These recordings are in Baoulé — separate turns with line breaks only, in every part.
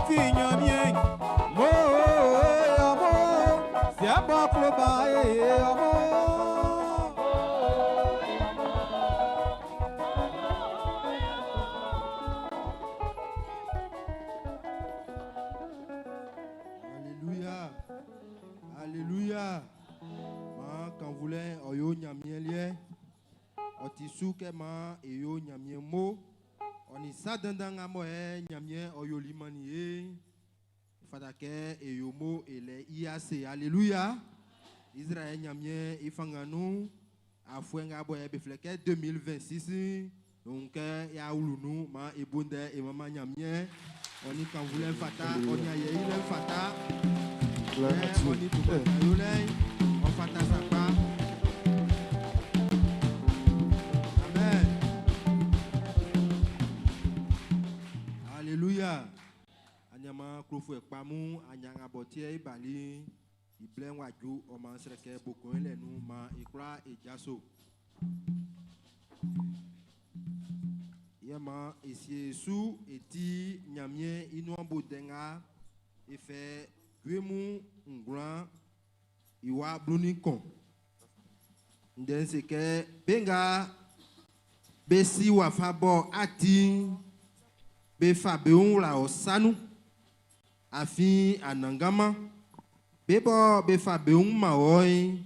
fi Ɲanmiɛn. Mo e ɔ mo, siɛ b'ɔ klo ba e ɔ mo.
Alléluia. Alléluia. Maan kannvulɛ'n ɔ yo Ɲanmiɛn liɛ. Ɔ ti su kɛ maan e yo Ɲanmiɛn mo. Ɔ nin sa dandan nga mɔ ɛ Ɲanmiɛn ɔ yoli mannin e'n, ɔ fata kɛ e yo mo e lɛ i ase. Alléluia. Izraɛl Ɲanmiɛn i fanngan nun, afuɛ nga bɔ ɛ be flɛ kɛ 2026, e wun kɛ y'a wlu nun, maan e bo ndɛ e manman Ɲanmiɛn. Ɔ nin kannvulɛ'n fata, ɔ nin ayɛ yilɛ'n fata,
Gloire à
ɛ ɔ
Dieu.
nin dunman dan yolɛ'n, ɔ fata sakpa. Amen. Alléluia. Anyama klofuɛ kpa mun, anyanga bɔ tiɛ i bali'n, i blɛ'n w'a ju, ɔ maan srɛ kɛ bokɔn lɛ nun, maan e kwla e jaso. Yɛ maan e sie e su e ti Ɲanmiɛn i nuan bo ndɛ nga e fɛ Jue Mun 9 i wa 11. Ndɛ'n se kɛ, Be nga be si wafa bɔ a ti'n, be fa be wun wla ɔ sa nun. Afin Anannganman, be bɔ be fa be wun man wɔ'n,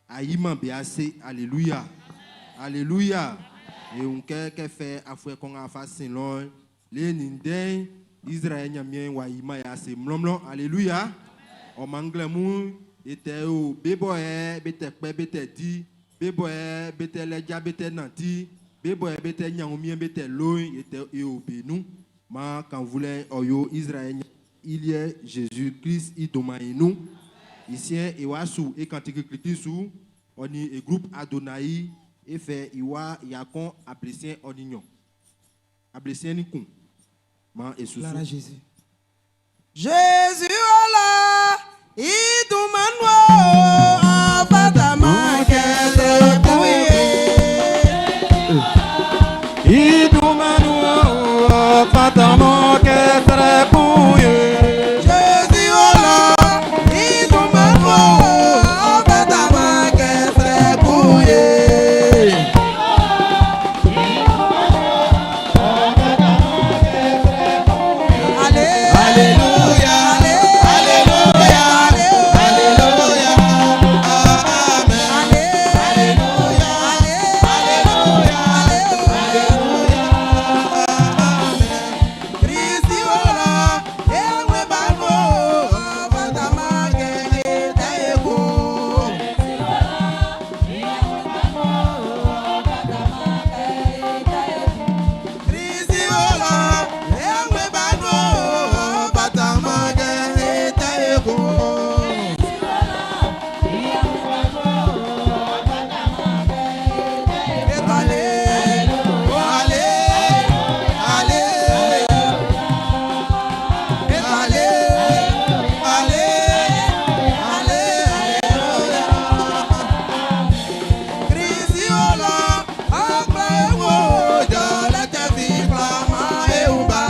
a yi-man be ase. Aleluya! Aleluya! E wun kɛ kɛ fɛ afuɛ kɔn nga fa sin lɔ'n, le nin ndɛ'n, Izraɛl Ɲanmiɛn'n w'a yiman e ase mlɔnmlɔn. Aleluya! Ɔ maan nglɛmun'n, e tɛ o be bɔ ɛ be tɛ kpɛ be tɛ di, be bɔ ɛ be tɛ lɛ ja be tɛ nanti, be bɔ ɛ be tɛ ɲan wunmiɛn be tɛ lo'n, e tɛ e o be nun. Maan kannvulɛ'n ɔ yo Izraɛl i liɛ Zezi Klist i dunman'n i nun. I siɛn'n, e wa su e kantiki klikli'n su, ɔ nin e groupe Adonai, e fɛ i wa yakɔn ablesiɛn ɔ nin nɲɔn, ablesiɛn nin kun. Maan e
Gloire à
susu.
Jésus. Jésus ola i dunman nun o, ɔ fataman kɛ srɛ kun ye.
I dunman nun o, ɔ fataman kɛ srɛ kun ye.
Jésus ola i dunman nun o, ɔ fataman kɛ srɛ kun ye.
Alléluia, Alléluia, Alléluia, Amen. Alléluia, Alléluia, Alléluia,
Kristi ola ewe bano ɔ fataman kɛ e tɛ e kun. Kristi ola ewe bano ɔ fataman kɛ e tɛ e kun. Ale, ale, ale, ale, ale, ale, Kristi ola ɔgba ewo jɔ lɛtɛ fi kplama ewu ba.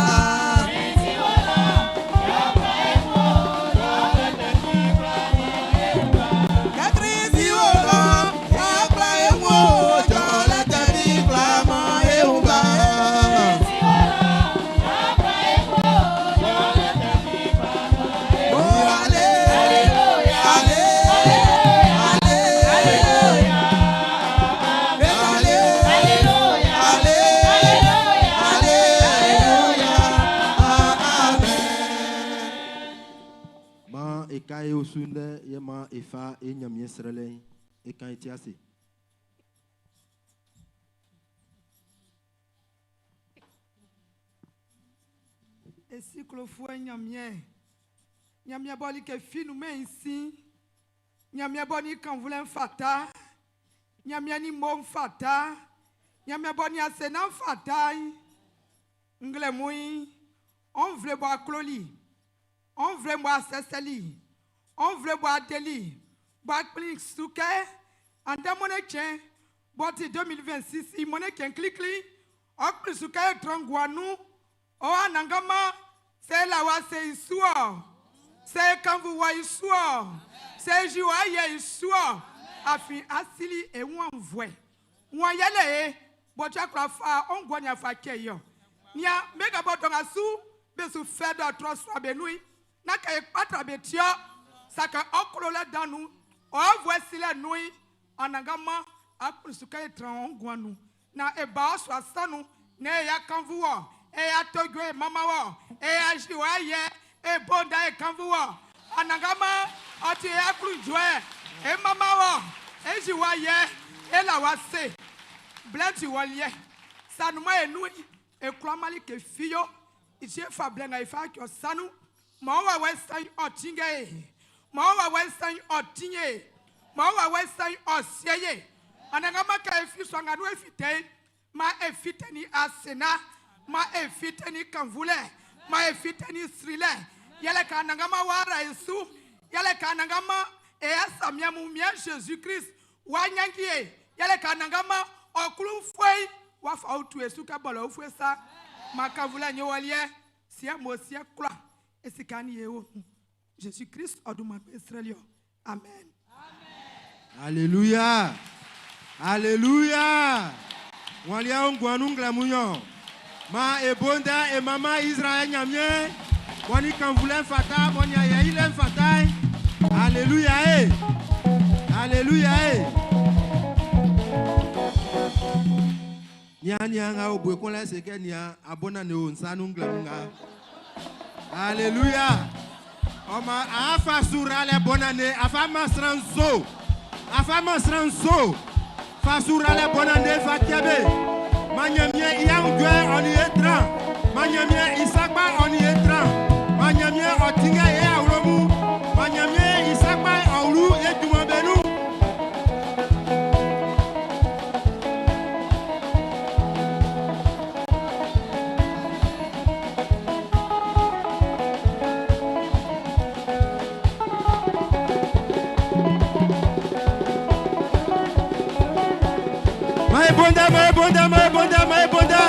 Kristi ola ɔgba ewo jɔ lɛtɛ fi kplama ewu ba. Oh, ale, ale, ale, ale, ale, aleluya, amen.
Maan e ka e osu ndɛ yɛ maan e fa e Ɲanmiɛn srɛlɛ'n e kan e ti ase.
E si klofuɛ Ɲanmiɛn. Ɲanmiɛn bɔ like fi nunmɛn i sin. Ɲanmiɛn bɔ nin kannvulɛ'n fata. Ɲanmiɛn nin mo'n fata. Ɲanmiɛn bɔ nin asenna'n fata'n. Nglɛmun'n, ɔ nvle bɔ a kloli, ɔ nvle bɔ a sɛsɛli, ɔ nvle bɔ a deli, bɔ a kplin su kɛ andɛ mɔnnɛn cɛn b'ɔ ti 2026 i mɔnnɛn cɛn klikli, ɔ kplin su kɛ e trɔ nguan nun, ɔ Anannganman. Sɛ e la wa se i su ɔ. Sɛ e kannvu wɔ i su ɔ. Sɛ e ji wɔ ayɛ i su ɔ. Afin a sili e wun aunnvuɛ. Wan yɛle e bɔ ti a kwla fa ɔ nguan'n a fa cɛ i ɔ? Nian, be nga bɔ dɔ nga su be su fɛ dɔɔtrɔ sua be nun'n, nán kɛ e kpa tra be ti-ɔ. Sa kɛ ɔ klolɛ dan nun'n, ɔ aunnvuɛ silɛ nun'n, Anannganman, a kplin su kɛ e tran ɔ nguan nun, naan e ba ɔ sua sa nun, naan e ya kannvu wɔ, e ya to jue e manman wɔ, e ya yi wɔ ayɛ, e bo nda e kannvu wɔ. Anannganman, ɔ ti e aklunjuɛ, e manman wɔ, e yi wɔ ayɛ, e la wɔ ase. Blɛ'n ti wɔ liɛ. Sa nunman e nun'n, e kwlaman like fi yo. I ti e fa blɛ nga e fa jɔ sa nun. Maan ɔ wawɛ'n sa'n ɔ tinngɛ e. Maan ɔ wawɛ'n sa'n ɔ tin e. Maan ɔ wawɛ'n sa'n ɔ sie ye. Anannganman kɛ e fin sua nga nun e fite'n, maan e fite nin asenna, maan e fite nin kannvunlɛ, maan e fite nin srilɛ. Yɛlɛ kɛ Anannganman w'a ra e su. Yɛlɛ kɛ Anannganman e asamian mun Miɛn Zezi Krist w'a ɲannji e. Yɛlɛ kɛ Anannganman ɔ klun ufue'n w'a fa utu e su kɛ bɔlɛ ufue sa. Maan kannvunlɛ'n yo wɔ liɛ. Siɛ m'ɔ sie kwla e sika ni e o nun. Zezi Klist ɔ dunman nun e srɛli ɔ. Amen.
Aleluya! Aleluya! Wan liɛ o nguan nun nglɛmun yɔ? Maan e bo ndɛ e manman Izraɛl Ɲanmiɛn'n, m'ɔ nin kannvunlɛ'n fata, m'ɔ nin ayɛ yilɛ'n fata'n. Aleluya e! Aleluya e! Nian, nian nga o bue kun lɛ se kɛ nian abona ne o nsa nun nglɛmun nga. Aleluya! Ɔ maan a fa suralɛ bona ne a fa man sran nso. A fa man sran nso. Fa suralɛ bona ne fa cɛ be. Man Ɲanmiɛn i aunjuɛ'n ɔ nin e tran. Man Ɲanmiɛn i sa kpa'n ɔ nin e tran. Man Ɲanmiɛn ɔ tinngɛ e awlo mun. Man Ɲanmiɛn i sa kpa'n ɔ wlu e junman be nun. Maan e bo ndɛ, maan e bo ndɛ, maan e bo ndɛ, maan e bo ndɛ.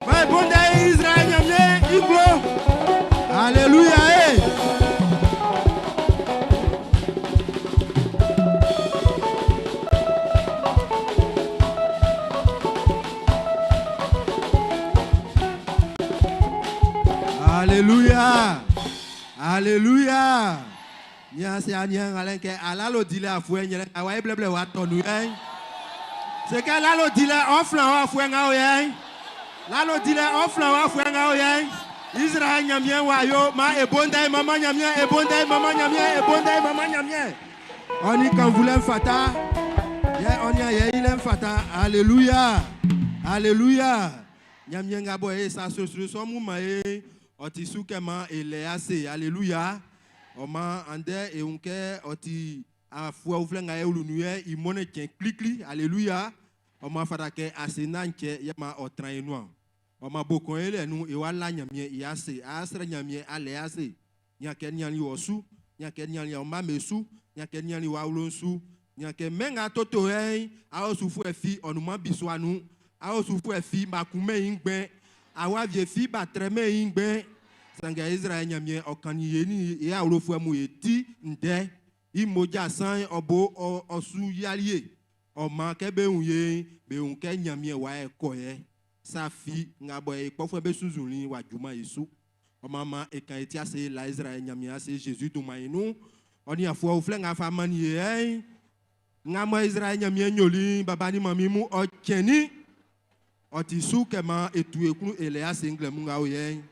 Maan e bo ndɛ Izraɛl Ɲanmiɛn i nglo. Aleluya e! Aleluya! Aleluya! Nian se aniaan ngalɛ'n kɛ alalo dilɛ afuɛ ɲrɛn nga wa e blɛblɛ wa tɔ nun yɛ'n. Se kɛ lalo dilɛ ɔ flan wɔ afuɛ nga o yɛ'n. Lalo dilɛ ɔ flan wɔ afuɛ nga o yɛ'n. Izraɛl Ɲanmiɛn w'a yo maan e bo ndɛ e manman Ɲanmiɛn, e bo ndɛ e manman Ɲanmiɛn, e bo ndɛ e manman Ɲanmiɛn. Ɔ nin kannvunlɛ'n fata, yɛ ɔ nin ayɛ yilɛ'n fata. Aleluya! Aleluya! Ɲanmiɛn nga bɔ e sa srosro sɔ mun man e'n, ɔ ti su kɛ man e lɛ ase. Aleluya! Ɔ maan andɛ e wun kɛ ɔ ti afuɛ uflɛ nga e wlu nun yɛ'n i mɔnnɛn cɛn klikli. Aleluya! Ɔ maan fata kɛ asenna'n cɛ yɛ maan ɔ tran e nuan. Ɔ maan bo kɔn e lɛ nun e wa la Ɲanmiɛn i ase, a srɛ Ɲanmiɛn a lɛ ase. Nian kɛ niannin wɔ su, nian kɛ niannin ɔ mma'm be su, nian kɛ niannin wɔ awlo'n su. Nian kɛ mɛn nga toto yɛ'n, aosufuɛ fi ɔ nunman bisua nun. Aosufuɛ fi b'a kunmɛn i ngbɛn. Awa wie fi b'a trɛmɛn i ngbɛn. Sanngɛ Izraɛl Ɲanmiɛn ɔ kannin ye nin e awlofuɛ mun e ti ndɛ. I mmoja sa'n ɔ bo ɔ su yiali ye. Ɔ maan kɛ be wun ye'n, be wun kɛ Ɲanmiɛn w'a e kɔ yɛ. Sa fi nga bɔ e kpɔfuɛ be sunnzunnin'n w'a juman e su. Ɔ maan maan e kan e ti ase e la Izraɛl Ɲanmiɛn ase Zezi dunman'n i nun. Ɔ nin afuɛ uflɛ nga fa mannin e yɛ'n, nga mɔ Izraɛl Ɲanmiɛn'n yoli'n, baba nin manmin mun ɔ cɛnnin. Ɔ ti su kɛ maan e tu e klun e lɛ ase nglɛmun nga o yɛ'n.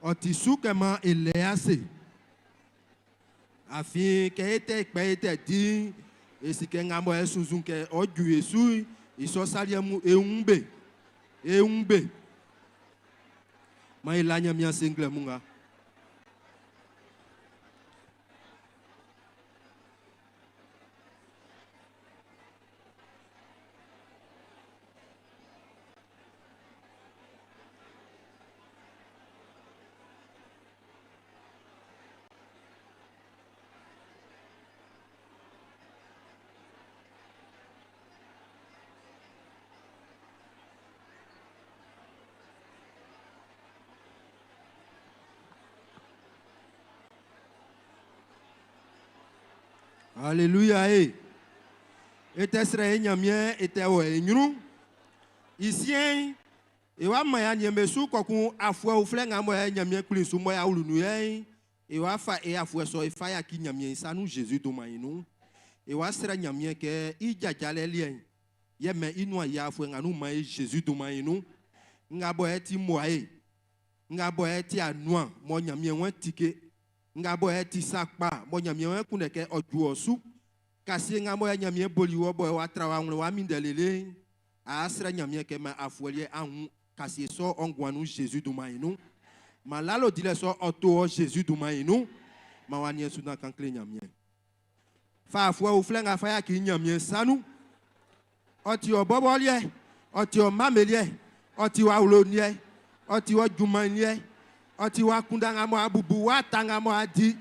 Ɔ ti su kɛ maan e lɛ ase. Afin kɛ e tɛ kpɛ e tɛ di'n, e si kɛ nga mɔ e sunnzun kɛ ɔ ju e su'n, i sɔ sa liɛ mun e wun be. E wun be. Maan e la Ɲanmiɛn ase nglɛmun nga. Alléluia e. E te srɛ e Ɲanmiɛn e tɛ wɔ e ɲrun. I siɛn'n, e wa man ya niɛn be su kɔkun afuɛ uflɛ nga mɔ yɛ Ɲanmiɛn kplin su mɔ ya wlu nun yɛ'n, e wa fa e afuɛ sɔ e fa ya ki Ɲanmiɛn i sa nun Zezi dunman i nun. E wa srɛ Ɲanmiɛn kɛ i jajalɛ liɛ'n, yɛ mɛn i nuan yia afuɛ nga nun man e Zezi dunman i nun. Nga bɔ e ti muae, nga bɔ e ti anuan mɔ Ɲanmiɛn wɛn tike, nga bɔ e ti sa kpa mɔ Ɲanmiɛn wɛn kunndɛ kɛ ɔ ju ɔ su. Kasie nga mɔ yɛ Ɲanmiɛn boli wɔ bɔ e wa tra wa wlɛ wa minndɛ lele'n, a srɛ Ɲanmiɛn kɛ man afuɛ liɛ a wun kasie sɔ ɔ nguan nun Zezi dunman i nun. Man lalo dilɛ sɔ ɔ to ɔ Zezi dunman i nun. Man wa niɛn su nan kan kle Ɲanmiɛn. Fa afuɛ uflɛ nga fa yaki Ɲanmiɛn sa nun. Ɔ ti ɔ bɔbɔ liɛ, ɔ ti ɔ mma'm be liɛ, ɔ ti wɔ awlo'n liɛ, ɔ ti wɔ junman'n liɛ, ɔ ti wɔ akunndan nga mɔ a bubu, wɔ ata nga mɔ a di,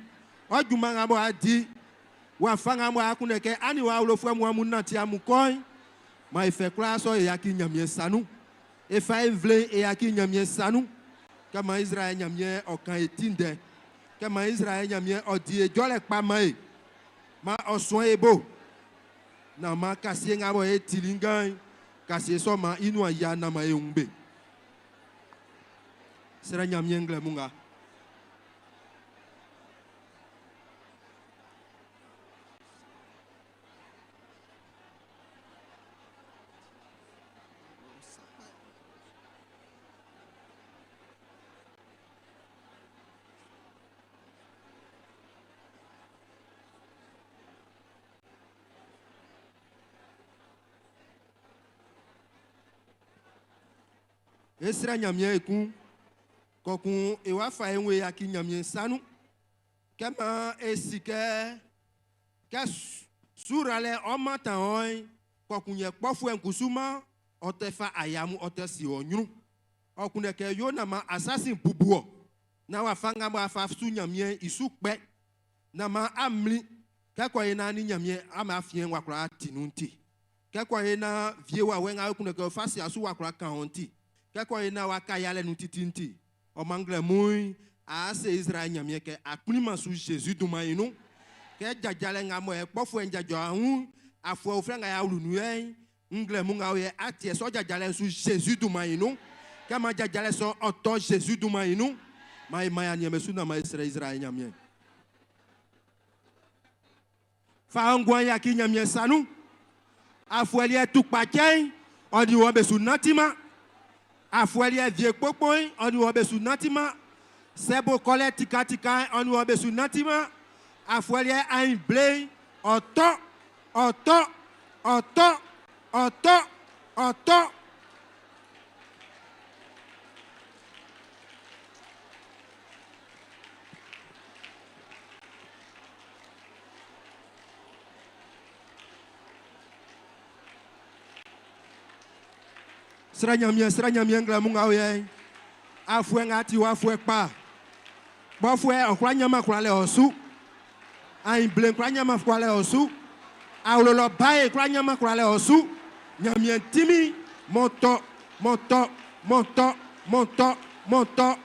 ɔ junman nga mɔ a di, wafa nga mɔ a kunndɛ kɛ a nin wɔ awlofuɛ mun amun nanti amun kɔ'n. Man e fɛ kwlaa sɔ e yaki Ɲanmiɛn sa nun. E fa e nvle'n e yaki Ɲanmiɛn sa nun. Kɛ man Izraɛl Ɲanmiɛn ɔ kan e ti ndɛ. Kɛ man Izraɛl Ɲanmiɛn ɔ di e jɔlɛ kpa man e. Man ɔ suan e bo. Nan man kasie nga bɔ e tili nga'n, kasie sɔ man i nuan yia nan man e wun be. Srɛ Ɲanmiɛn nglɛmun nga. E srɛ Ɲanmiɛn ekun, kɔkun e wa fa e wun e yaki Ɲanmiɛn sa nun. Kɛ maan e si kɛ, kɛ suralɛ ɔ mantan ɔ'n, kɔkun yɛ kpɔfuɛ'n kusu man ɔ tɛ fa aya mun ɔ tɛ si ɔ ɲrun. Ɔ kunndɛ kɛ yo naan man asasin bubu ɔ, naan wafa nga mɔ a fa su Ɲanmiɛn'n i su kpɛ, naan man a mlin, kɛ kɔ ye naan ni Ɲanmiɛn ama afiɛn wa kwla ti nun ti. Kɛ kɔ ye naan vie wa wɛ nga kunndɛ kɛ ɔ fa si asu wa kwla kan ɔn ti. Kɛ kɔ ye naan wa ka yalɛ nun titi'n ti. Ɔ man nglɛmun'n, a se Izraɛl Ɲanmiɛn kɛ a kplinman su Zezi dunman'n i nun. Kɛ jajalɛ nga mɔ e kpɔfuɛ'n jaja ɔ wun'n, afuɛ uflɛ nga y'a wlu nun yɛ'n, nglɛmun nga o yɛ a tiɛ sɔ jajalɛ'n su Zezi dunman'n i nun. Kɛ man jajalɛ sɔ'n ɔ tɔ Zezi dunman'n i nun. Man e man e aniɛn'm be su naan man e srɛ Izraɛl Ɲanmiɛn. Fa ɔ nguan'n yaki Ɲanmiɛn sa nun. Afuɛ liɛ tukpacɛ'n, ɔ nin wɔ be su nantiman. Afuɛ liɛ vie kpokpo'n, ɔ nin wɔ be su nantiman. Sɛ bo kɔlɛ tikatika'n, ɔ nin wɔ be su nantiman. Afuɛ liɛ aɲinble'n, ɔ tɔ, ɔ tɔ, ɔ tɔ, ɔ tɔ, ɔ tɔ. Srɛ Ɲanmiɛn, srɛ Ɲanmiɛn nglɛmun nga o yɛ'n. Afuɛ nga ti wɔ afuɛ kpa. Kpɔfuɛ ɔ kwla ɲanman kwlalɛ ɔ su. Aɲinble'n kwla ɲanman kwlalɛ ɔ su. Awlo lɔ bae'n kwla ɲanman kwlalɛ ɔ su. Ɲanmiɛn tinmin m'ɔ tɔ, m'ɔ tɔ, m'ɔ tɔ, m'ɔ tɔ, m'ɔ tɔ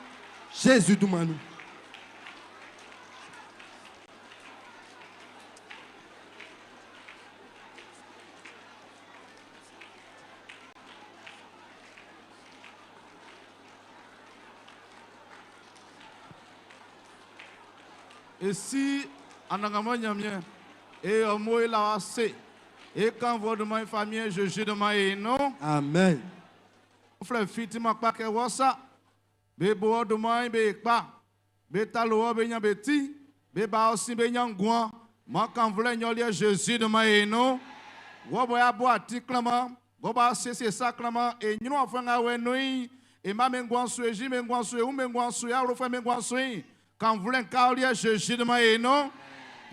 Zezi dunman nun.
E Si Anannganman Ɲanmiɛn, e ɔ mo e la wɔ ase, e kannvun ɔ dunman'n Famiɛn Zezi dunman'n i nun.
Amen.
Uflɛ fi timan kpa kɛ wɔ sa. Be bo ɔ dunman'n be kpa. Be talo wɔ be ɲan be ti. Be ba ɔ sin be ɲan nguan. Man kannvunlɛ nyɔliɛ Zezi dunman'n i nun. Wɔ bɔ y'a bo atin klanman, wɔ bɔ a siesie sa klanman e ɲrun afuɛ nga wɛ nun'n, e mma be nguan su, e ji be nguan su, e wun be nguan su, e awlofuɛ'm be nguan su'n, kannvunlɛ'n ka ɔ liɛ Zezi dunman'n i nun.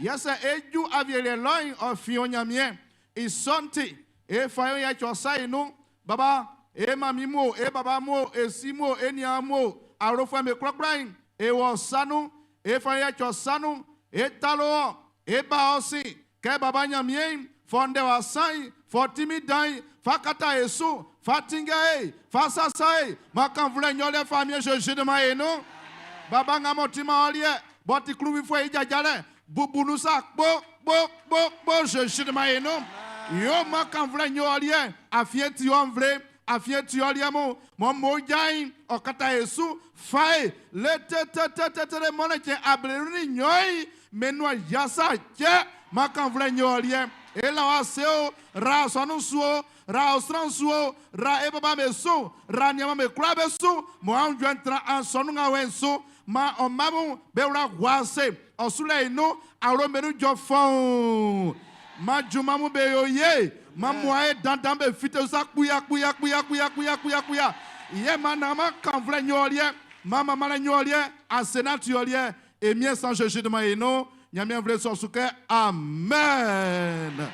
Yɛ sɛ e ju awieliɛ lɔ'n, ɔ fin ɔ Ɲanmiɛn. I sɔ'n ti, e fa e wun ya cɔ sa i nun. Baba, e manmin mun o, e baba mun o, e si mun o, e niaan mun o, awlofuɛ'm be kwlakwla'n, e wɔ ɔ sa nun, e fa e ya cɔ sa nun, e talo ɔ, e ba ɔ sin. Kɛ Baba Ɲanmiɛn'n, fɔ ndɛwa sa'n, fɔ tinmin dan'n, fa kata e su, fa tinngɛ e, fa sasa e, man kannvunlɛ nɲɔlɛ Famiɛn Zezi dunman e nun. Baba nga m'ɔ timan ɔ liɛ, b'ɔ ti klunwifuɛ'n i jajalɛ, Bubu nu sa kpo kpo kpo kpo Jésus de ma ye no. Yo ma kan vlɛ nyɔliɛ afie ti ɔnvle afie ti ɔliɛ mu mɔ mo dzayi ɔkata yesu fae le tetetetete mɔne tse ablenu ni nyɔyi menua yasa dze ma kan vlɛ nyɔliɛ ela wa se o ra sɔnu su o ra osran su o ra ebaba me su ra niama me kura be su mɔ anw jɔ ntra an sɔnu ŋa wɛ su ma ɔmamu be wla wase ɔsula inu alo menu jɔ fɔn ma jumamu be yo ye ma mua ye dandan be fite sa kuya kuya kuya kuya kuya kuya kuya ye ma na ma kan vlɛ nyɔliɛ ma ma ma lɛ nyɔliɛ asena tuyɔliɛ emie sans Jésus de ma inu Nyamien vle sɔ su kɛ amen.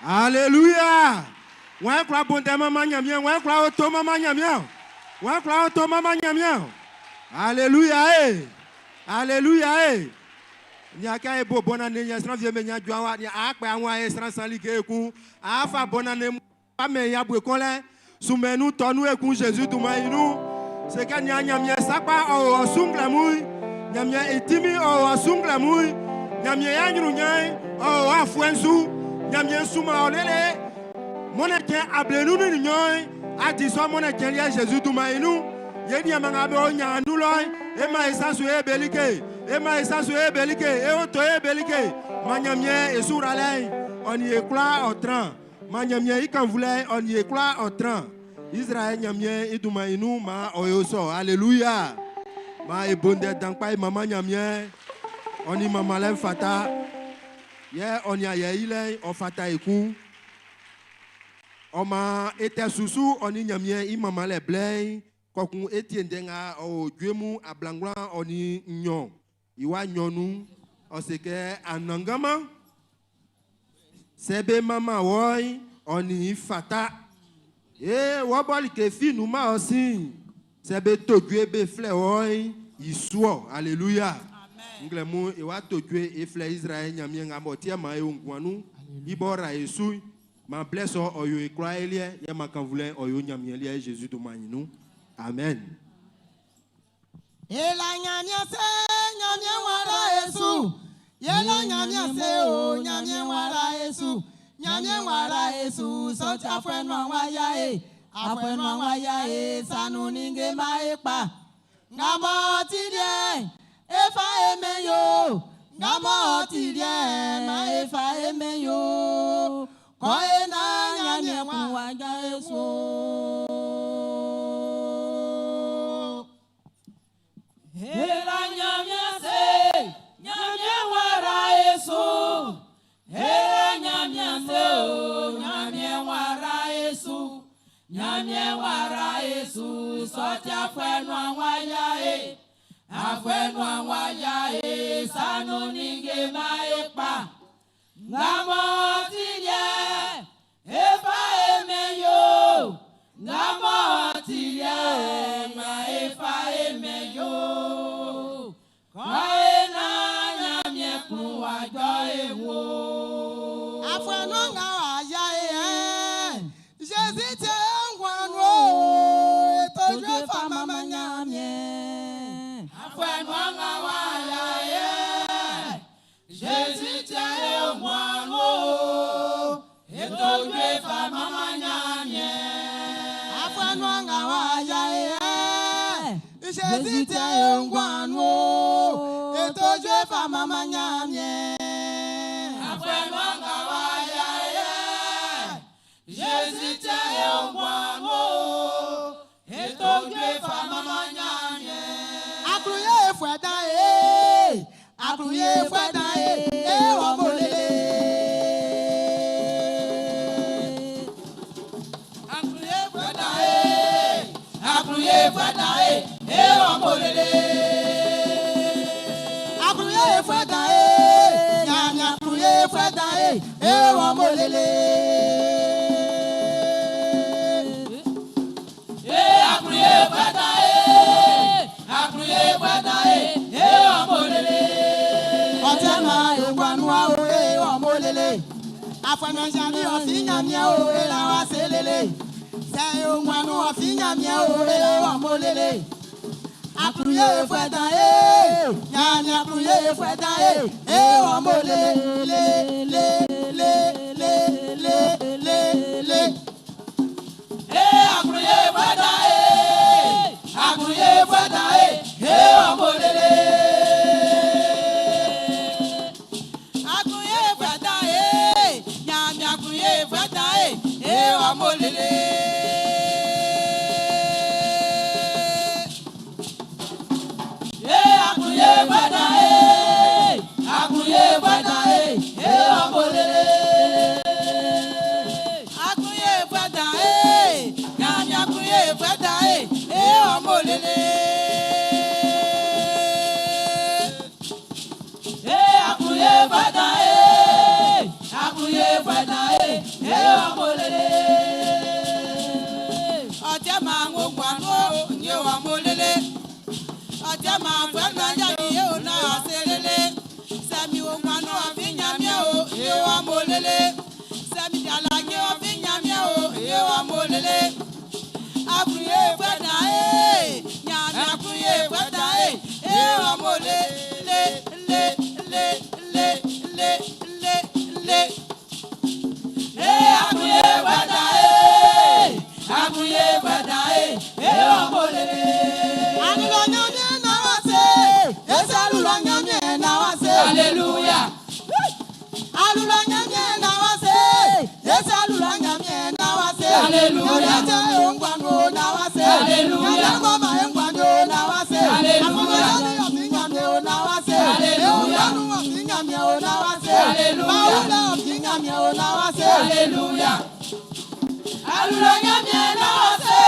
Alléluia. Wọ́n kura bondɛ mama Nyamien, wọ́n kura oto mama Nyamien. Wọ́n kura oto mama Nyamien. Alléluia eh. Alléluia eh. Ní aka ye bo bɔnna ne nye sran fie me nya jɔ wa ni akpɛ àwọn aye sran sanli ke ekun. Afa bɔnna ne ame ya bu ekɔn lɛ. Sumɛnu tɔnu ekun Jésus tuma inu. Seke nya Nyamien sakpa ɔwɔ sunglɛmu. Nyamien itimi ɔwɔ sunglɛmu. Nyamien ya nyuru nya ɔwɔ afuɛnsu. Nyamien suma ɔlele. Mɔnɛ tɛ ablenu ni nyɔe adisɔ mɔnɛ tɛ lia Jésus tuma inu. Ye ni amanga be o nya nu lɔ. Ema esansu e belike. Ema esansu e belike. E o to e belike. Ma Nyamien esura lɛ. Ɔni ekula ɔtran. Ma Nyamien ikanvulɛ ɔni ekula ɔtran. Israël Nyamien iduma inu ma ɔyosɔ. Alléluia. Ma ebonde dankpa ye mama Nyamien. Ɔni mama lɛ fata. Yɛ ɔni ayɛ yi lɛ ɔfata ekun. Ɔma ete susu ɔni Nyamien i mama lɛ blɛ kɔkun etie ndɛ ɔ dzuemu ablangla ɔni nyɔ iwa nyɔnu ɔseke anangama sɛbɛ mama wɔyi ɔni fata ee wɔbɔli ke fi nu ma ɔsi sɛbɛ todue be filɛ wɔyi isuɔ alléluia nglɛmu iwa todue eflɛ Israël Nyamien ŋa bɔ tiɛ ma ye ŋguanu ibɔ ra yesu ma blɛ sɔ ɔyo ekura eliɛ yɛ ma kan vulɛ ɔyo Nyamien liɛ Jésus do ma nyinu amen.
Ela Nyamien se Nyamien wara Yesu. Yela Nyamien se o Nyamien wara Yesu. Nyamien wara Yesu sɔti afɔenu wa ya e. Afɔenu wa ya e sanu ninge ma e kpa. Ngamɔ ti diɛ efa eme yo. Ngamɔ ti diɛ ma efa eme yo. Kɔ e na Nyamien kun wa ja Yesu.
Ela Nyamien se, Nyamien wara Yesu. Ela Nyamien se o, Nyamien wara Yesu. Nyamien wara Yesu, sɔti afɔenu wa ya e. Afɔenu wa ya e, sanu ninge ma e kpa. Ngamɔ ti diɛ, efa eme yo. Ngamɔ ti diɛ, ma efa eme yo. Kɔ ena Nyamien kun wa jɔ ewo.
Afɔenu nga wa ya e ɛ. Jésus te ngwanu o. Etojú efa mama Nyamien.
Afɔenu nga wa ya ye. Jésus te ngwanu o. Etojú efa mama Nyamien.
Afɔenu nga wa ya e ɛ. Jésus te ngwanu o. Etojú efa mama Nyamien.
Afɔenu nga wa ya ye. Jésus te ngwanu o. Etojú efa mama Nyamien.
Akluye efuɛdan ye. Akluye efuɛdan ye. E wɔ molele.
Akluye fuɛdan ye. Akluye fuɛdan ye. E wɔ molele.
Akluye efuɛdan ye. Nyamien akluye efuɛdan ye. E wɔ molele.
E akluye fuɛdan ye. Akluye fuɛdan ye. E wɔ molele.
Ɔtɛ ma egbanuwa o e wɔ molele. Afɔnɔsiani ɔfi Nyamien o e la wa selele. Sɛ egbanuwa ɔfi Nyamien o e wɔ molele. Akunye fweta e, nyami akunye fweta e, e wambo le le le le le le le le.
E akunye fweta e, akunye fweta e, e wambo le le.
Akunye fweta e, nyami akunye fweta e, e wambo le le.
E akunye fweta e, akunye fweta e, e wambo le le.
Akunye fweta e, nyami akunye fweta e, e wambo le le.
E akunye fweta e, akunye fweta e, e wambo le le.
Ọtí máa ń gbànú nye wà mọ́lélé. Ọtí máa ń fẹ́ jáde yé o náà ṣe lélẹ̀. Sẹ́mi ò gbànú ọ̀fi nyàmíẹ́ o yé wà mọ́lélé. Sẹ́mi dàlà nye ọ̀fi nyàmíẹ́ o yé wà mọ́lélé. Akunye fẹ́ta ee, nyàmí akunye fẹ́ta ee, yé wà mọ́lé lé lé lé lé lé lé lé.
E akunye fweta e, akunye fweta e, e wambo le le.
Alulọ nyàmíẹ́ náà wá ṣe, èsì alulọ nyàmíẹ́ náà wá ṣe.
Hallelujah.
Alulọ nyàmíẹ́ náà wá ṣe, èsì alulọ nyàmíẹ́ náà wá ṣe.
Hallelujah.
Nyàmíẹ́ tẹ òǹgbàdo náà wá ṣe.
Hallelujah.
Nyàmíẹ́ gbọ́mà òǹgbàdo náà wá ṣe.
Hallelujah.
Àfọwọ́sọ́ni ọ̀sìn nyàmíẹ́ ò náà wá ṣe.
Hallelujah.
Ewúrẹ́nu ọ̀sìn nyàmíẹ́ ò náà wá ṣe.
Hallelujah.
Màwúlẹ̀ ọ̀sìn nyàmíẹ́ ò náà wá ṣe.
Hallelujah. Alulọ nyàmíẹ́ náà wá ṣe,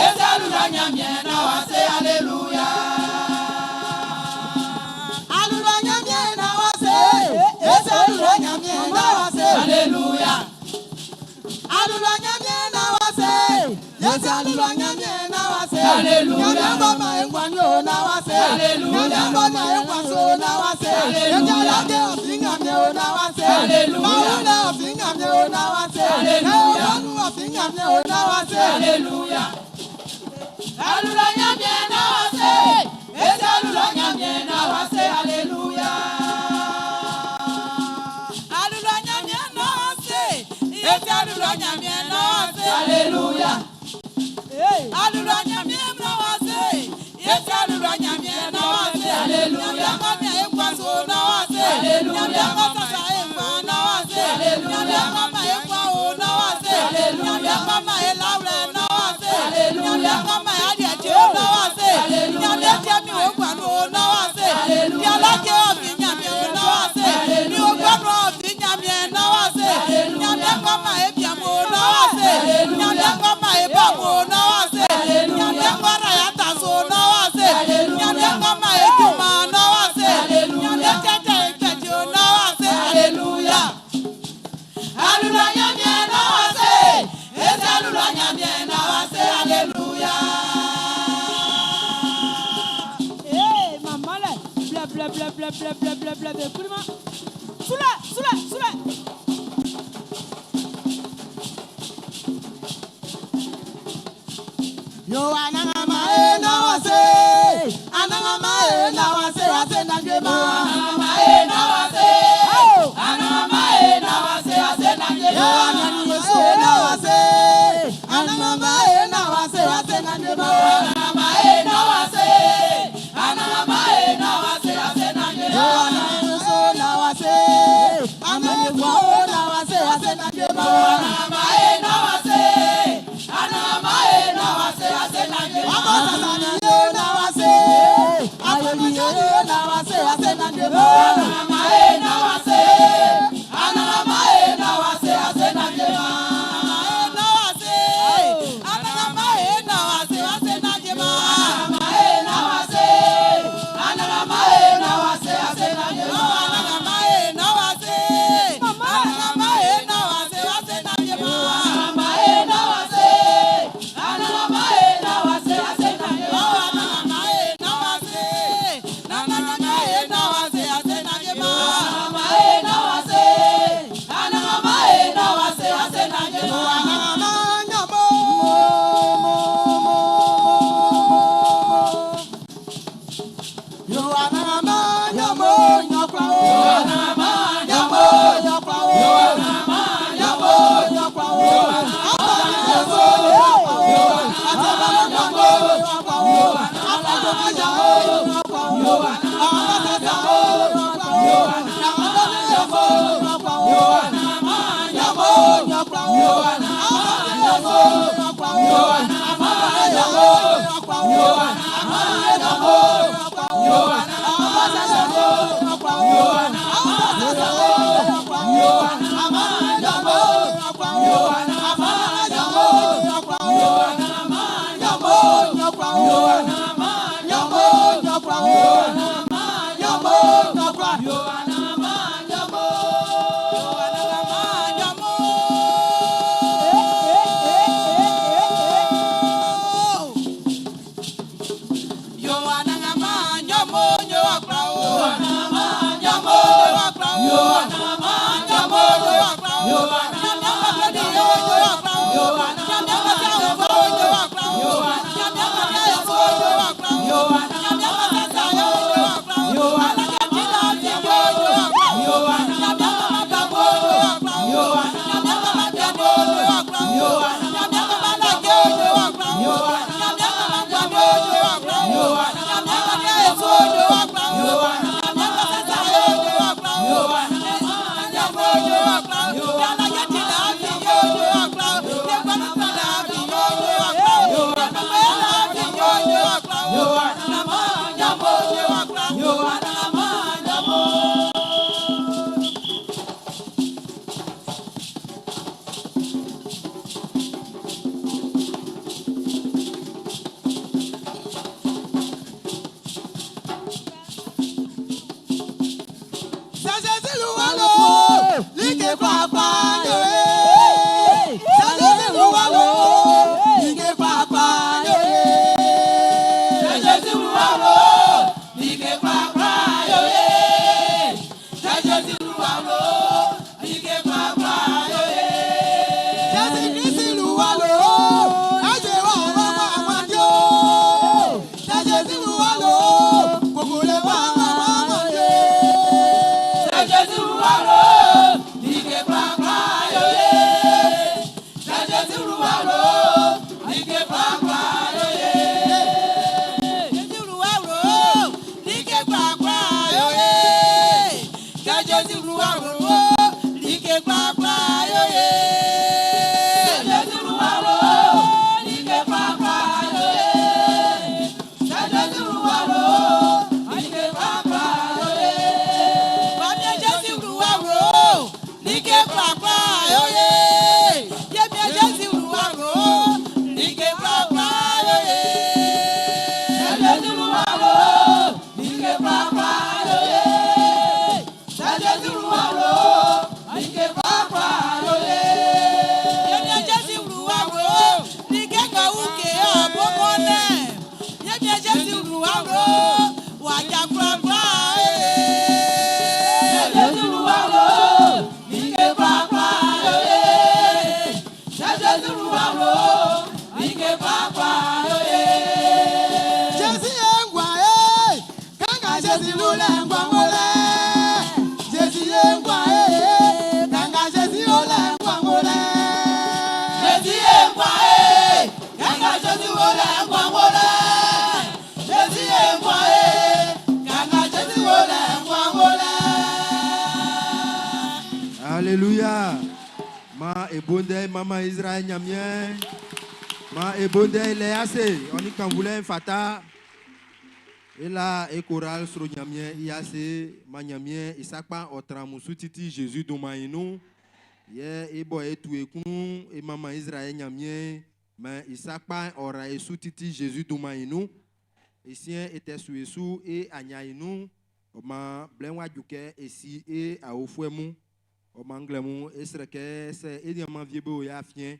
èsì alulọ nyàmíẹ́ náà wá ṣe, hallelujah.
Alulọ nyàmíẹ́ náà wá ṣe. Èsì alulọ nyàmíẹ́ náà wá ṣe.
Hallelujah.
Alulọ nyàmíẹ́ náà wá ṣe. Èsì alulọ nyàmíẹ́ náà wá ṣe.
Hallelujah.
Nyàmíẹ́ gbọ́mà òǹgbàdo náà wá ṣe.
Hallelujah.
Nyàmíẹ́ gbọ́mà òǹgbàdo náà wá ṣe.
Hallelujah.
Ètò ọ̀sìn nyàmíẹ́ ò náà wá ṣe.
Hallelujah.
Màwúlẹ̀ ọ̀sìn nyàmíẹ́ ò náà wá ṣe.
Hallelujah.
Ewúrẹ́nu ọ̀sìn nyàmíẹ́ ò náà wá ṣe.
Hallelujah. Alulọ nyàmíẹ́ náà wá ṣe, èsì alulọ nyàmíẹ́ náà wá ṣe, hallelujah.
Alulọ nyàmíẹ́ náà wá ṣe. Èsì alulọ nyàmíẹ́ náà wá ṣe.
Hallelujah.
Alulọ nyàmíẹ́ náà wá ṣe. Èsì alulọ nyàmíẹ́ náà wá ṣe.
Hallelujah.
Nyàmíẹ́ gbọ́mà òǹgbàdo náà wá ṣe.
Hallelujah.
Nyàmíẹ́ gbọ́sàsà èèfà náà wá ṣe.
Hallelujah.
Nyàmíẹ́ gbọ́mà èèfà ò náà wá ṣe.
Hallelujah.
Nyàmíẹ́ gbọ́mà èláwùrẹ̀ náà wá ṣe.
Hallelujah.
Nyàmíẹ́ gbọ́mà adìẹ̀jẹ̀ ò náà wá ṣe.
Hallelujah.
Nyàmíẹ́ jẹ́mi òǹgbàdo ò náà wá ṣe.
Hallelujah.
Dialake ọ̀fìn nyàmíẹ́ ò náà wá ṣe.
Hallelujah.
Mi ò gbọ́dọ̀ ọ̀fìn nyàmíẹ́ náà wá ṣe.
Hallelujah.
Nyàmíẹ́ gbọ́mà èbíàmù ò náà wá ṣe.
Hallelujah.
Nyàmíẹ́ gbọ́mà èbàmù ò náà wá ṣe.
Hallelujah.
Nyàmíẹ́ gbọ́dọ̀ yàtàsó ò náà wá ṣe.
Hallelujah.
Nyàmíẹ́ gbọ́mà èdùmá ò náà wá ṣe.
Hallelujah.
Nyàmíẹ́ jẹ́jẹ́ ìgbẹ̀jẹ̀ ò náà wá ṣe.
Hallelujah. Alulọ nyàmíẹ́ náà wá ṣe, èsì alulọ nyàmíẹ́ náà wá ṣe, hallelujah.
Ee, maman lɛ, blɛ blɛ blɛ blɛ blɛ blɛ blɛ blɛ blɛ kuruma. Sula, sula, sula.
Yo anangama e na wa se, anangama e na wa se, ase na jema.
Anamama e náà wá ṣe, anamama e náà wá ṣe, àṣẹ
Yo
nàìjíríà.
anangama e na wa se, anangama e na wa se, ase na jema.
Anamama e náà wá ṣe, anamama e náà wá ṣe, àṣẹ
Yo
nàìjíríà.
anangama e na wa se, anangama e na wa se, ase na jema.
Anamama e náà wá ṣe, anamama e náà wá ṣe, àṣẹ nàìjíríà.
Ọmọ sàsàmì yóò na wa se, ayọ̀lì yóò na wa se, ase na jema.
Jésus wlu awlo, like kwlakwla yo ye. Jésus wlu awlo, like kwlakwla yo ye. Kɛ Jésus wlu awlo, like kwlakwla yo ye. Jésus wlu awlo, like kwlakwla yo ye. Kɛ Jésus wlu awlo, like kwlakwla yo ye. Famiɛn Jésus wlu awlo, like kwlakwla yo ye. Yemiɛn Jésus wlu awlo, like kwlakwla yo ye. Jésus wlu awlo, like kwlakwla yo ye. Jésus wlu awlo, like kwlakwla yo ye. Yemiɛn Jésus wlu awlo, like nga uke ɔbɔbɔnɛ. Yemiɛn Jésus wlu awlo, wàjà kwlakwla ye. Jésus wlu awlo, like kwlakwla yo ye. Jésus wlu awlo, like kwlakwla yo ye.
Jésus ye ngwa ye, kanga Jésus wule ngwa wule. Jésus ye ngwa ye, kanga Jésus wule ngwa wule.
Jésus ye ngwa ye, kanga Jésus wule ngwa wule. Jésus ye ngwa ye, kanga Jésus wule ngwa wule.
Alléluia. Ma ebonde mama Israël Ɲanmiɛn. Ma ebonde lease oni kanvule fata. Ela e choral sro Ɲanmiɛn i ase ma Ɲanmiɛn i sakpa ɔ tran amun su titi Jésus dunman i nun. Yɛ e bɔ e tu e klun e manman Israël Ɲanmiɛn ma i sakpa ɔ ra e su titi Jésus dunman i nun. E siɛn e tɛ su e su e anya i nun. Ɔ maan blɛ'n w'a ju kɛ e si e aofuɛ mun. Ɔ maan nglɛmun e srɛ kɛ sɛ e nianman wie be o e afiɛn.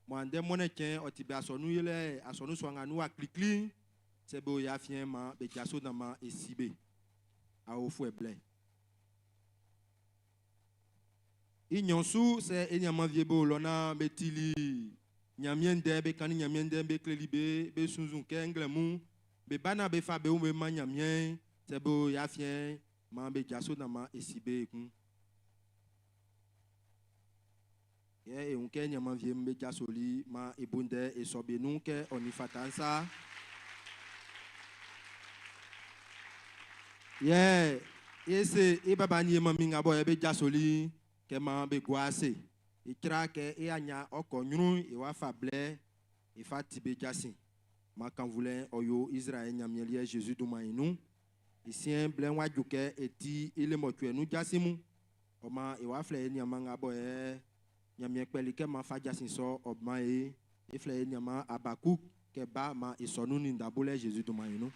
Mɔ andɛ mɔnnɛn cɛn ɔ ti be asɔnun yolɛ asɔnun sua nga nun wa klikli'n, sɛ be o e afiɛn maan be jaso naan maan e si be aofuɛ blɛ. I nɲɔn su, sɛ e nianman wie be o lɔ naan be tili Ɲanmiɛn ndɛ'n, be kannin Ɲanmiɛn ndɛ'n be kleli be, be sunnzun kɛ nglɛmun be ba naan be fa be wun be man Ɲanmiɛn'n, sɛ be o e afiɛn'n, maan be jaso naan maan e si be ekun. Kɛ e wun kɛ nianman wie'm be jasoli, maan e bo ndɛ e sɔ be nun kɛ ɔ nin fata'n sa. Yɛ e se e baba nin e manmin nga bɔ yɛ be jasoli'n kɛ maan be gua ase. E tra kɛ e anya ɔ kɔ ɲrun'n, e wa fa blɛ e fa ti be jasin. Maan kannvulɛ'n ɔ yo Izraɛl Ɲanmiɛn liɛ Zezi dunman'n i nun. I siɛn'n, blɛ'n w'a ju kɛ e ti i lemɔcuɛ nun jasin mun. Ɔ maan e wa flɛ e nianman nga bɔ yɛ Ɲanmiɛn kpɛli kɛ maan fa jasin sɔ ɔ man e. E flɛ e nianman Abakuk kɛ ba maan e sɔ nun nin nda bolɛ Zezi dunman'n i nun.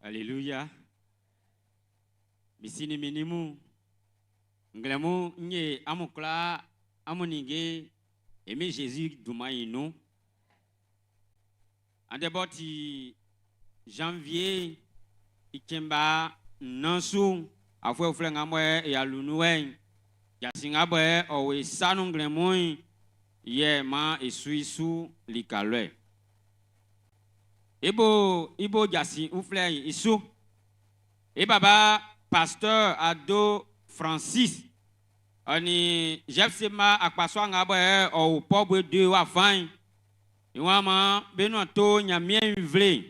Alléluia. Mi si nin min nin mun, nglɛmun n ye amun kwlaa amun ninnge e Min Zezi dunman'n i nun. Andɛ b'ɔ ti janvie i cɛn ba nnan su'n, afuɛ uflɛ nga mɔ e alu nun wɛ'n, jasin nga bɔ ɔ o e sa nun nglɛmun'n yɛ maan e su i su lika lɔɛ. E bo i bo jasin uflɛ'n i su. E baba Pasteur Ado Francis ɔ nin Jɛfsema akpasua nga bɔ ɔ o Port-Bouët 2 wa fa'n, i waan man be nuan to Nyanmiɛn nvle'n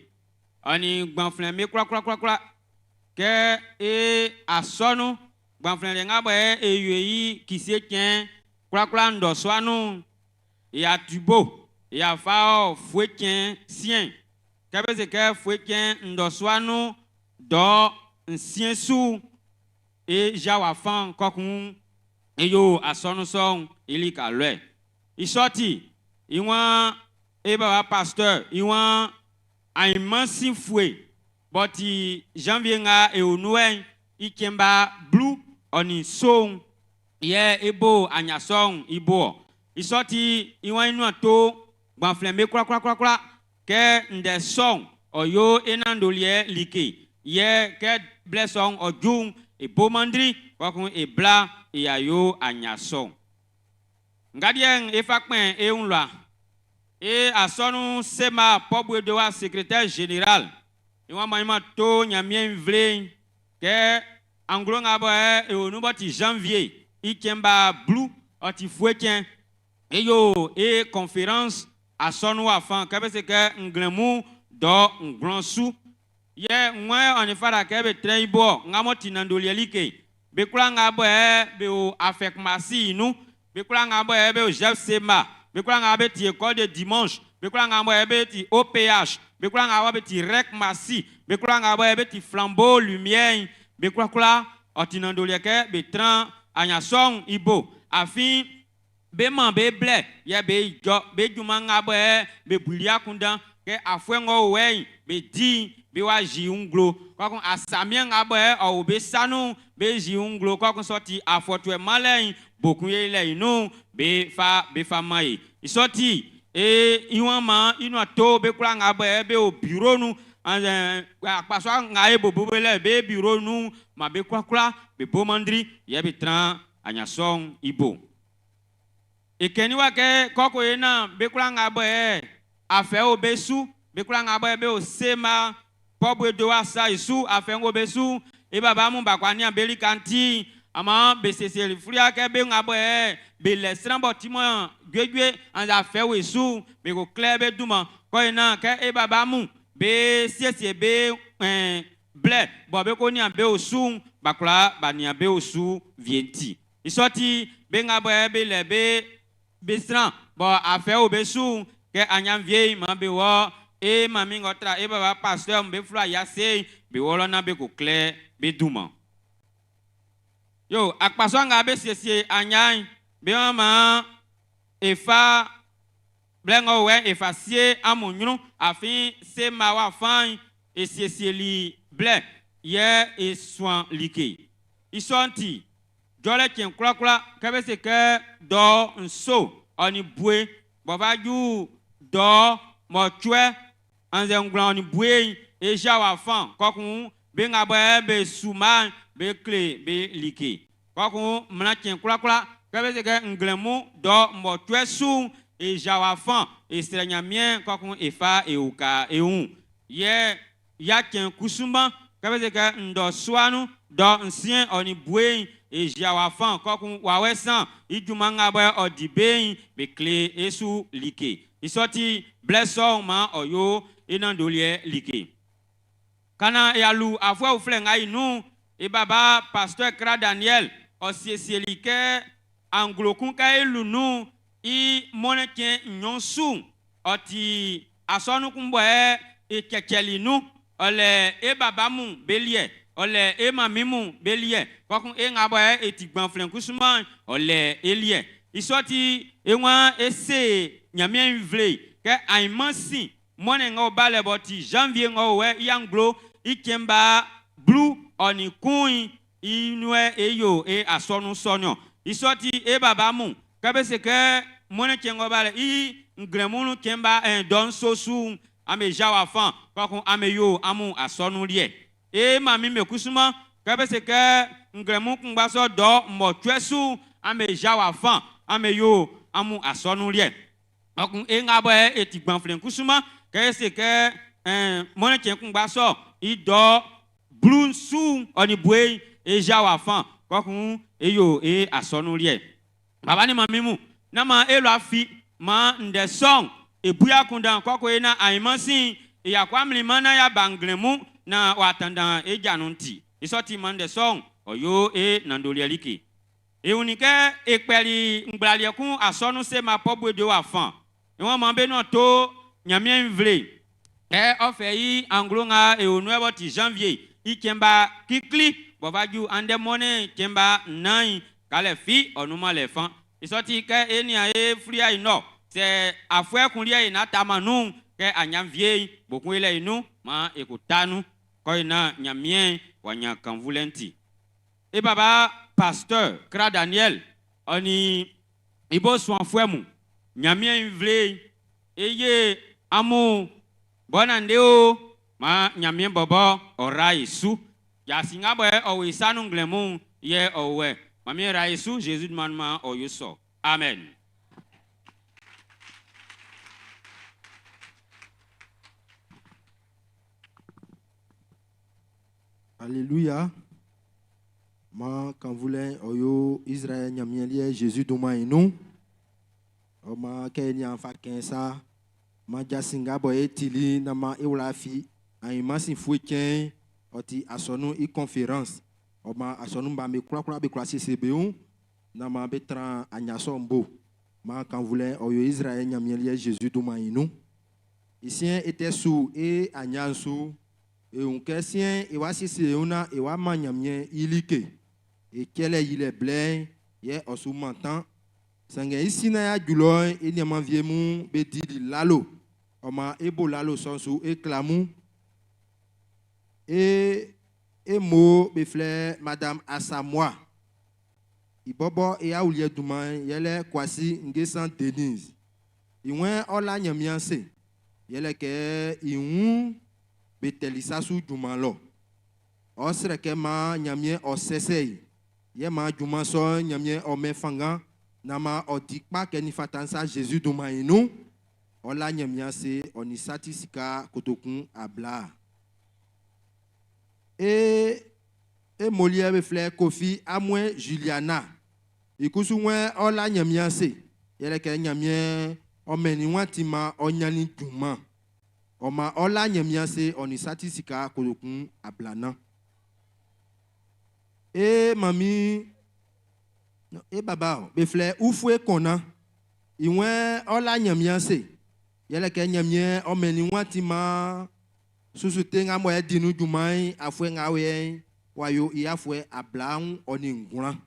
ɔ nin gbanflɛn be kwlakwlakwlakwla. Kɛ e asɔnun gbanflɛn liɛ nga bɔ e yo i Kisie cɛn kwlakwla ndɔsua nun'n, i atubo, i afa ɔ fue cɛn siɛn. Kɛ be se kɛ fue cɛn ndɔsua nun dɔ nsiɛn su'n, e ja wafa'n kɔkun e yo asɔnun sɔ'n i lika lɔɛ. I sɔ ti, i waan e baba pasteur i waan ainman sin fue b'ɔ ti janvie nga e o nun wɛ'n i cɛn ba blu ɔ nin nso'n yɛ e bo anya sɔ'n i bo-ɔ. I sɔ ti, i waan i nuan to gbanflɛn'm be kwlakwlakwlakwla kɛ ndɛ sɔ'n ɔ yo e nanndoliɛ like, yɛ kɛ blɛ sɔ'n ɔ ju'n, e bo mandri, kpɔkun e bla e a yo anya sɔ'n. Ngadiɛ'n e fa kpɛn e wun lua. E asɔnun CEMA Pɔbuedowa secrétaire général. I wa ma to Ɲanmiɛn nvle'n kɛ anglo nga bɔ e o nun b'ɔ ti janvier i cɛn ba 10, ɔ ti fue cɛn, e yo e conférence asɔnun wafa kɛ be se kɛ nglɛmun dɔ 9 su. Yɛ ŋwan ɔ nin fata kɛ be trɛn i bo nga m'ɔ ti nandoliɛ like be kwlaa nga bɔ be o afɛkumasi nun, be kwlaa nga bɔ be o GEP CEMA, be kwlaa nga be ti école de dimanche, be kwlaa nga bɔ be ti OPH, be kwlaa nga bɔ be ti REC Masi, be kwlaa nga bɔ be ti flambeau lumière, be kwlakwla ɔ ti nandoliɛ kɛ be tran anyasɔn i bo, afin be man be blɛ yɛ be jɔ be junman nga bɔ be buli akundan kɛ afuɛ ng'ɔ o wɛ'n be di be wa zi nglo kɔkun asamiɛ nga bɔ ɔ o be sa nun be zi nglo kɔkun sɔ ti afɔtuɛ malɛ'n bokun ye lɛ inú be fa ma ye i sɔ ti e iwan ma inu ato be kwlaa nga bɔ be o bureau nu akpasua nga e bobo be lɛ be bureau nu ma be kwlakwla be bo mandri yɛ be tran anyasɔn i bo. Ekeni wa kɛ kɔkɔ ye na be kwlaa nga bɔ afɛ o be su, be kwlaa nga bɔ be o CEMA Pɔbuedo asa isu afɛ ŋgo be su e baba mu bakwa nia beli kanti ama be sese furia kɛ be nga bɔ be lɛ sran bɔ timɔ juejue anza afɛ wo su be ko klɛ be duma kɔ ye na kɛ e baba mu be siesie be blɛ bɔ be ko nia be o su bakula ba nia be o su vienti isɔti be nga bɔ be lɛ be sran bɔ afɛ o be su kɛ anyanvie ma be wɔ e mami ŋɔ tra e baba pasteur be fla yase be wɔlɔ na be ko klɛ be duma yo. Akpasua nga be siesie anyan be wɔn ma efa blɛ ŋɔ wɛ efa sie amu nyru, afin se ma wa fan esiesieli blɛ yɛ esuan like isɔn ti jɔlɛ tiɛn kwlakwla kɛ be se kɛ dɔ 7 ɔni bue bɔba ju dɔ 8 anzɛ 9 ɔni bue ezia wa fan kɔkun be nga bɔ be suma be kle be like kɔkun mla tiɛn kwlakwla kɛ be se kɛ nglɛmu dɔ 8 su ezia wa fan esrɛ Ɲanmiɛn kɔkun efa ewuka ehun yɛ ya tiɛn kusuma kɛ be se kɛ ndɔ suanu dɔ 6 ɔni bue ezia wa fan kɔkun wawɛ san idjuma nga bɔ ɔdi beyin be kle esu like isɔti blɛ sɔn ma ɔyo enandoliɛ like kana yalu afuɛ uflɛ nga inu e baba pasteur Kra Daniel ɔsiesieli kɛ anglo kun ka elu nu i mɔnɛ tiɛn nyɔn su ɔti asɔnu kun bɔ e kɛkɛli nu ɔlɛ e baba mu beliɛ ɔlɛ e mami mu beliɛ kɔkun e ŋa bɔ e ti gbanflɛn kusuma ɔlɛ eliɛ isɔti e ŋua ese Ɲanmiɛn nvle kɛ ayima si mɔnɛ ŋa ba lɛ bɔ ti janvier ŋa wɛ yanglo i cɛn ba 11 i nuɛ e yo e asɔnu sɔnyɔ isɔti e baba mu kɛ be se kɛ mɔnɛ cɛn ŋa ba lɛ i nglɛmunu cɛn ba dɔ 7 su ame jawa fan kɔkun ame yo amu asɔnu liɛ e mami me kusuma kɛ be se kɛ nglɛmu kungbasɔ dɔ 8 su ame jawa fan ame yo amu asɔnu liɛ ɔkun e ŋa bɔ e ti gbanflɛn kusuma kɛ e se kɛ mɔnɛ cɛn kungbasɔ i dɔ 10 su ɔni bue e jawa fan kɔkun e yo e asɔnu liɛ. Baba ni mami mu nama e lɔ afi ma ndɛ sɔn ebuya kundan kɔkɔ e na ayimasi ìyàkó amlima na ya ba nglɛmu na wà tandan e dzanu ti isɔti ma ndɛ sɔn ɔyo e nandoliɛ like ehun kɛ ekpɛli ŋgblaliɛ kun asɔnu se ma pɔbue de wa fan ìwọ̀n ma be nɔ to Ɲanmiɛn nvle ɛ ɔfɛ yi anglo ŋa ehonu ɛbɔ ti janvier itsɛnba kikli bɔbaju andɛ mɔnɛ tsɛnba 4 kalɛ fi ɔnuma lɛ fan isɔti kɛ enia e fria yi nɔ sɛ afuɛ kunliɛ yi na tama nu kɛ anyanvie bokun lɛ yi nu ma ekutanu kɔ yi na Ɲanmiɛn wa nya kanvulɛnti e baba pasteur Kra Daniel ɔni ibo suanfuɛ mu Ɲanmiɛn nvle eye amu bɔnande o ma Ɲanmiɛn bɔbɔ ɔra yi su yasi ŋa bɔ ɔwɔ isanu nglɛmu yɛ ɔwɛ mami ra yi su Jésus manuma ɔyosɔ amen.
Alléluia. Ma kanvulɛ ɔ yo Israël Ɲanmiɛn liɛ Jésus dunman i nun. Ɔ ma kɛ ni an fa kɛn sa ma jasin nga bɔ e tili na ma e wla fi ainman sin fue cɛn ɔ ti asɔnun i conférence. Ɔ ma asɔnun ba be kwlakwla be kwla siesie be wun na ma be tran aɲia bo. Ma kanvulɛ ɔ yo Israël Ɲanmiɛn liɛ Jésus dunman i nun. Isiɛn e tɛ su e aɲia'n su e wun kɛ siɛn e wa siesie e wun na e wa man Ɲanmiɛn i like. E cɛlɛ yilɛ blɛ'n yɛ ɔ su mantan. Sanngɛ i sin na y'a ju lɔ'n e nianman vie mun be dili lalo. Ɔ ma e bo lalo sɔ'n su e klamu. E mo be flɛ Madame Asamoah. I bɔbɔ e awuliɛ dunman yɛlɛ Kwasi Ngesan Denise. I wɛn ɔ la Ɲanmiɛn se. Yɛlɛ kɛ i wun be tɛli sa su junman lɔ. Ɔ srɛ kɛ man Ɲanmiɛn ɔ sɛsɛ i. Yɛ man junman sɔ'n Ɲanmiɛn ɔ mɛn fanngan na man ɔ di kpa kɛ ni fata'n sa Jésus dunman i nun. Ɔ la Ɲanmiɛn se ɔ ni sati sika kotokun abla. E moliɛ be flɛ Kofi Amue Juliana. I kusu wɛn ɔ la Ɲanmiɛn se. Yɛlɛ kɛ Ɲanmiɛn ɔ mɛnnin wan ti man ɔ ɲannin junman. Ɔ ma ɔ la Ɲanmiɛn se ɔ ni sati sika kotokun ablanan. E mami e baba o be flɛ Ufue Kɔnna. I wɛn ɔ la Ɲanmiɛn se. Yɛlɛ kɛ Ɲanmiɛn ɔ mɛnnin wan ti man susu te nga mɔ e di nun junman'n afuɛ nga wɛ wa yo i afuɛ ablaun ɔ nin ngwlan.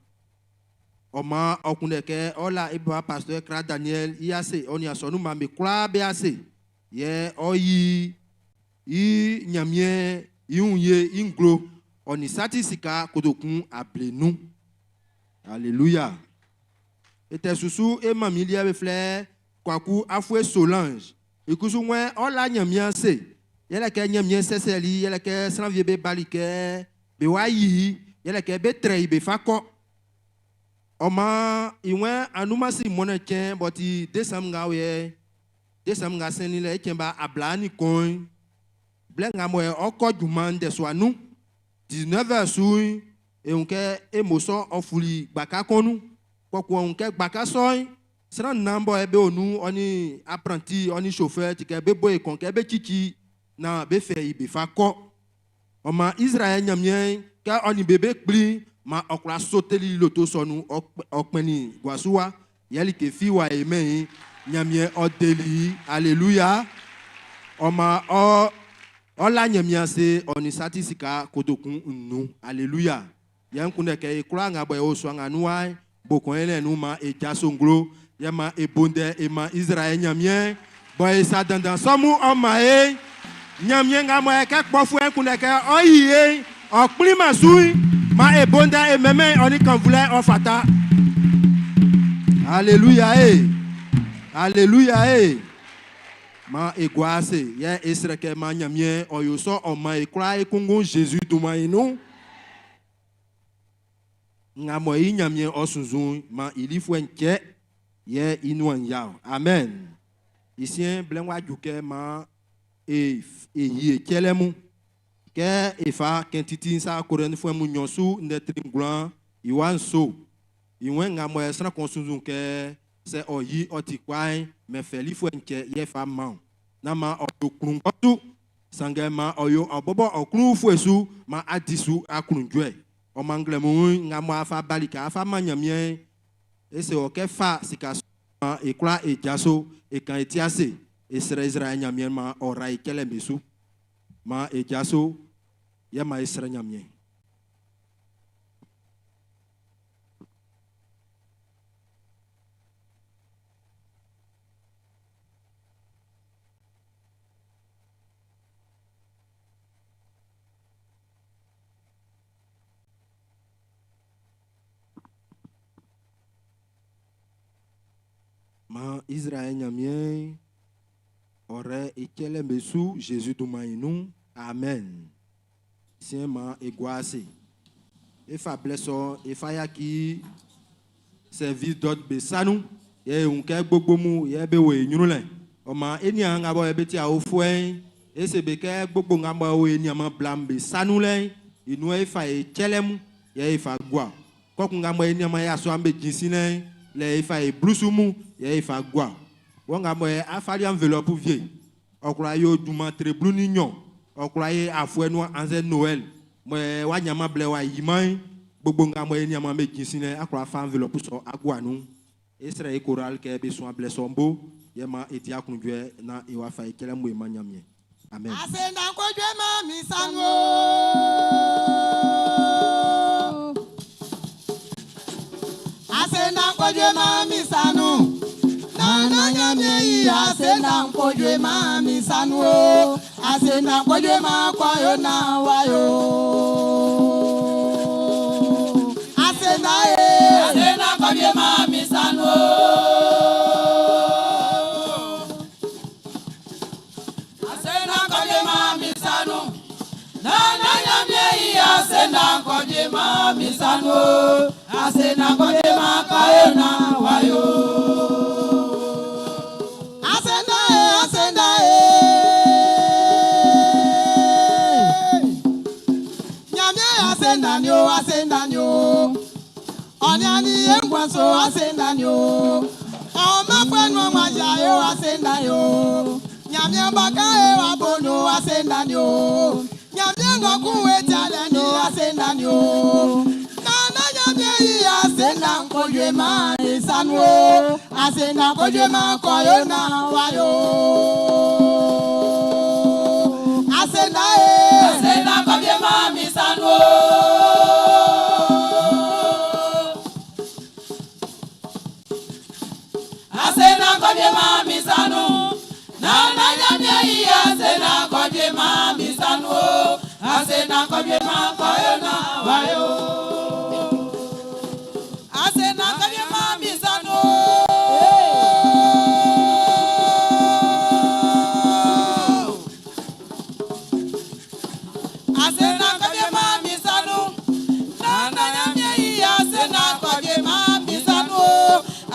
Ɔ ma ɔ kunndɛ kɛ ɔ la e baba pasteur Kra Daniel i ase ɔ nin asɔnun man be kwlaa be ase. Yɛ ɔ yi i Ɲanmiɛn i wun ye i nglo ɔ nin sati sika kotokun ablenun. Alléluia. E tɛ susu e mami liɛ be flɛ Kwaku Afue Solange. I kusu wɛn ɔ la Ɲanmiɛn se. Yɛlɛ kɛ Ɲanmiɛn sɛsɛli yɛlɛ kɛ sran vie be bali kɛ be wa yi yɛlɛ kɛ be trɛ i be fa kɔ. Ɔ ma i wɛn anumasi mɔnɛ cɛn bɔ ti décembre nga wɛ décembre nga sɛnni lɛ cɛn ba abla ni kɔn blɛ nga mɔ ɔ kɔ junman ndɛ sua nun 19h su e wun kɛ e mo sɔ ɔ fuli gbaka kɔn kpɔkun ɔ wun kɛ gbaka sɔ'n sran nan bɔ e be o nun ɔ ni apprenti ɔ ni chauffeur ti kɛ be bo e kɔn kɛ be cici na be fɛ i be fa kɔ. Ɔ ma Israël Ɲanmiɛn kɛ ɔ nin be be kpli ma ɔ kwla soteli loto sɔ nun ɔ kpɛnnin guasu wa yɛ like fi wa e mɛn i Ɲanmiɛn ɔ deli alléluia. Ɔ ma ɔ la Ɲanmiɛn se ɔ nin sati sika kotokun nnun alléluia. Yɛ n kunndɛ kɛ e kwlaa nga bɔ e o sua nga nun wa'n bo kɔn e lɛ nun man e jaso nglo yɛ man e bo ndɛ e man Israël Ɲanmiɛn bɔ e sa dandan sɔ mun ɔ man e Ɲanmiɛn nga mɔ e kɛ kpɔfuɛ'n kunndɛ kɛ ɔ yi e ɔ kplinman su'n man e bo ndɛ e mɛnmɛn ɔ ni kanvulɛ ɔ fata. Alléluia e. Alléluia e. Man e gua ase yɛ e srɛ kɛ man Ɲanmiɛn ɔ yo sɔ ɔ man e kwlaa e kunngun Jésus dunman i nun. Nga mɔ i Ɲanmiɛn ɔ sunnzun man i lifuɛ'n cɛ yɛ i nuan ya o. Amen. I siɛn blɛ'n w'a ju kɛ man e yi e cɛlɛ mun. Kɛ e fa kɛn titi'n sa Korɛntifuɛ mun nɲɔn su ndɛ tri ngwlan i wa nso. I wɛn nga mɔ sran kun sunnzun kɛ sɛ ɔ yi ɔ ti kpa'n mɛn fɛ lifuɛ'n cɛ yɛ fa man o. Nán man ɔ yo klunngbɔ su, sanngɛ man ɔ yo ɔ bɔbɔ ɔ klun ufue su man a di su aklunjuɛ. Ɔ man nglɛmun nga mɔ a fa bali kɛ a fa man Ɲanmiɛn'n, e se wɔ kɛ fa sika sɔ'n man e kwlaa e jaso, e kan e ti ase, e srɛ Izraɛl Ɲanmiɛn'n man ɔ ra e cɛlɛ'm be su. Man e jaso, yɛ man e srɛ Ɲanmiɛn. Man Izraɛl Ɲanmiɛn'n ɔ rɛ i cɛlɛ'm be su Zezi dunman'n i nun. Amen. Siɛn man e gua ase. E fa blɛ sɔ'n e fa yaki service d'ordre be sa nun. Yɛ e wun kɛ gbogbo mun yɛ be wo e ɲrun lɛ. Ɔ maan e niaan nga bɔ be ti aofuɛ'n, e se be kɛ gbogbo nga bɔ o e niaanman bla'm be sa nun lɛ'n, I nun e fa e cɛlɛ mun yɛ e fa gua. Kɔkun nga mɔ e nianman yasua'm be jinsi lɛ'n lɛ e fa e blusu mun yɛ e fa gua. Wɔ nga mɔ e afali enveloppe wie. Ɔ kwla yo junman tre 12, ɔ kwla ye afuɛ nuan annzɛ Noël. Mɔ e wa ɲanman blɛ wa yiman gbogbo nga mɔ e nianman be jinsi lɛ'n a kwla fa enveloppe sɔ agua nun. E srɛ e chorale kɛ be suan blɛ sɔ'n bo yɛ man e di aklunjuɛ na e wa fa e cɛlɛ mun e man Ɲanmiɛn. Amen.
Asenda kodwe ma mi sanu o. Asenda kodwe ma mi sanu. Nana nyamie yi asenda kodwe ma mi sanu o. Asenda kodwe ma kwayo na wayo. Asenda e.
Asena kɔbie ma mi sanu o. Asena kɔbie ma mi sanu. Nana nyamie yi asena kɔbie ma mi sanu o. Asena kɔbie ma kayo na wayo.
Asenda e, asenda e. Nyamie asenda ni o, asenda ni o. Ọ̀nìyàn engwanso asenda ni o. Ọmọ fẹnu ọmọ àyà yo asenda yo. Nyamie baka e wa bonu asenda ni o. Nyamie ngọkun etialẹ ni asenda ni o. Nana nyamie yi asenda nkojue ma isanu o. Asenda nkojue ma kọyo na wayo. Asenda e.
Asena kɔbie ma mi sanu o. Asena kɔbie ma mi sanu. Nana nyamie yi asena kɔbie ma mi sanu o. Asena kɔbie ma kɔyo na wayo. Asena kɔbie ma mi sanu o. Asena kɔbie ma mi sanu. Nana nyamie yi asena kɔbie ma mi sanu o.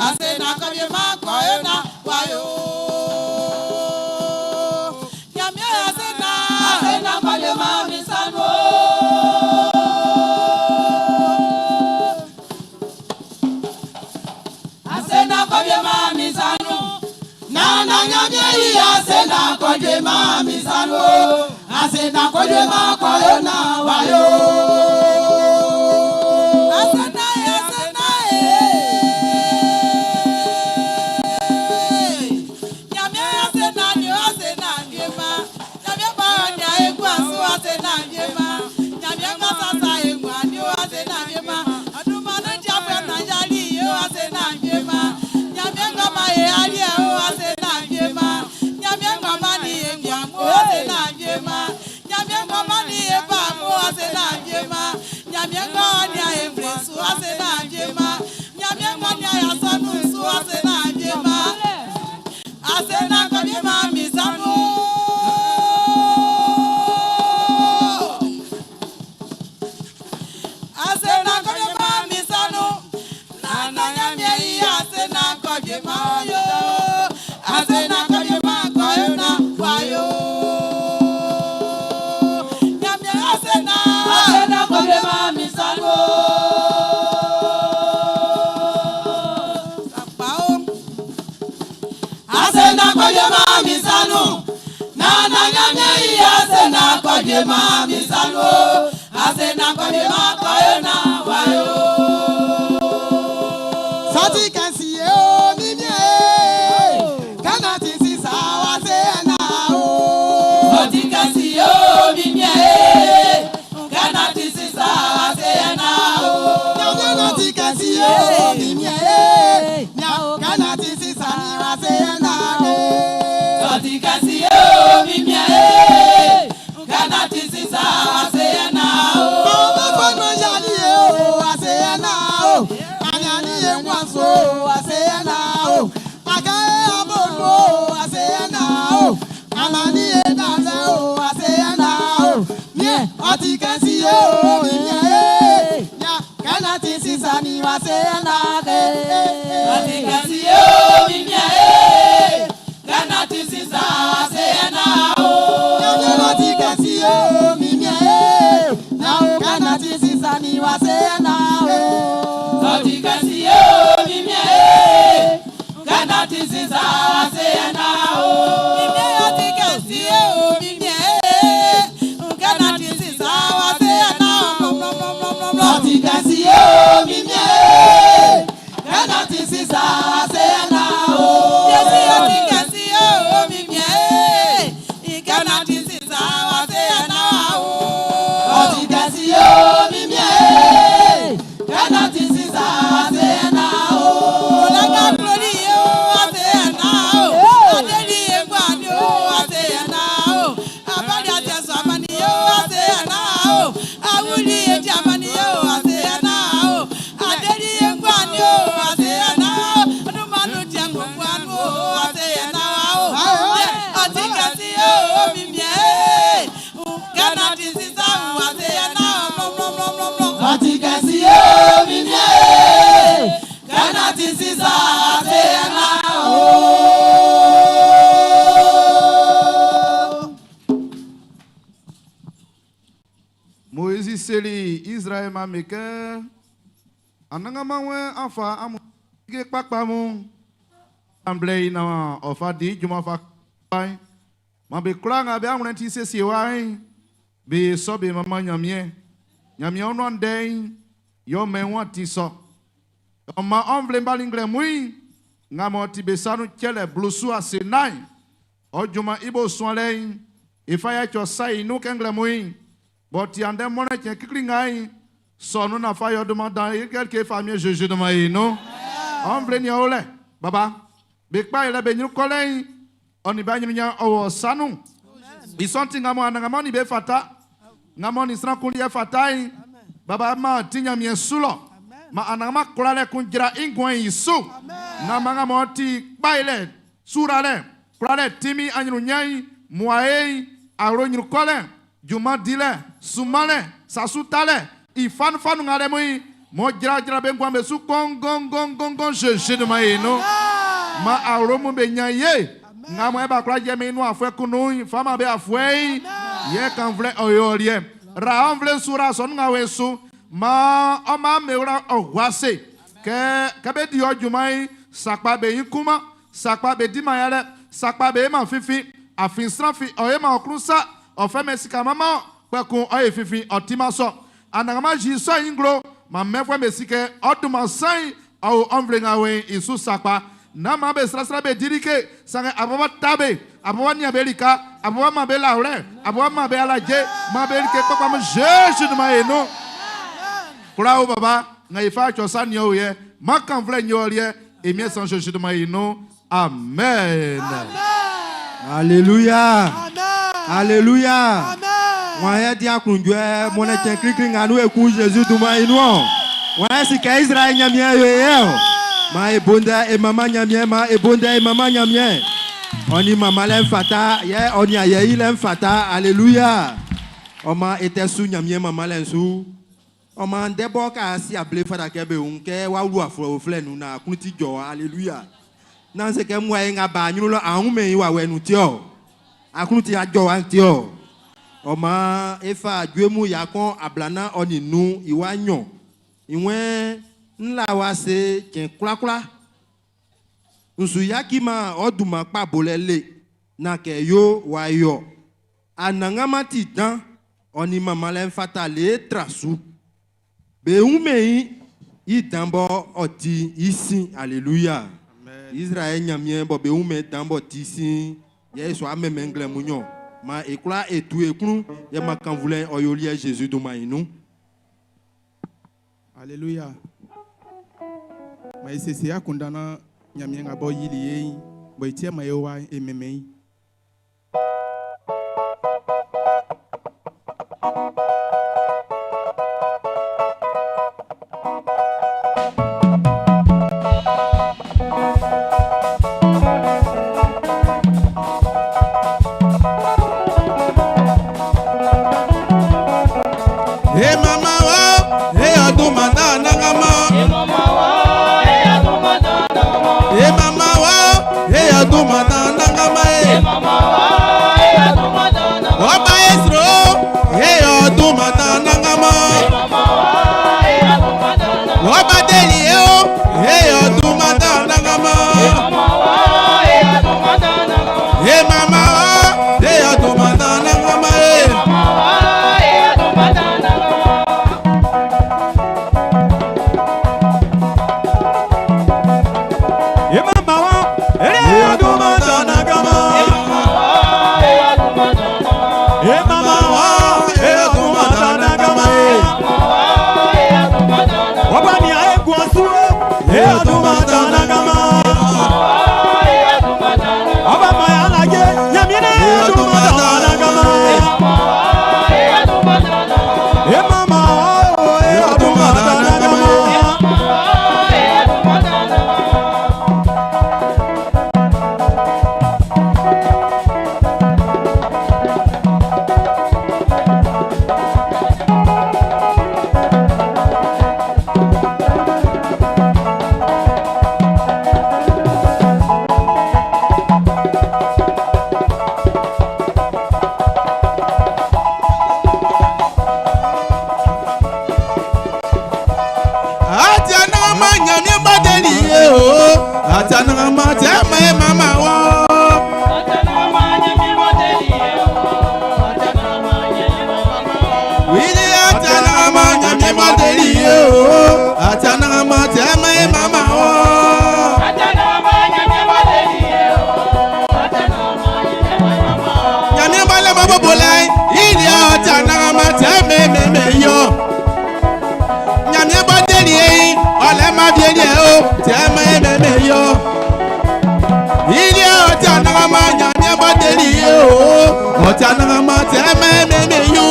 Asena kɔbie ma kɔyo na wayo. Nyamie asena. Asena kɔbie ma mi sanu o. Asena kɔbie ma mi sanu.
Nana nyamie yi asenda kɔdwe ma mi sanu o. Asenda kɔdwe ma kɔyo na wayo.
Asena ye, asena ye. Nyamie asena ni o, asena nie ma. Nyamie ba nya egu asu asena nie ma. Nyamie ma sasa egu ani o, asena nie ma. Ọdún ma ló jẹ́ afẹ́ nàìjíríà yìí o, asena nie ma. Nyamie ŋgɔ ma ye ali ẹ o, asena nie ma. Nyamie ŋgɔ ma ni egu amu o, asena nie ma. Nyamie ŋgɔ ma ni eba amu o, asena nie ma. Nyamie ŋgɔ ni ayebre su, asena nie ma. Nyamie ŋgɔ ni ayasɔnu su, asena nie ma. Asena kɔbi ma mi sanu. Asena kɔbi ma mi sanu. Nana nyamie yi asena kɔbi ma yo. Asena kɔbi ma kɔyo na wayo. Nyamie asena. Asena kɔbi ma mi sanu. Sakpao. Asena kɔbi ma mi sanu. Nana nyamie yi asena kɔbi ma mi sanu. Asena kɔbi ma kɔyo na wayo.
Sɔti kɛnsi ye o mi mie. Kana ti sisan wa se na o.
Sɔti kɛsi o mi mie. Kana ti sisan wa se na o.
Nyamie na ti kɛnsi ye o mi mie. Nya kana ti sisan ni wa se na o.
Sɔti kɛsi o mi mie. Kana ti sisan wa se na o.
Bọ́lá fọ́nà yálì ye o wa se na o. Ànyàní ye ŋwanso o wa se na o. Àkàyé abonu o wa se na o. Àmàní ye dàlẹ́ o wa se na o. Mie ọtí kẹ́sì ye o mi mie. Nya kẹ́nà ti sísan ni wa se na o.
Sɔti kɛsi o mi mie. Kana ti sisan wa se na o.
Nyamie ọtí kẹ́sì ye o mi mie.
ase na o. Jesi oti kesi o mi mie e. Ike na ti sisa ase na o. Oti kesi o mi mie e. Ike na ti sisa ase na o. Laka glory o ase na o. Adeli egba ni o ase na o. Abali ati ẹsọ amani o ase na o. Awuli eji amani o ase na o. Adeli egba ni o ase na o. Ọdúnmọ́dún jẹ gbogbo anu o ase na o. Ọtí kẹsí o omi miẹ. Gánà ti sísá o ase na o mlọmlọmlọmlọ. Ọtí kẹsí omi miẹ. Gánà ti sísá ase na o.
Moïse seli Israël ma meke ananga we afa amu ge kpakpa mu amble ina ofa di juma fa pai ma be kura nga be anwre ti siesie wa be so be mama nyamie nyamie ono ndei yo me won ti so o ma omble mbalingle mui nga mo ti be sanu chele blusu ase nai o juma ibo suale ifa ya cho sai nu kengle mui Boti ande mone tien kikli ngai sonu na fa yo demanda quelque famille Jésus de mai no. Omble ni ole baba be pa ile be nyu kole oni ba nyu nya owo sanu. Isonti ngamo ananga ni be fata. Ngamo ni sran kun ye fata yi. Baba ma tinya mi sulo. Ma ananga ma kula le kun jira ingwan isu. Na manga mo ti pa ile sura le kula le timi anyu nyai muae aro nyu kole. Juma dile, sumale, sasutale, ifan fanu ngale mui, mo jira jira be ngwambe su gong gong gong gong gong je je de mai no. Ma aromu be nya ye. Ngamo e ba kra je mi nu afwe kunu, fama be afwe. Ye kan vle oyorie. Ra on vle sura son ngawe su. Ma o ma me ora owase. Ke ke be di ojuma yi, sakpa be yin kuma, sakpa be di ma yale, sakpa be ma fifi, afin srafi oye ma okrusa. Ọ̀fẹ́ mẹ́sìkà mama pẹ̀kun ọ̀yẹ̀ fífin ọ̀tí ma sọ anagama zi sọ yin glo ma mẹ́fọ́ mẹ́sìkẹ́ ọ̀dùnmọ̀ sẹ́yìn ọ̀wọ̀ ọ̀nfìlẹ̀ngàwẹ̀ ìsú sàkpa nama bẹ sirasira bẹ dirike sangẹ ababa tabe ababa niabelika ababa ma bẹ lawulẹ ababa ma bẹ alajẹ ma bẹ like kpakpa Jésus ma ye no kura o baba nka ifa atsɔsa ni o yɛ ma kan filɛ ni o yɛ emie san Jésus ma ye no amen.
Alléluia.
Amen.
Alléluia.
Amen.
Wọn di akunjẹ mọnẹtsẹ kirikiri ŋa nu eku Jésus duma inu ọ. Wọn si kẹ Israel nyamiẹ yẹ yẹ o. Ma ebonda e mama nyamiẹ ma ebonda e mama nyamiẹ. Ọni mama lẹ nfata yẹ ọni ayẹyi lẹ nfata alléluia. Ọma etẹsu nyamiẹ mama lẹ nsu. Ọma ndẹbọ ká si able fada kẹ bẹ òun kẹ wà wù afọ filẹ nu na akuti jọ alléluia. Nanse kẹ mu ayi ŋa ba anyinu lọ àwọn mẹyin wà wẹ nu tiọ. Akuti adzɔ wa tiọ ọmọ efa adzoemu yakɔ ablana ɔninu iwa nyɔ ìwɛ ńlá wa se tsɛ kulakula ŋsu yaki ma ɔduma kpabo lɛ le na kɛ yo wa yɔ anagama ti dan ɔni mama lɛ nfata le tra su beŋumeyi yi dan bɔ ɔti isi alléluia Israël nyamiɛ bɔ beŋume dan bɔ ti si yɛ sɔ amɛmɛ ŋlɛ mu nyɔ ma ekula etu ekunu yɛ ma kanvulɛ ɔyoliɛ Jésus do ma inu.
Alléluia. Ma esese akundana nyamie nga bɔ yili ye bɔ etia ma ye wa ememe yi.
Hey mama oh, hey adumada nangama. Hey mama oh, hey adumada nangama. Hey mama oh, hey adumada nangama. Oba esro, hey adumada nangama. Hey mama oh, hey adumada nangama. Oba deli oh, hey adumada nangama. Hey mama oh, hey adumada nangama. Hey mama oh, hey adumada nangama. Hey mama oh, hey adumada nangama. E mama wa, e odumata nangama e. Ọba ni a egun ọsùn o, e odumata nangama. Ọba maya lajẹ, nyamina e odumata nangama. E mama o, e odumata nangama.
Ati anagama nyamie ba deli ye o. Ati anagama tẹ ma ye mama wọ. Wili ati anagama nyamie ba deli ye o. Ati anagama tẹ ma ye mama wọ. Nyamie ba lẹ ma bọ bola ye. Ili ati anagama tẹ mẹ mẹ yọ. Nyamie ba deli ye ọlẹ ma bie liẹ o. Tẹ ma ye mẹ mẹ yọ. Ili ati anagama nyamie ba deli ye o. Ati anagama tẹ mẹ mẹ mẹ yọ.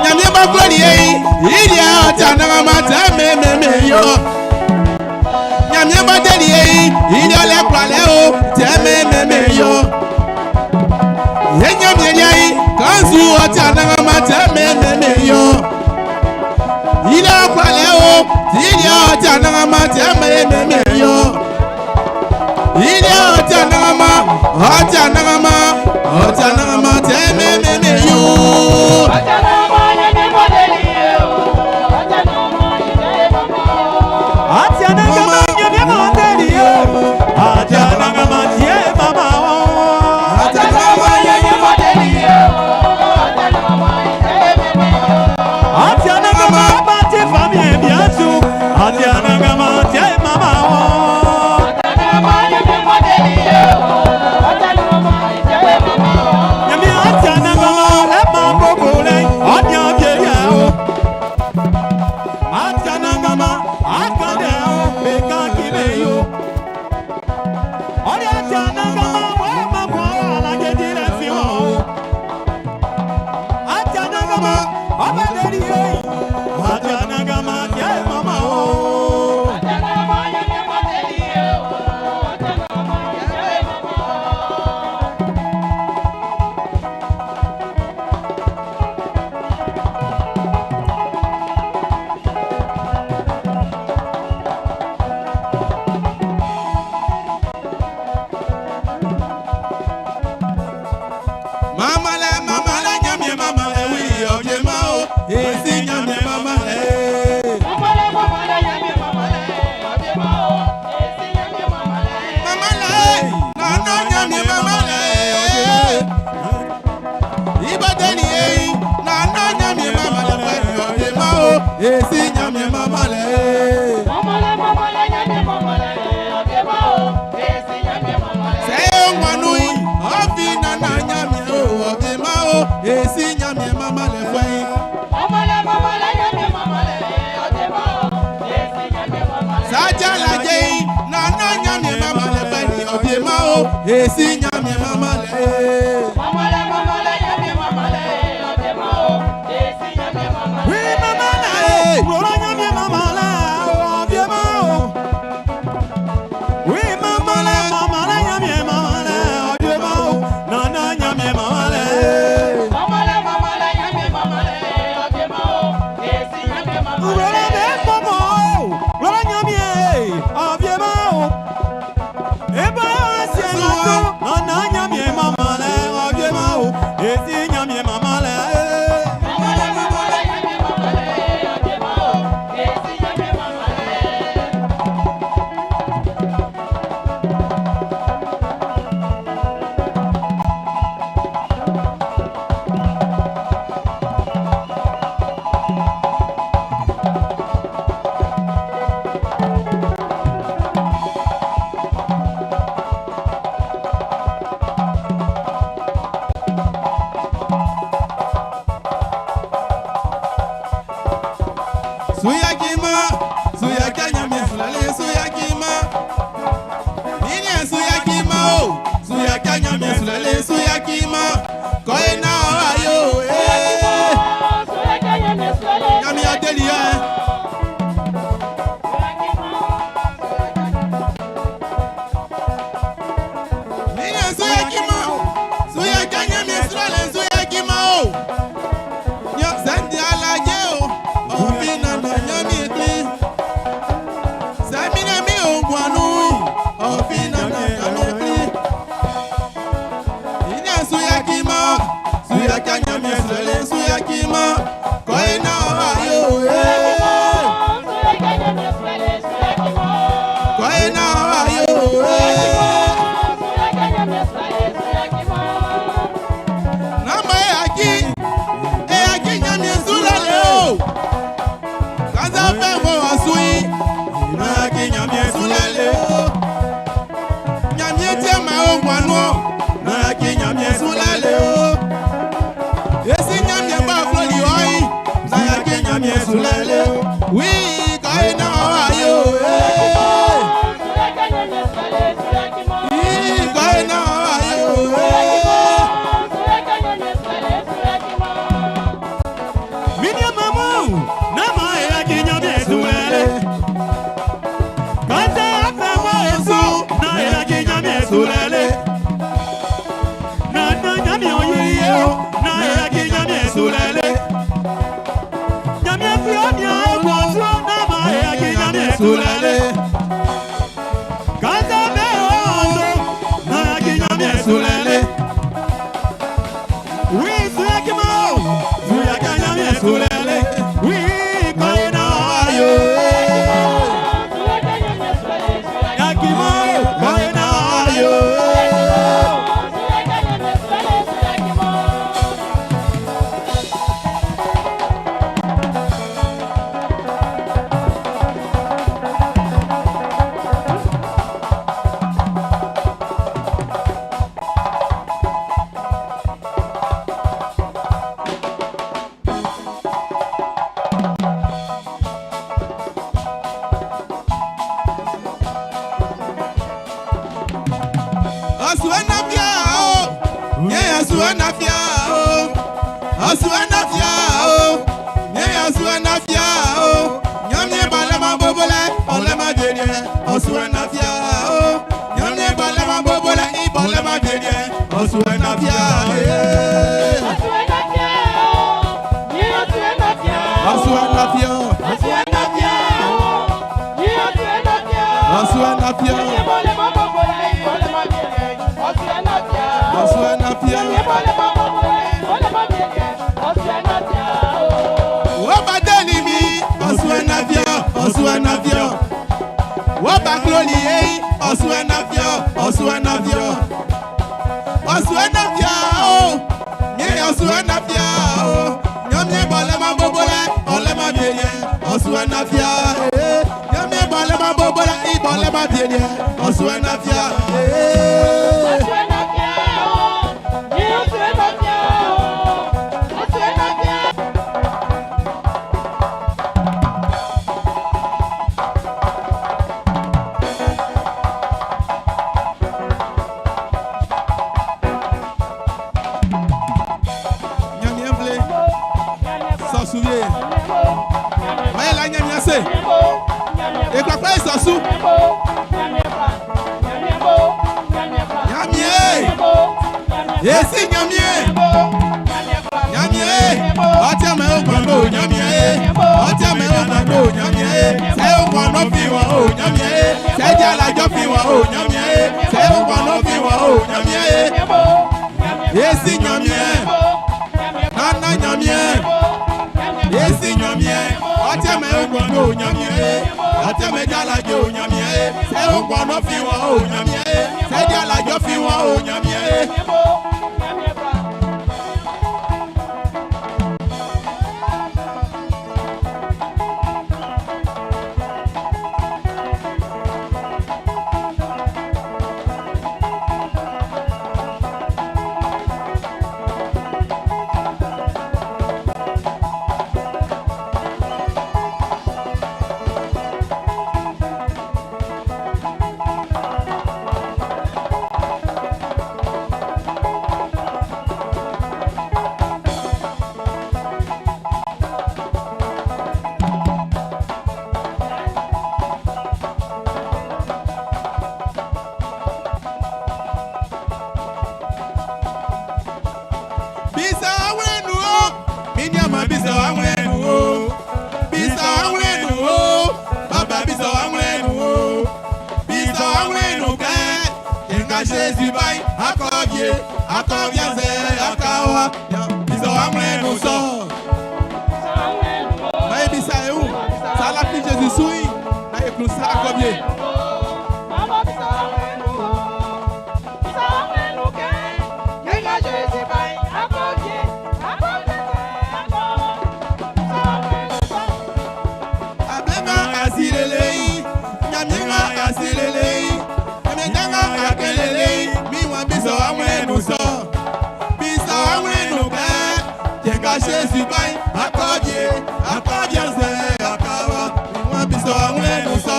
Nyamie ba kuloli ye ili ati anagama tẹ mẹ mẹ mẹ yọ. Nyamie ba deli ye ili ọlẹ kplɔlẹ o. Tẹ mẹ mẹ mẹ yọ. Ye nyamie lia yi kanzu ati anagama tẹ mẹ mẹ mẹ yọ. Ili ọkplɔlẹ o. Ili ati anagama tẹ mẹ mẹ mẹ yọ. Ili ati anagama ati anagama ati anagama tẹ mẹ mẹ mẹ yọ.
Ati anangama nyamie ma deli ye. Ati anangama tie mama o.
Ati anagama nyamie ba deli ye
Ati anangama ba ti famie biasu. Ati anangama tie mama o. Nyamie ati anangama le ma boko le. Ɔdi abie ye o. Ati anangama akande o. Beka kibe yo. Ɔdi ati anangama wɛ ma kɔ alajɛ le fi wɔ o. Ati anangama ɔbɛ deli ye. Ati anangama tie mama o.
Mama le mama le nyamie mama le wi ọbie ma o esi nyamie mama le. Mama le nana nyamie mama le. Ibadeli eyi nana nyamie mama le fẹ ọbie ma o esi nyamie mama le. Sẹ́yìn wọnú yìí ọ̀fi nana nyamie o ọbie ma o esi nyamie mama le fẹ yìí. Sájà lajẹ yìí nana nyamie mama le fẹ ni ọbie ma o esi nyamie mama le.
Oui, mama la, Rora nyamie mama la, oh, vie ma oh. Oui, mama la, mama la, nyamie mama la, oh, vie ma oh. Nana nyamie mama la. Rora be momo, Rora nyamie, oh, vie ma oh. Eba asie na to, nana nyamie mama la, oh, vie ma oh. Esi nyamie mama la.
Suyakima, suyaka nyame sulale suyakima. Nini suyakima o, suyaka nyame sulale suyakima. Koe na ayo eh. Nyame adeli eh. Nini suyakima, suyaka nyame sulale suyakima o. Nyo sendi alaje o, òfin nana nyami kli. Sẹ́mi náà mi ò gbọ́nú, òfin nana nyami kli. Ìní suyakima, suyaka nyami sulale suyakima. Kọ́yé náà wà yóò ẹ́. Kọ́yé náà wà yóò ẹ́. Nàmà ẹ̀ àjí, ẹ̀ àjí nyami sulale o. Kaza fẹ́ mọ wá sún yín. Nàá kí nyami sulale o. Nyami tiẹ̀ máa ń gbọ́nú. Nàá kí nyami sulale o. Esi nyami bá floli ọyìn. Nàá kí nyami sulale o. Wí kọ́yé náà wá yóò ẹ́. Yí kọ́yé náà wá yóò ẹ́.
Minia mamu, nama ya kinyame sulele. Kante afe mo esu, na ya kinyame sulele. Na na nyame oyiye o, na ya kinyame sulele. Nyame fi onya egwo su, nama ya kinyame sulele. Kante me ozo, na ya kinyame sulele. Oui, suyakima o, suyaka nyame sulele. Oui, koye na ayo. Yakima o, koye na ayo.
Asuanafia o, nye asuanafia o. Asuanafia o, nye asuanafia o. Nyamie balama bobole, olema jelie. Asuanafia o, nyamie balama bobole, ibolema jelie. Asuanafia eh. Asuanafia, asuanafia, asuanafia. Wọ́n bá dẹ́ni mi, ọ̀sùn ẹ̀nàfíà, ọ̀sùn ẹ̀nàfíà. Wọ́n bá kúròlì yẹ́yìn, ọ̀sùn ẹ̀nàfíà, ọ̀sùn ẹ̀nàfíà. Ọ̀sùn ẹ̀nàfíà o, mi ọ̀sùn ẹ̀nàfíà o. Nyọ́mí bọ̀ lẹ́mọ gbogbo lẹ́, ọ̀lẹ́mọ bìrì ọ̀sùn ẹ̀nàfíà ee. Nyọ́mí bọ̀ lẹ́mọ gbogbo lẹ́, ìbọ̀ lẹ́mọ bìrì ọ̀sùn ẹ̀nàfíà ee. Nyamie ble, sɔsuwie, mayɛ la nyamie se, ekpakpa yi sɔsu, nyamie, esi nyamie, nyamie, ɔtí ame wo gbɔn o nyamie, ɔtí ame wo gbɔn o nyamie, sɛ wo gbɔn fi wɔ o nyamie, sɛ dzi aladzɔ fi wɔ o nyamie, sɛ wo gbɔn fi wɔ o nyamie, esi nyamie, nana nyamie. Esi nyamie, ọtí ẹ̀mẹ̀ ogbọ̀n o nyamie, ọtí ẹ̀mẹ̀ jálajẹ o nyamie, ṣé ogbọ̀n fi wọ́n o nyamie, ṣé jálajọ fi wọ́n o nyamie. Bisa awlɛn nun o, mi nianman bisa awlɛn nun o. Bisa awlɛn nun o, baba bisa awlɛn nun o. Bisa awlɛn nun kɛ, nga Jésus bá yi, akɔbie, akɔbie sɛ akawa, bisa awlɛn nun sɔ. Maye bisa ewu, salafi Jésus sui, na ekun sa akɔbie. Ablenga asilele yi, nyamienga asilele yi, nyamienga akelele yi, mi wa bisa awlɛn nun sɔ. Bisa awlɛn nun kɛ, jɛnka Jésus bá yi, akɔbie, akɔbie sɛ akawa, mi wa bisa awlɛn nun sɔ.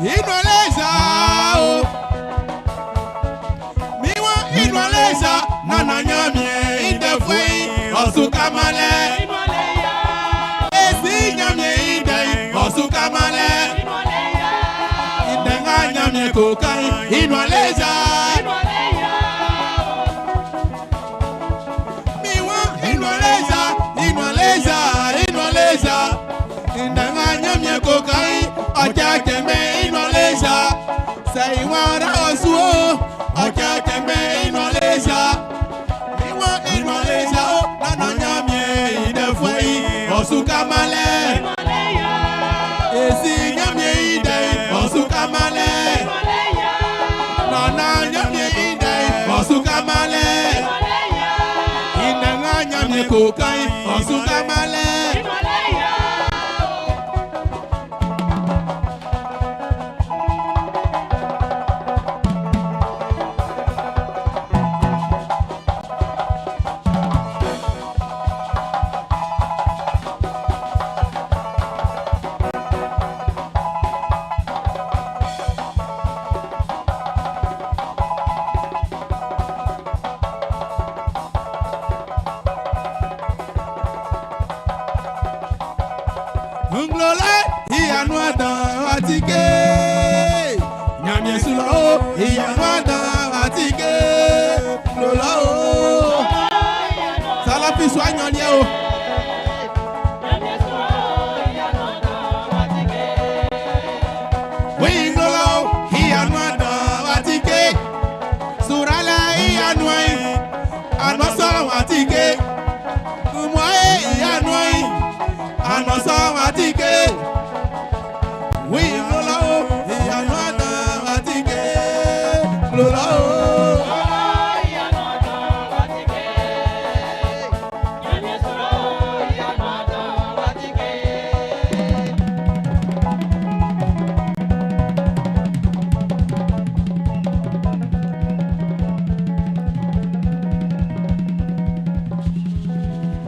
Inwaleza o, miwa inwaleza nana nyamie indefue ọ̀sùnkamale. Esi nyamie inde ọ̀sùnkamale. Indenga nyamie kokai inwaleza. Miwa inwaleza inwaleza inwaleza. Indenga nyamie kokai ọjà kẹmẹ inwaleza. Sẹ́yìn wọn rà ọ̀sùn o ọjà kẹmẹ inwaleza. Miwa inwaleza o nana nyamie indefue ọ̀sùnkamale. Esi nyamie inde ọ̀sùnkamale. Nana nyamie inde ọ̀sùnkamale. Indenga nyamie kokai ọ̀sùnkamale. Nglole ìyanu àdán àtìké. Nyàmìẹ sùlọ o ìyanu àdán àtìké. Nglole o. Salafi sọ ànyànlẹ o. Wíì nglole o ìyanu àdán àtìké. Sùràlẹ̀ ìyanu ẹ̀yìn. Ànọ́sọ̀ àtìké. Kùmọ̀ ìyanu ẹ̀yìn. Ànọ́sọ̀ àtìké. Wíì nglole o ìyanu àdán àtìké. Nglole o.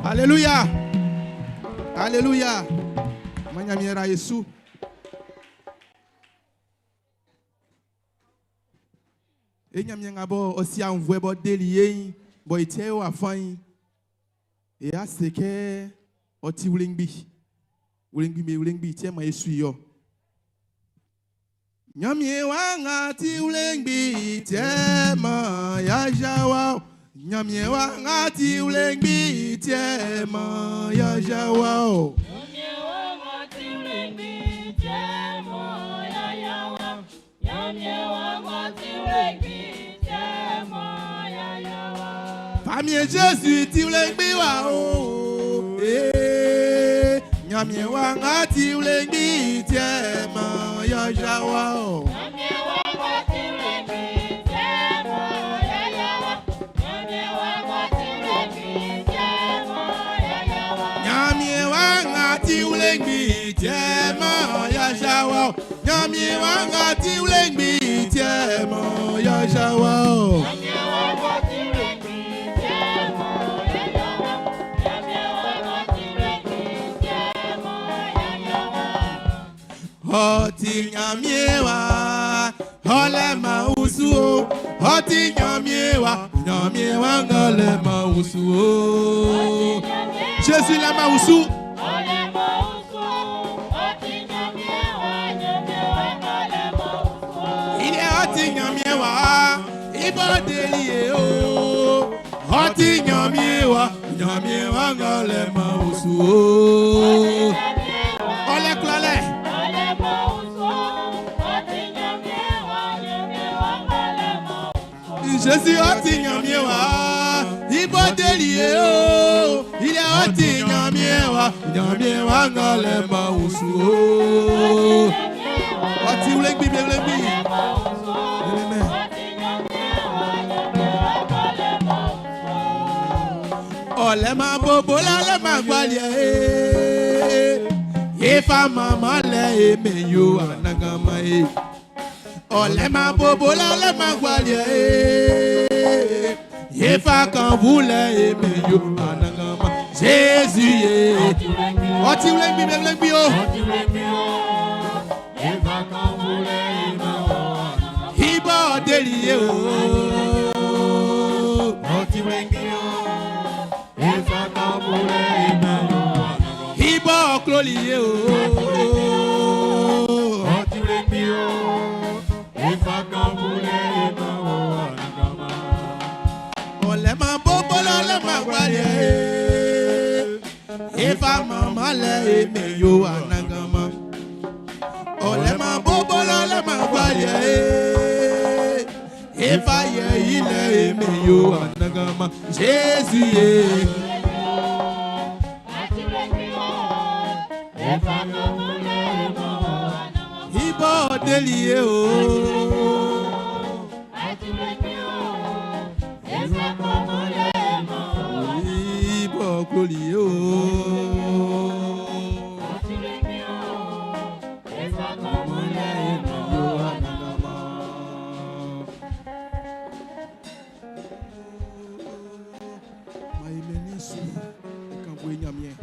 Alléluia. Alléluia. Manyamiera Yesu. Enyamie nga bo osi anvwe bo deli yin bo itie o afan E a seke oti wulengbi. Wulengbi me wulengbi itie ma Yesu yo. Nyamie wa nga ti wlengbi tiema ya jawa. Nyamie wa nga ti wlengbi tiema ya jawa. Famille Jésus ti wlengbi wa o. Eh, Nyamie wa nga ti wlengbi tiema ya jawa o. Nyamie wa nga ti wlengbi tiema ya jawa o. Nyamie wa nga ti wlengbi tiema ya jawa o. Ọtí nyamie wa, ọlẹ ma wusu o. Ọtí nyamie wa, nyamie wa ngọlẹ ma wusu o. Jésus la ma wusu. Ilé ọtí nyamie wa, ibọ deli ye o. Ọtí nyamie wa, nyamie wa ngọlẹ ma wusu o. Ọlẹ kulọlẹ. Jésus ọtí nyamie wa, ibọ deli ye o. Ilé ọtí nyamie wa, nyamie wa ngọlẹ ma wusu o. Ọtí wúlẹ́gbì bí wúlẹ́gbì. Ọ̀lẹ́ máa bòbó lálẹ́ máa gbalẹ̀ ee. Ifá màmá lẹ̀ èmi yóò ànàgàmà ee. Ọ̀lẹ́ máa bòbó lálẹ́ máa gbalẹ̀ ee. Ifá kan wúlẹ̀ èmi yóò ànàgàmà. Jésù yé. Ọtí wúlẹ́gbì bí wúlẹ́gbì o. Ibọ̀ délì yé o. Ibọ̀ kúròlì yé o. Ọ̀lẹ́ máa bó bọ́lá ọ̀lẹ́ máa gbalẹ̀ ee. Ifá màmá lẹ̀ èmi yóò ànàgàmọ́. Ọ̀lẹ́ máa bó bọ́lá ọ̀lẹ́ máa gbalẹ̀ ee. Ifá yẹ ilẹ̀ èmi yóò ànàgàmọ́. Jésù yé. Ibọ̀ délì yé o. Ibọ̀ kúròlì yé o. Maïmenisu, Ekambwe Nyamien.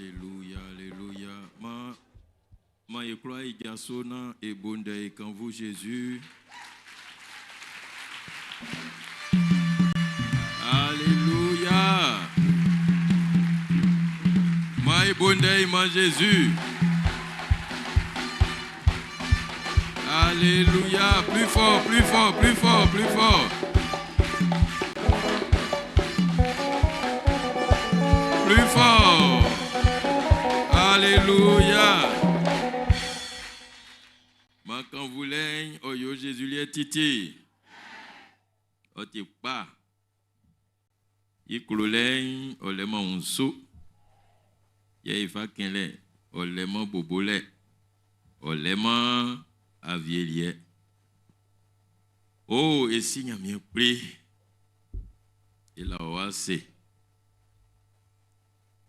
Alléluia, Alléluia. Ma, ma e kwla e jaso nan e bo ndɛ e kanvu Jésus. Alléluia. Ma e bo ndɛ e man Jésus. Alléluia. Plus fort, plus fort, plus fort, plus fort. Plus fort. Alléluia. Man kan vulɛ'n ɔ yo Jésus liɛ titi. Ɔ ti kpa. I klolɛ'n ɔ lɛ-man wunsu. Yɛ i fa kɛnlɛ ɔ lɛ-man bobolɛ. Ɔ lɛ-man awieliɛ. O e Si Nyanmiɛn Kpli, e la ɔ ase.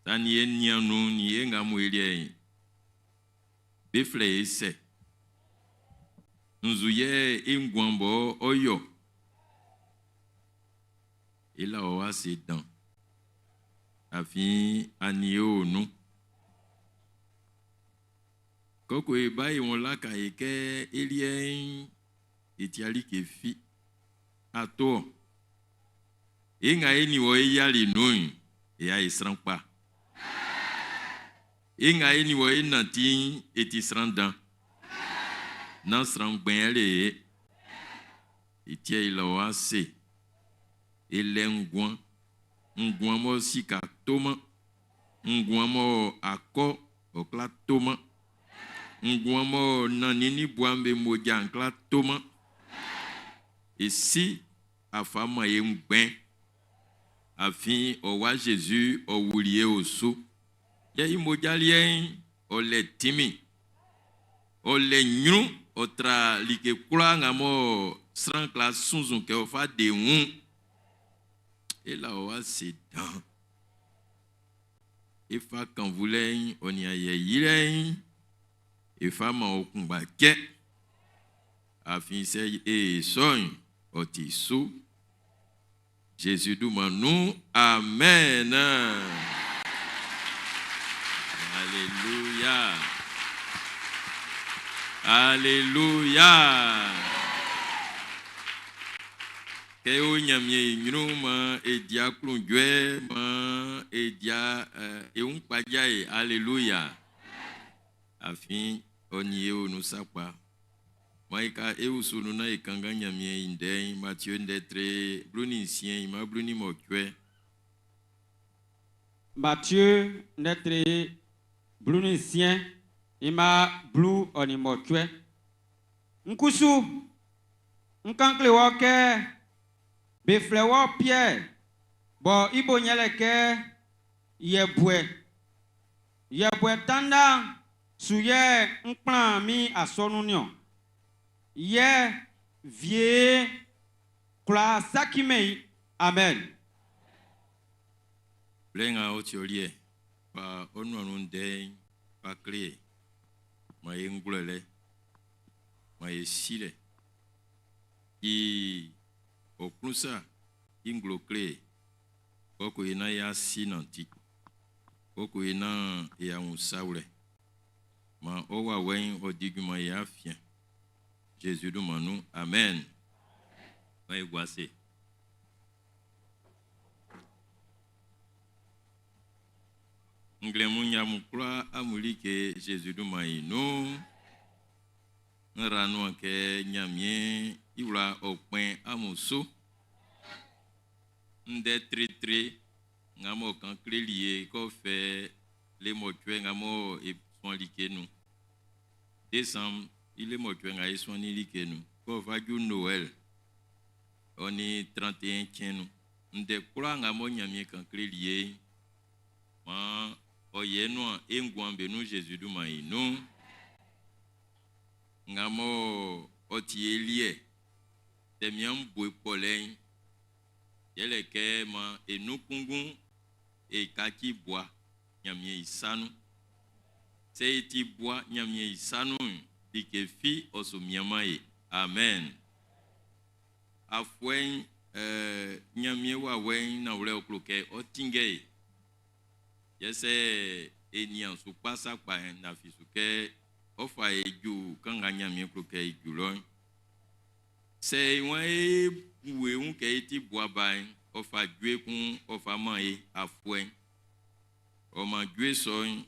Sa nin e nian nun nin e nga mun e liɛ'n, be flɛ e sɛ? Nzu yɛ e nguan bɔ ɔ yo? E la ɔ ase dan, afin a nin e o nun. Koko e ba e wun laka e kɛ e liɛ'n e tia like fi. Ato-ɔ. E nga e nin wɔ e yiali nun'n, e a e sran kpa. E nga e nin wɔ e nanti'n, e ti sran dan. Nán sran ngbɛn yɛle e. E tia e la ɔ ase. E lɛ nguan. Nguan mɔ sika toman. Nguan mɔ akɔ ɔ kwlá toman. Nguan mɔ nannin nin bua'm be mmoja'n kwlá toman. E Si a fa man e ngbɛn. Afin ɔ Wa Zezi ɔ wuli e osu. Yɛ i mmoja liɛ'n ɔ lɛ tinmin. Ɔ lɛ ɲrun, ɔ tra like kwlaa nga mɔ sran kwla sunnzun kɛ ɔ́ fá dé wun'n. E la ɔ ase dan. E fa kannvulɛ'n ɔ nin ayɛ yilɛ'n e fa man ɔ kunngba cɛ. Afin sɛ e sɔ'n, ɔ ti su. Zezi dunman nun, amen. Aleluya. Aleluya. Kɛ e o Ɲanmiɛn i ɲrun'n, maan e di aklunjuɛ, maan e di e wun kpaja e. Aleluya. Afin ɔ nin e o nun sakpa. Maan e ka e osu nun naan e kanngan Ɲanmiɛn i ndɛ'n, Matie ndɛ tre 16 i mma 18.
Matie ndɛ tre 16 i mma 18. N kusu, n kan kle wɔ kɛ be flɛ wɔ Piɛr bɔ i bo yɛlɛ kɛ yɛbuɛ. Yɛbuɛ tanndan'n su yɛ n kplan min asɔnun'n niɔn. Yɛ wie'n kwlá sacimɛn i. Amen.
Blɛ nga ɔ ti ɔ liɛ'n, fa ɔ nuan nun ndɛ'n fa kle e. Man e ngwlɛlɛ, man e silɛ. Yi ɔ klun sa i nglo kle e, kpɔkun e nan y'a si nanti. Kpɔkun e nan y'a wun sa wlɛ. Maan ɔ wawɛ'n ɔ di junman e afiɛn. Zezi dunman nun, amen. Maan e gua ase. Nglɛmun amun kwlaa amun like Zezi dunman'n i nun. N ra nuan kɛ Ɲanmiɛn i wla ɔ kpɛn amun su. Ndɛ tretre nga m'ɔ kan kleli e kɛ ɔ fɛ lemɔcuɛ nga mɔ e suan like nun'n, Desanm i lemɔcuɛ nga e suannin like nun'n, kɛ ɔ fa ju Noɛl ɔ nin 31 cɛn nun'n, ndɛ kwlaa nga mɔ Ɲanmiɛn kan kleli e'n, maan ɔ yɛ nuan e nguan'n be nun Zezi dunman'n i nun. Nga mɔ ɔ ti e liɛ tɛmian'n bo e kpɔlɛ'n, yɛle kɛ maan e nun kunngun e kaci bua Ɲanmiɛn i sa nun. Sɛ e ti bua Ɲanmiɛn i sa nun'n, like fi ɔ su mianman e. Amen. Afuɛ'n, ɛɛ, Ɲanmiɛn wawɛ'n nanwlɛ ɔ klo kɛ ɔ́ tínngɛ e. Yɛ sɛ e nian su kpa sakpa'n, n lafi su kɛ ɔ fa e ju kan nga Ɲanmiɛn klo kɛ e ju lɔ'n. Sɛ e waan e bu e wun kɛ e ti bua ba'n, ɔ fa jue kun ɔ fa man e afuɛ'n. Ɔ maan jue sɔ'n,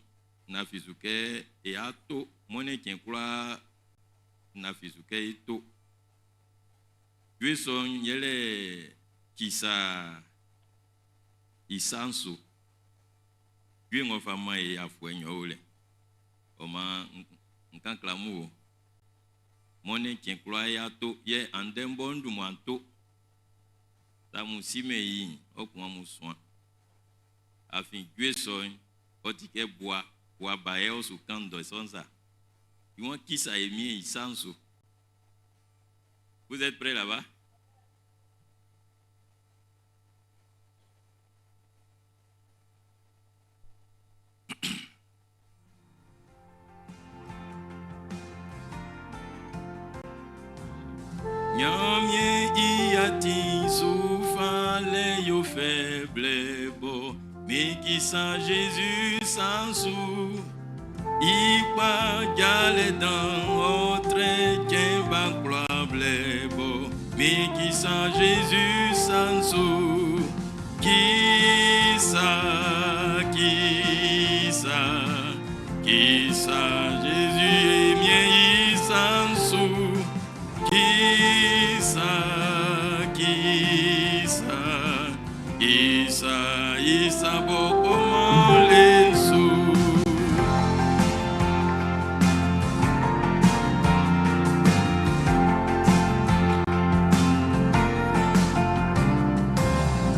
n lafi su kɛ e a to mɔnnɛn cɛn kwlaa n lafi su kɛ e to. Jue sɔ'n yɛle Kisa i sa'n su. Jue ng'ɔ fa man e afuɛ nɲɔn o lɛ. Ɔ maan n kan kle amun o. Mɔnnɛn cɛn kwlaa y'a to, yɛ andɛ bɔ n dunman to. Sɛ amun simɛn i'n, ɔ kun amun suan. Afin jue sɔ'n, ɔ ti kɛ bua, bua ba yɛ ɔ su kan ndɛ sɔ'n sa. I waan kisa e Miɛn i sa'n su. Vous êtes prêts là-bas? Ɲanmiɛn i atin su falɛ yo fɛ blɛ bɔ min kisa Jésus sa'n su. I kpajalɛ dan'n ɔ trɛ cɛn ba kwlaa blɛ bɔ min kisa Jésus sa'n su. Kisa, kisa, kisa Jésus e Miɛn i sa'n su. Kisa, kisa, kisa i sa b'ɔ kpɔ-man le'n su.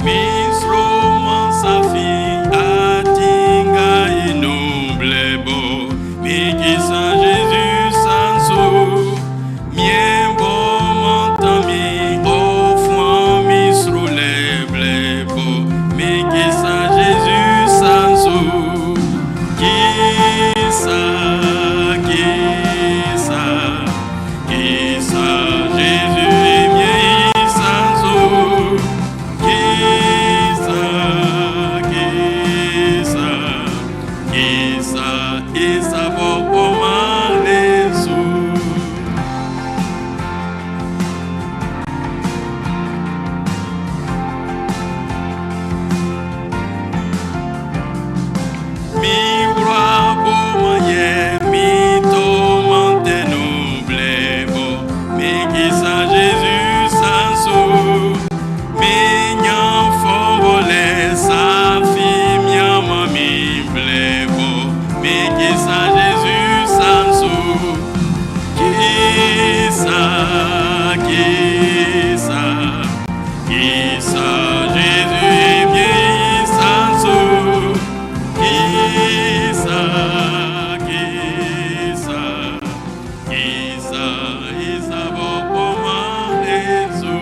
Min sroman sa fi atin nga i nun blɛ bɔ min kisa Jésus sa'n su. Miɛn b'ɔ mantan min ɔ fuan min srolɛ blɛ bɔ min kisa Jésus sa'n su. Kisa, kisa, kisa Jésus e Miɛn i sa'n su. Kisa, kisa, kisa i sa b'ɔ kpɔ-man le'n su. Min wla boman yɛ min tɔman tɛ nun blɛ bɔ min kisa Jésus sa'n su. Min ɲan fɔnvɔlɛ sa fi mianman min blɛ bɔ min kisa Jésus sa'n su. Kisa, kisa, kisa Jésus e Miɛn i sa'n su. Kisa, kisa, kisa i sa b'ɔ kpɔ-man le'n su.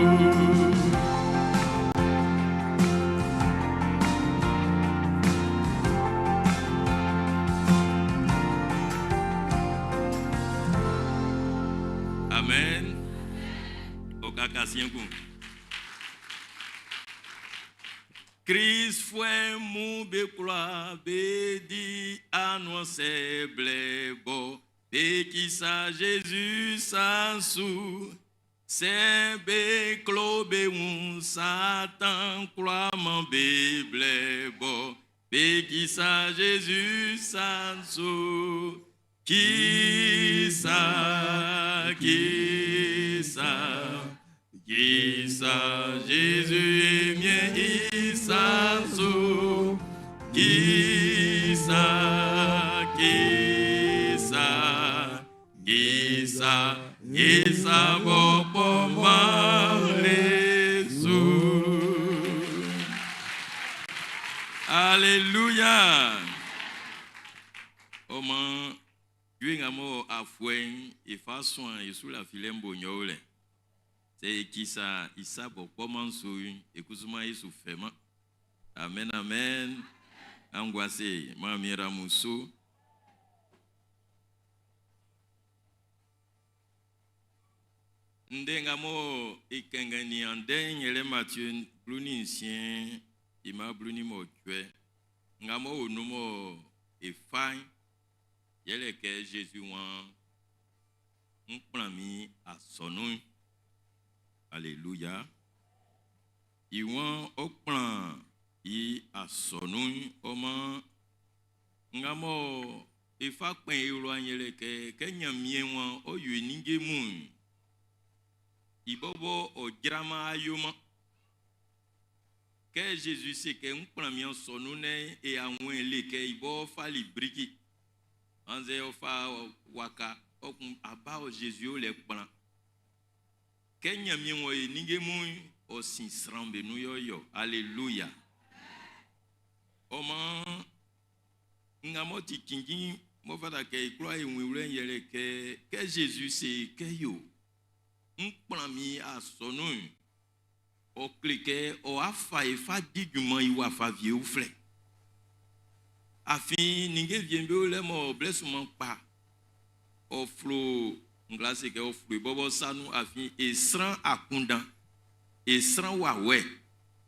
Amen. O kaka siɛn kun. Klistfuɛ mun be kwlaa be di anuansɛ blɛ bɔ be kisa Jésus sa'n su. Sɛ be klo be wun Satan kwlaman be blɛ bɔ be kisa Jésus sa'n su. Kisa, kisa, kisa Jésus e Miɛn i sa'n su. Kisa, kisa, kisa i sa b'ɔ kpɔ-man le'n su. Alléluia. Ɔ maan, jue nga mɔ afuɛ'n e fa suan e su lafilɛ'n bo'n yɛ ɔ o lɛ. Sɛ e kisa i sa b'ɔ kpɔ-man'n su'n, e kusuman e su fɛ-man. Amen, amen. An gua ase, maan min yra amun su. Ndɛ nga mɔ e kɛnngɛnnin andɛ'n yɛlɛ Matie 16 i mma 18 nga m'ɔ o nun mɔ. e fa'n, yɛle kɛ Zezi waan, Ń kplán min asɔnun'n. Aleluya. I waan ɔ́ kplán i asɔnun'n. Ɔ maan, nga mɔ e fa kpɛn e wla'n yɛle kɛ, kɛ Ɲanmiɛn waan ɔ́ yó i ninnge mun'n, i bɔbɔ ɔ jranman a yoman. Kɛ Zezi se kɛ ń kplán min asɔnun'n nɛ́n i awlɛn le kɛ i bɔbɔ fali briki annzɛ ɔ fa waka ɔ kun aba ɔ Zezi o lɛ kplan. Kɛ Ɲanmiɛn wɔ e ninnge mun'n, ɔ sin sran'm be nun yɛ ɔ yo. Aleluya! Ɔ maan, nga m'ɔ ti cinnjin m'ɔ fata kɛ e kwlaa e wun i wlɛ'n yɛle kɛ, kɛ Zezi se kɛ yo, ń kplán min asɔnun'n, ɔ kle kɛ ɔ'a fa e fa di junman i wafa wie uflɛ. Afin ninnge wie'm be o lɛ mɔ blɛ sunman kpa ɔ flo ngla se kɛ ɔ flo e bɔbɔ sa nun afin e sran akunndan, e sran wawɛ,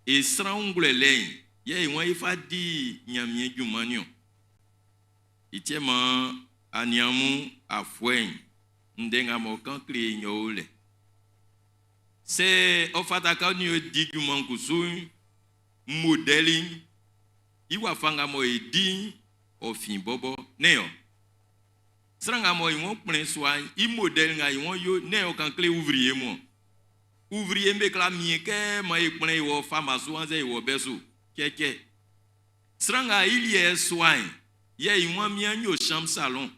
e sran ngwlɛlɛ'n yɛ e waan é fá dí Ɲanmiɛn junman'n niɔn. I tiɛ maan aniaan mun afuɛ'n ndɛ nga m'ɔ kan kle e'n ɔ o lɛ. Sɛ ɔ fata kɛ ɔ nin e di junman kusu'n, modɛli'n i wafa nga mɔ e di'n, ɔ fin bɔbɔ. Nɛ́n ɔ? Sran nga mɔ i wun kplɛn sua'n, i modɛli nga i wun yo, nɛ́n ɔ kan kle ouvrier mun ɔ? Ouvrier'm be kwla miɛn kɛ man e kplɛn i wɔ fama su annzɛ i wɔ bɛ su? Cɛcɛ. Sran nga i liɛ sua'n, yɛ i waan mian yo chambre salon,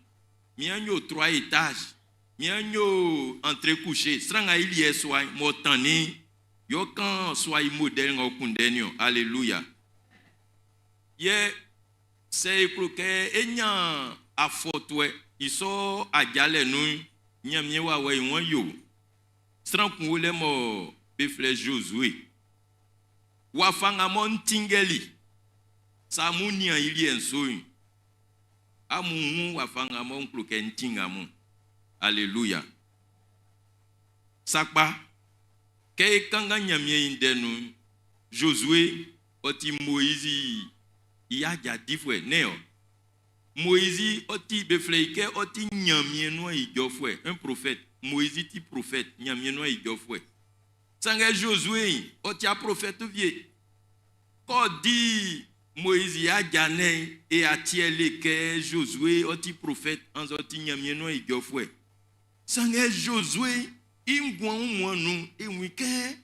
mian yo trois étages, Mian yo antre kouche, sran nga i liɛ sua'n m'ɔ tannin'n, yɛ ɔ kan sua i modɛli nga ɔ kunndɛ'n niɔn. Aleluya! Yɛ sɛ e klo kɛ é ɲán afɔtuɛ i sɔ ajalɛ nun'n, Ɲanmiɛn wawɛ'n i wan yo. Sran kun o lɛ mɔ be flɛ Zozue. Wafa nga mɔ n tinngɛli sa amun nian i liɛ'n su'n, Amun wun wafa nga mɔ n klo kɛ ń tínnge amun'n. Aleluya! Sakpa, kɛ e kanngan Ɲanmiɛn i ndɛ nun'n, Zozue, ɔ ti Moizi i aja difuɛ, nɛ́n ɔ? Moizi, ɔ ti, be flɛ i kɛ ɔ ti Ɲanmiɛn nuan ijɔfuɛ, un prophète. Moizi ti prophète, Ɲanmiɛn nuan ijɔfuɛ. Sanngɛ Zozue'n, ɔ ti a prophète wie. Kɛ ɔ di Moizi i ajalɛ'n, e atiɛ le kɛ Zozue ɔ ti profɛt annzɛ ɔ ti Ɲanmiɛn nuan ijɔfuɛ. Sanngɛ Zozue i nguan wunmuan'n nun'n, e wun i kɛ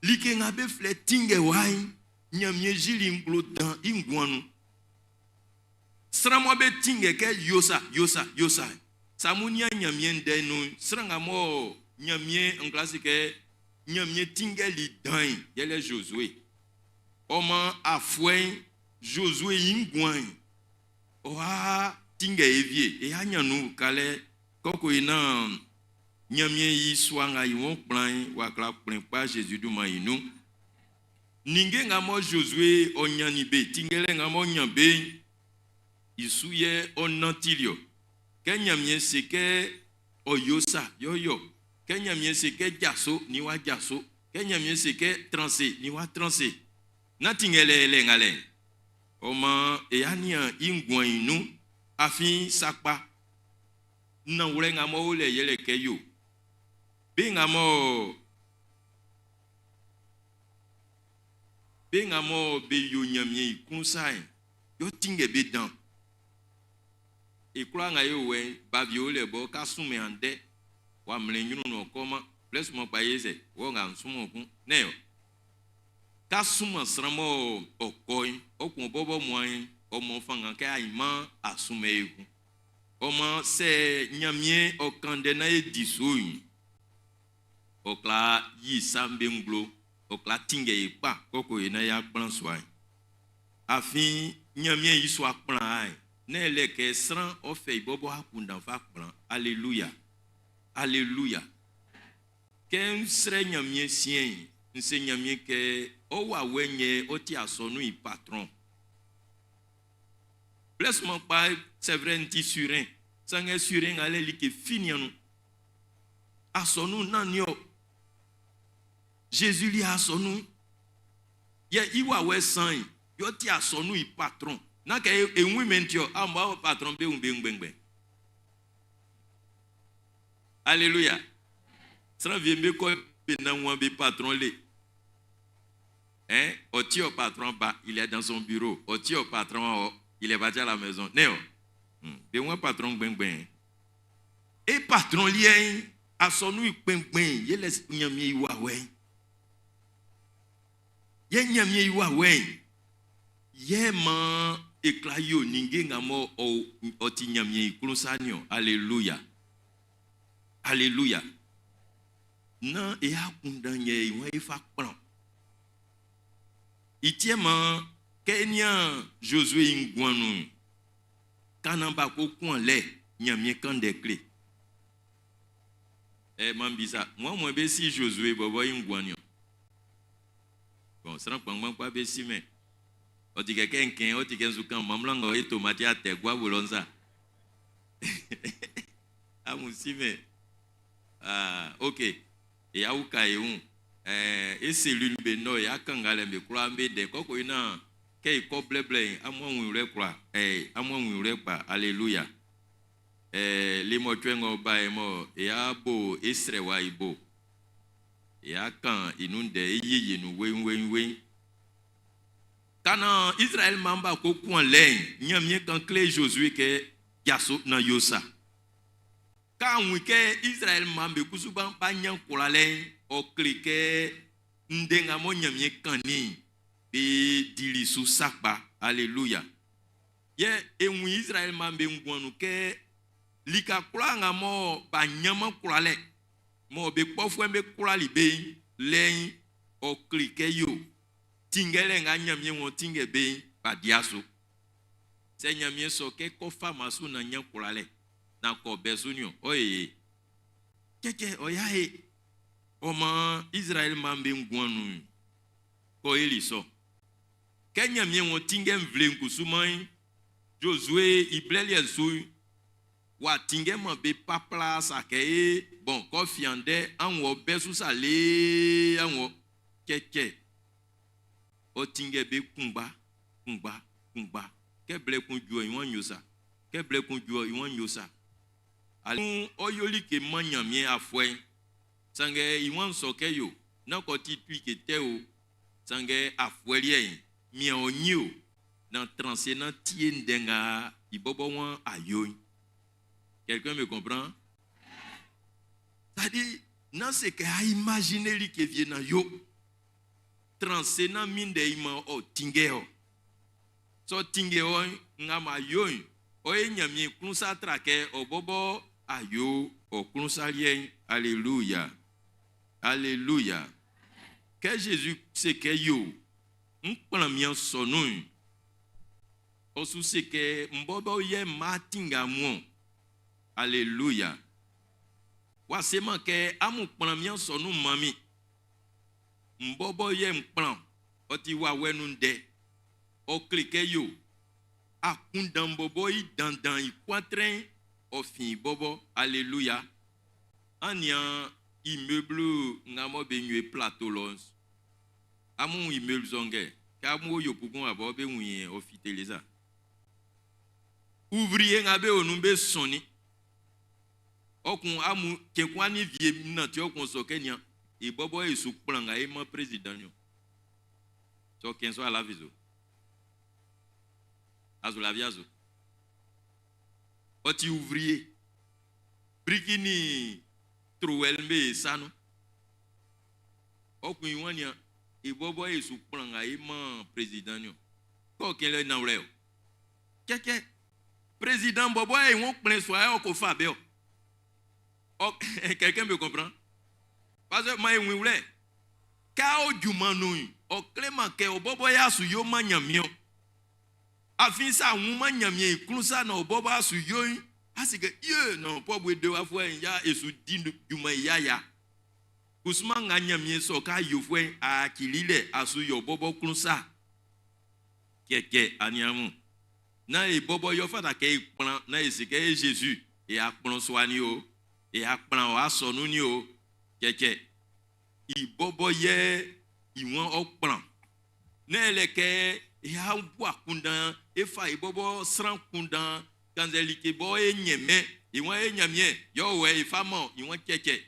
like nga be flɛ tinngɛ wa'n, Ɲanmiɛn yili nglo dan i nguan'n nun. Sran mɔ be tinngɛ kɛ yo sa, yo sa, yo sa'n, sa amun nian Ɲanmiɛn ndɛ'n nun'n, sran nga mɔ Ɲanmiɛn, n kwla se kɛ Ɲanmiɛn tinngɛli dan'n, yɛlɛ Zozue. Ɔ maan afuɛ'n, Zozue i nguan'n, ɔ'a tinngɛ e wie. E y'a ɲan nun ukalɛ kɔkɔ e naan Ɲanmiɛn i sua nga i wun kplan'n w'a kwla kplɛn kpa Zezi dunman'n i nun. Ninnge nga mɔ Zozue ɔ ɲannin be, tinngɛlɛ nga m'ɔ ɲan be'n, i su yɛ ɔ nantili ɔ. Kɛ Ɲanmiɛn se kɛ ɔ yo sa, yɛ ɔ yo. Kɛ Ɲanmiɛn se kɛ jaso, ni w'a jaso. Kɛ Ɲanmiɛn se kɛ tran se, ni w'a tran se. Nán tinngɛlɛ yɛlɛ ngalɛ'n. Ɔ maan e a nian i nguan'n i nun, afin sakpa, nanwlɛ nga m'ɔ o lɛ yɛlɛ kɛ yo. Be nga mɔ be nga mɔ be yo Ɲanmiɛn i klun sa'n, y'ɔ tinngɛ be dan. E kwlaa nga e o wɛ'n, ba wie o lɛ bɔ ka sunmɛn andɛ, w'a mlɛn ɲrun nun ɔ kɔman. Blɛ sunman kpa ye sɛ, wɔ nga n sunman kun, nɛ́n ɔ? Ka sunman sran mɔ ɔ kɔ'n, ɔ kun ɔ bɔbɔ muan'n, ɔ mɔ fanngan kɛ ainman a sunmɛn ekun. Ɔ maan sɛ Ɲanmiɛn ɔ kan ndɛ naan e di su'n, ɔ kwla yi sa'm be nglo, ɔ kwla tinngɛ e kpa kɔkɔ e naan y'a kplan sua'n. Afin Ɲanmiɛn i sua kplan'n, nɛ́n i lɛ kɛ sran ɔ fɛ i bɔbɔ akunndan fa kplan. Aleluya! Aleluya! Kɛ ń srɛ́ Ɲanmiɛn siɛn'n, n se Ɲanmiɛn kɛ ɔ wawɛ'n yɛ ɔ ti asɔnun'n i patrɔn. Blɛ sunman kpa, c'est vrai n ti surin, sanngɛ surin nga lɛ like fi nian nun. Asɔnun'n nán niɔn. Zezi li asɔnun'n, yɛ i wawɛ san'n yɛ ɔ ti asɔnun'n i patrɔn. Na kɛ e wun mɛn ti ɔ, amun b'a patron be wun be ngbɛngbɛn. Alléluia. Sran wie'm be kɔ be nan be patron le. Hein? Ɔ patron ba, il est dans son bureau. Ɔ patron, il est parti à la maison. Ne o. Be wun patron ngbɛngbɛn. E patron liɛ'n, asɔnun i kpɛngbɛn, yɛlɛ Ɲanmiɛn i wawɛ'n. Yɛ Ɲanmiɛn i wawɛ'n, yɛ maan e kwla yo ninnge nga mɔ ɔ ti Ɲanmiɛn i klun sa niɔn. Alléluia. Alléluia. Nan e akunndan yɛ e wan e fa kplan. I tiɛ maan kɛ e nian Josué i nguan nun'n, ka naan b'a ko kun alɛ, Ɲanmiɛn kan ndɛ kle. Ɛ man bisa, mo mo be si Josué bɔbɔ i nguan niɔn. Bon, sran kpanngban kpa be si mɛ. Ɔ ti kɛ kɛ nkɛn, ɔ ti kɛ nzu kan mamla nga e tomati atɛ gua bo lɔ nsa. Amun si mɛ. Ah, ok. E awuka e wun. E cellule be nɔ e akanga lɛ be kwlaa be dɛ kɔkɔ yi na kɛ e kɔ blɛblɛ yi amun awun wlɛ kwla amun awun wlɛ kpa. Alléluia. Lemɔcuɛ ng'ɔ ba yi mɔ e abo e srɛ wa i bo. E akan inun dɛ e yeye nu wein wein wein. Kana Israël mamba ko kun lɛn Ɲanmiɛn kan kle Josué kɛ jaso na yosa. Ka wun kɛ Israël mambe kusuban ba ɲan kwla lɛn ɔ kle kɛ ndɛ nga mɔ Ɲanmiɛn kannin be dili su sakpa. Alléluia. Yɛ e wun Israël mambe nguan nu kɛ lika kwla nga mɔ ba ɲanman kwla lɛ mɔ be kpɔfuɛ'm be kwlali be lɛ'n ɔ kle kɛ yo tinngɛlɛ nga Ɲanmiɛn wɔn tinngɛ be ba dia so. Sɛ Ɲanmiɛn sɔ kɛ kɔ fa ma su na ɲan kwla lɛ na kɔ bɛ su niɔn ɔ ye kɛkɛ ɔ ya ye ɔ ma Israël man be nguan nun kɔ eli sɔ kɛ Ɲanmiɛn wɔn tinngɛ nvle nkusuman Josué i blɛ liɛ su wa tinngɛ man be papla sa kɛ e bon kɔ fiandɛ anwɔ bɛ su sa lee anwɔ kɛkɛ ɔ tinngɛ be kungba kungba kungba kɛ blɛ kun ju ɔ i wan nyo sa kɛ blɛ kun ju ɔ i wan nyo sa ale ɔ yoli ke man Ɲanmiɛn afuɛ'n sanngɛ i wan sɔ kɛ yo na kɔ ti tui ke tɛ o sanngɛ afuɛ liɛ'n mian ɔ nyi o na transe na tie ndɛ nga i bɔbɔ wan ayo'n. Quelqu'un me comprend? C'est-à-dire, nan se kɛ a imaginer li ke vie na yo. Transe na mi ndɛ i ma ɔ tinngɛ ɔ. Sɔ tinngɛ ɔ nga ma yo'n, ɔ ye Ɲanmiɛn klun sa tra kɛ ɔ bɔbɔ ayo ɔ klun sa liɛ'n. Alléluia. Alléluia. Kɛ Jésus se kɛ yo, n kplan mian sɔ nun'n, ɔ su se kɛ n bɔbɔ yɛ ma tinga mu. Alléluia. Wa sema kɛ amun kplan mian sɔ nun mami. N bɔbɔ yɛ n kplan, ɔ ti wawɛ nun dɛ. Ɔ kle kɛ yo, akundan bɔbɔ i dandan i kwatrɛn ɔ fin bɔbɔ. Alléluia. Ania immeuble nga mɔ be nue plateau lɔ. Amun immeuble sɔngɛ, kɛ amun yo pugun abɔ be wun yɛ ɔ fitele sa. Ouvrier nga be onu be sɔnni. Ɔkun amun kɛnkun ani vie nati ɔkun sɔ kɛ nia. E bɔbɔ e su kplan nga e ma président yo. Sɔ kɛn so ala vizo. Azo la viazo. Ɔti ouvrier. Briki ni trowel be sanu. Ɔkun iwan nia. E bɔbɔ e su kplan nga e ma président yo. Kɔ kɛn le nawlɛ o. Kɛkɛ président bɔbɔ e won kplen so ayɔ ko fa be o. Quelqu'un me comprend? Parce que ma e win wlɛ. Ka o juma nu o klema ke o bɔbɔ ya su yo ma nyamio. Afin sa wun ma nyamie klun sa na o bɔbɔ asu yo yin. Asi ke ye non po bu de wa fo ya esu di juma ya ya. Kusuma nga nyamie so ka yo fo a kilile asu yo bɔbɔ klun sa. Kɛkɛ aniamu. Na e bɔbɔ yɔ fata kɛ e kplan na e se kɛ e Jésus e akplɔn soa ni o e akplan o asɔnu ni o kɛkɛ i bɔbɔ yɛ i wɔn ɔkplan. Nán yɛlɛ kɛ y'a bu akunndan, e fa e bɔbɔ sran kundan, kannzɛ like bɔ e nyɛn-mɛn i wan e Nyanmiɛn yɛ ɔ wɛ e fa man i wan cɛcɛ.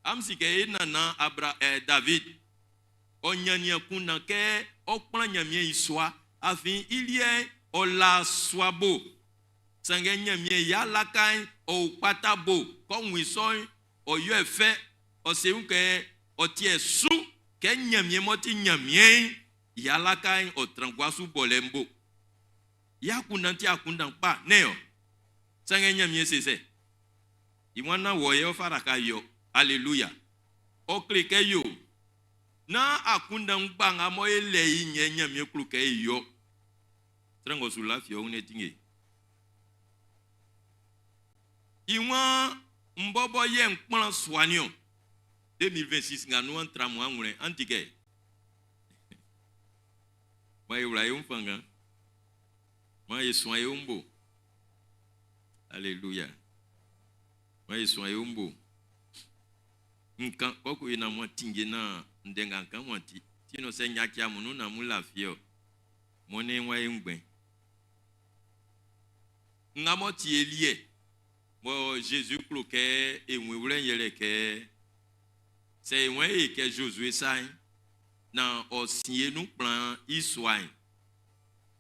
Amun si kɛ e nannan Abra, eh, David, ɔ nyannin akunndan kɛ ɔ kplan Nyanmiɛn i sua, afin i liɛ'n ɔ la sua bo. Sanngɛ Nyanmiɛn i alaka'n ɔ o kpata bo, kɛ ɔ wun i sɔ'n, ɔ yo e fɛ, ɔ se wun kɛ ɔ tiɛ su kɛ Ɲanmiɛn m'ɔ ti Ɲanmiɛn'n i alaka'n ɔ tran gua su bɔlɛ'n bo. I akunndan ti akunndan kpa, nɛ́n ɔ? Sanngɛ Ɲanmiɛn se sɛ? I waan nán wɔ yɛ ɔ fa alaka yi-ɔ. Aleluya! Ɔ kle kɛ yo, nán akunndan ngba nga mɔ e lɛ i'n yɛ Ɲanmiɛn klo kɛ e yo-ɔ. Sran ng'ɔ su lafi ɔ wun e I waan, M bɔbɔ yɛ n kplan sua nin-ɔn. 2026 nga nun an tra amun anwlɛn, an ti kɛ? Man e wla e wun fanngan. Man e suan e wun bo. Aleluya. Man e suan e wun bo. N kan kɔkɔ yi nan amun a tinnge nan ndɛ nga n kan amun a ti. Ti nɔ sɛ n yaci amun nun nan amun lafi-ɔ, mɔnnɛn'n wá ye ngbɛn. Nga m'ɔ ti e liɛ mɔ Zezi klo kɛ e wun i wlɛ'n yɛle kɛ, sɛ e waan e kɛ Zozue sa'n, naan ɔ sin e nun kplan i sua'n,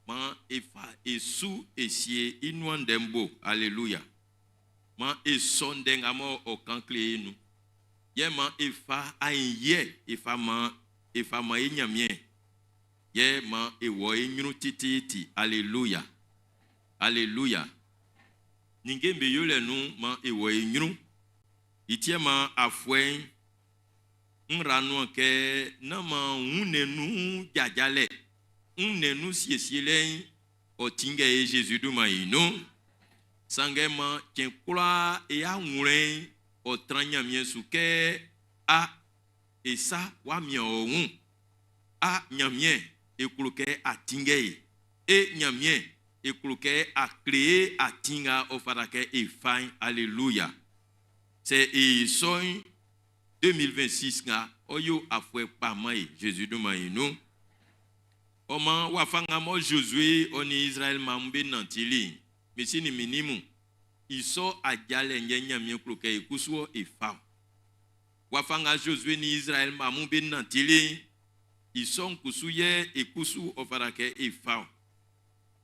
maan e fa e su e sie i nuan ndɛ'n bo. Aleluya! Maan e sɔ ndɛ nga mɔ ɔ kan kle e'n nun. Yɛ maan e fa aenyiɛ e fa man e fa man e Ɲanmiɛn. Yɛ maan e wɔ e ɲrun tititi. Aleluya! Aleluya! Ninnge'm be yolɛ nun'n, maan e wɔ e ɲrun. I tiɛ maan afuɛ'n nra nuan kɛ nán maan wunnɛn nun jajalɛ, wunnɛn nun siesielɛ'n ɔ tinngɛ e Zezi dunman'n i nun. Sanngɛ maan cɛn kwlaa e awlɛn'n ɔ tran Ɲanmiɛn su kɛ, A, e sa w'a mian ɔ wun. A, Ɲanmiɛn, e klo kɛ a tinngɛ e. E Ɲanmiɛn, e klo kɛ a kle e atin nga ɔ fata kɛ e fa'n. Aleluya! Sɛ e yi sɔ'n, 2026 nga, ɔ́ yó afuɛ kpa mán e, Zezi dunman'n i nun. Ɔ maan, wafa nga mɔ Zozue ɔ nin Izraɛli mma mun be nantili'n, min si nin min nin mun, i sɔ ajalɛ'n yɛ Ɲanmiɛn klo kɛ e kusu ɔ e fa ɔ. Wafa nga Zozue nin Izraɛli mma mun be nantili'n, i sɔ'n kusu yɛ e kusu ɔ fata kɛ e fa-ɔ.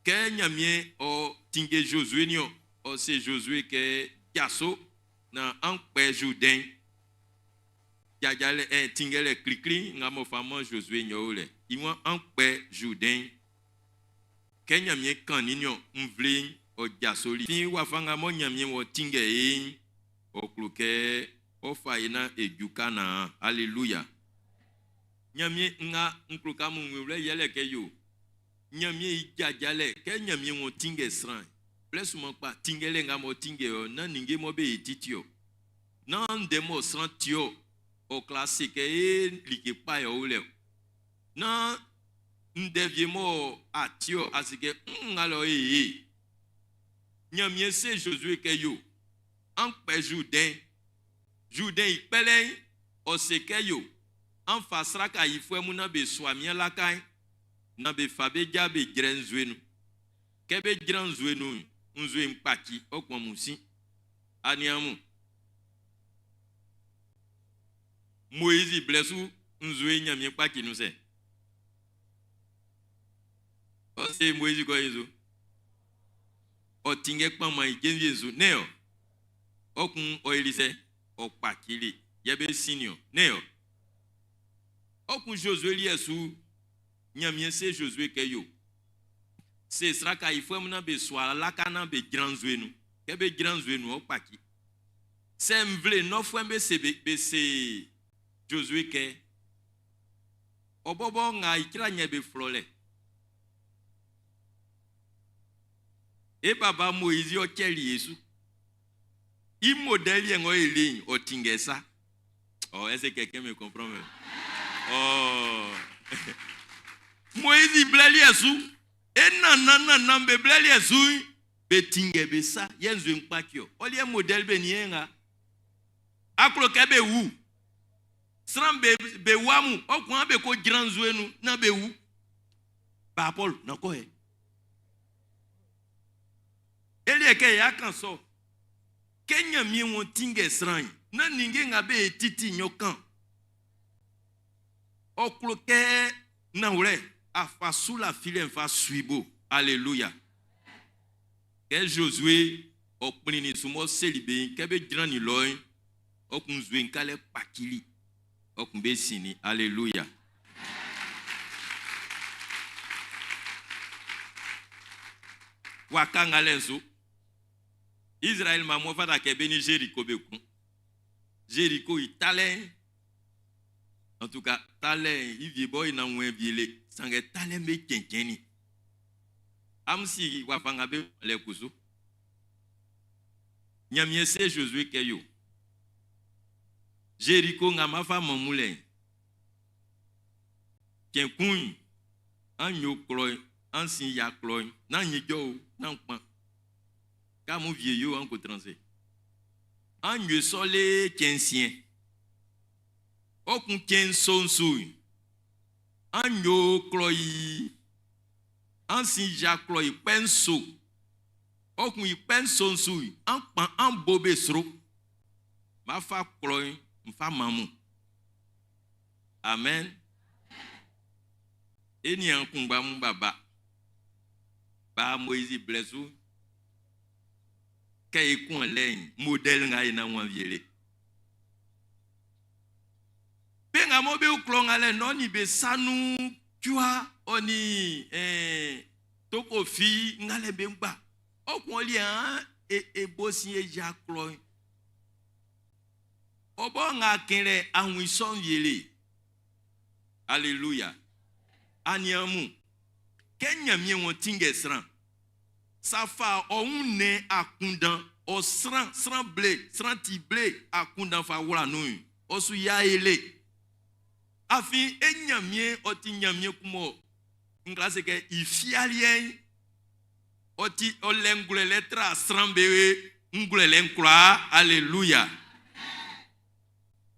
Kɛ Ɲanmiɛn ɔ tinnge Zozue niɔn, ɔ se Zozue kɛ, Jaso naan an kpɛ Zurdɛn'n. Jajalɛ ɛ tinngɛlɛ klikli nga m'ɔ fa man Zozue'n yɛ ɔ o lɛ. I waan, An kpɛ Zurdɛn'n. Kɛ Ɲanmiɛn kannin niɔn, nvle'n ɔ jasoli. Afin wafa nga mɔ Ɲanmiɛn wɔ tinngɛ e'n, ɔ klo kɛ ɔ fa e naan e ju Kanaan. Aleluya! Ɲanmiɛn nga n klo kɛ amun wun i wlɛ yɛlɛ kɛ yo, Ɲanmiɛn i jajalɛ, kɛ Ɲanmiɛn ng'ɔ tinngɛ sran'n, blɛ sunman kpa tinngɛlɛ nga m'ɔ tinngɛ ɔ, nán ninnge mɔ be yi titi ɔ. Nán ndɛ mɔ sran ti ɔ, ɔ kwla se kɛ ee like kpa yɛ ɔ o lɛ ɔ. Nán ndɛ wie mɔ a ti ɔ, a se kɛ mm nga lɛ ɔ ee. Ɲanmiɛn se Zozue kɛ yo, an kpɛ Zurdɛn'n. Zurdɛn i kpɛlɛ'n, ɔ se kɛ yo, An fa sraka yifuɛ mun nan be sua min alaka'n, nan be fa bé ja be jrɛ nzue nun. Kɛ be jran nzue nun'n, nzue'n kpaci, ɔ kpɔn mun sin. Aniaan mun, Moizi blɛ su nzue'n Nyanmiɛn kpaci nun sɛ? Ɔ se Moizi kɔ i nzu? Ɔ tinngɛ kpanngban i jenvie'n su, nɛ́n ɔ? Ɔ kun ɔ yili sɛ? Ɔ kpacili, yɛ be sinnin ɔ, nɛ́n ɔ? Ɔ kun Zozue liɛ su, Ɲanmiɛn se Zozue kɛ yo, Se sraka yifuɛ mun naan be sua alaka naan be jran nzue nun. Kɛ be jran nzue nun'n, ɔ kpaci. Sɛ nvle nɔfuɛ'm be se be se Zozue kɛ, Ɔ bɔbɔ nga icra nyɛ be flɔlɛ. E baba Moizi ɔ cɛli e su. I modèle yɛ ng'ɔ e le i'n, ɔ tinngɛ sa. Oh, est-ce que quelqu'un me comprend même? Oh. Moizi blɛ liɛ su, e nannan nannan'm be blɛ liɛ su'n, be tinngɛ be sa, yɛ nzue'n kpaci ɔ. Ɔ liɛ modèle be nin nga. A klo kɛ be wu. Sran be, be wa mun, ɔ kun be ko jran nzue nun, naan be wu. Ba Paul na kɔ yɛ. Elie kɛ ya kan sɔ. Kɛ Ɲanmiɛn wɔn tinngɛ sran'n, nán ninnge nga be titi nyɔ kan. Ɔ klo kɛ nanwlɛ afa su lafilɛ'n fa su i bo. Aleluya. Kɛ Zozue ɔ kplinnin su m'ɔ seli be'n kɛ be jrannin lɔ'n, ɔ kun nzue'n ka lɛ kpacili. Ɔ kun be sinnin. Aleluya. Waka nga lɛ'n su. Izraɛli mma m'ɔ fata kɛ be nin Zeriko be kun. Zeriko i talɛ'n, en tout cas, talɛ'n i wie bɔ i nanwlɛ wie le, sanngɛ talɛ'n be cɛncɛnnin. Amun si wafa nga be lɛ kusu. Ɲanmiɛn se Zozue kɛ yo. Zeriko nga má fá mán mun lɛ'n, cɛn kun'n, an yo klɔ'n, an sin yia klɔ'n, nán an ijɔ o, nán an kpan. Kɛ amun wie yo, an ko tran ase. An yo sɔ le cɛn nsiɛn. Ɔ kun cɛn nso'n su'n, an yo klɔ i, an sin yia klɔ i kpɛ nso. Ɔ kun i kpɛ nso'n su'n, an kpan, an bo be sro. M'a fa klɔ'n n fa man mun. Amen. E niaan kunngba mun b'a ba. Ba Moizi blɛ su. Kɛ e kun alɛ'n, modèle nga e na wan wie le. Be nga mɔ be o klɔ nga lɛ nɔ nin be sa nun cua ɔ nin eh, tokofi nga lɛ be ngba. Ɔ kun ɔ liɛ'n e, e bo sin e ja klɔ'n. Ɔ bɔ nga kɛn lɛ awin sɔ'n wie le. Aleluya. Aniaan mun, kɛ Ɲanmiɛn wɔ tinngɛ sran, sa fa ɔ wun nɛn akunndan, ɔ sran, sran ble, sran ti ble akunndan fa wla nun'n, ɔ su ya e le. Afin e Ɲanmiɛn ɔ ti Ɲanmiɛn kun mɔ n kwla se kɛ i fialiɛ'n, ɔ ti ɔ lɛ ngwlɛlɛ tra sran be ngwlɛlɛ'n kwlaa. Aleluya.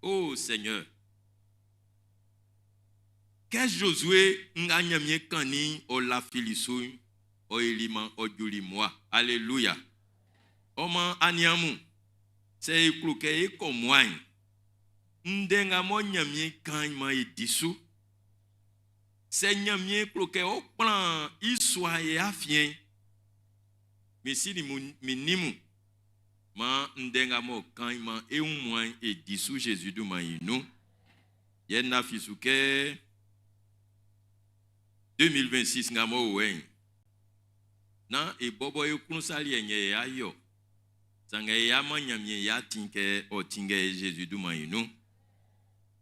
Oh Seigneur. Kɛ Zozue nga Ɲanmiɛn kannin'n ɔ lafili su'n, ɔ yili man ɔ juli mmua. Aleluya. Ɔ maan aniaan mun, sɛ e klo kɛ é kɔ́ mmua'n, ndɛ nga mɔ Ɲanmiɛn kan'n maan e di su. Sɛ Ɲanmiɛn klo kɛ ɔ́ kplán i sua'n e afiɛn'n, min si nin min nin mun, maan ndɛ nga m'ɔ kan'n maan e wunmuan'n e di su Zezi dunman'n i nun. Yɛ n lafi su kɛ 2026 nga m'ɔ o wɛ'n, nán e bɔbɔ e klun sa liɛ'n yɛ e a yo-ɔ, sanngɛ e a man Ɲanmiɛn i atin kɛ ɔ tinngɛ e Zezi dunman'n i nun.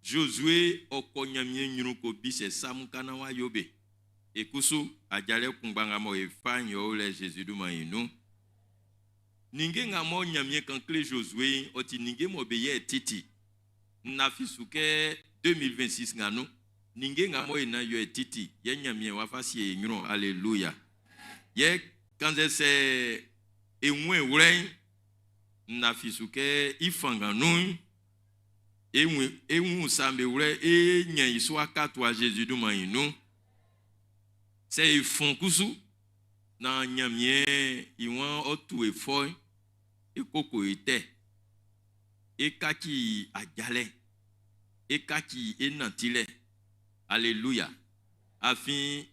Zozue ɔ kɔ Ɲanmiɛn ɲrun ko bisɛ sa mun ka naan w'a yo be. E kusu, ajalɛ kunngba nga mɔ e fa'n yɛ ɔ o lɛ Zezi dunman'n i nun. Ninnge nga mɔ Ɲanmiɛn kan kle Zozue'n, ɔ ti ninnge mɔ be yɛ titi. N lafi su kɛ 2026 nga nun'n, ninnge nga mɔ e nan yɔ e titi, yɛ Ɲanmiɛn wá fá síe e ɲrun. Aleluya! Yɛ kannzɛ sɛ e wun e wlɛ'n, n lafi su kɛ i fanngan nun'n, e wun e wun sa'm be wlɛ e ɲɛn i su akatua Zezi dunman'n i nun. Sɛ e fɔn kusu naan Ɲanmiɛn i waan ɔ tu e fɔ'n, e koko e tɛ, e kaci ajalɛ, e kaci e nantilɛ. Aleluya! Afin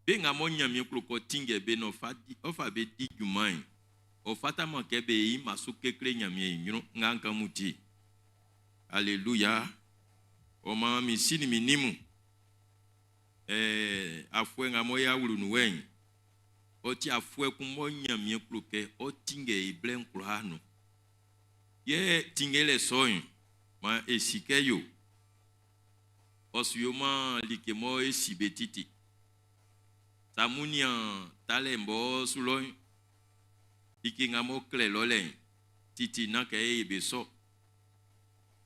be nga mɔ Ɲanmiɛn klo kɛ ɔ tinngɛ be'n ɔ fa di, ɔ fa be di junman'n, ɔ fataman kɛ be yi ma su kekle Ɲanmiɛn i ɲrun nga n kan mun ti. Aleluya! Ɔ maan min si nin min nin mun, ɛɛ, afuɛ nga mɔ y'a wlu nun wɛ'n, ɔ ti afuɛ kun mɔ Ɲanmiɛn klo kɛ ɔ́ tínngɛ e blɛ'n kwlaa nun. Yɛ tinngɛlɛ sɔ'n, maan e si kɛ yo, ɔ su yoman like mɔ e si be titi. Sa amun nian talɛ'n b'ɔ su lɔ'n, like nga m'ɔ klɛ lɔ lɛ'n, titi nán kɛ e be sɔ.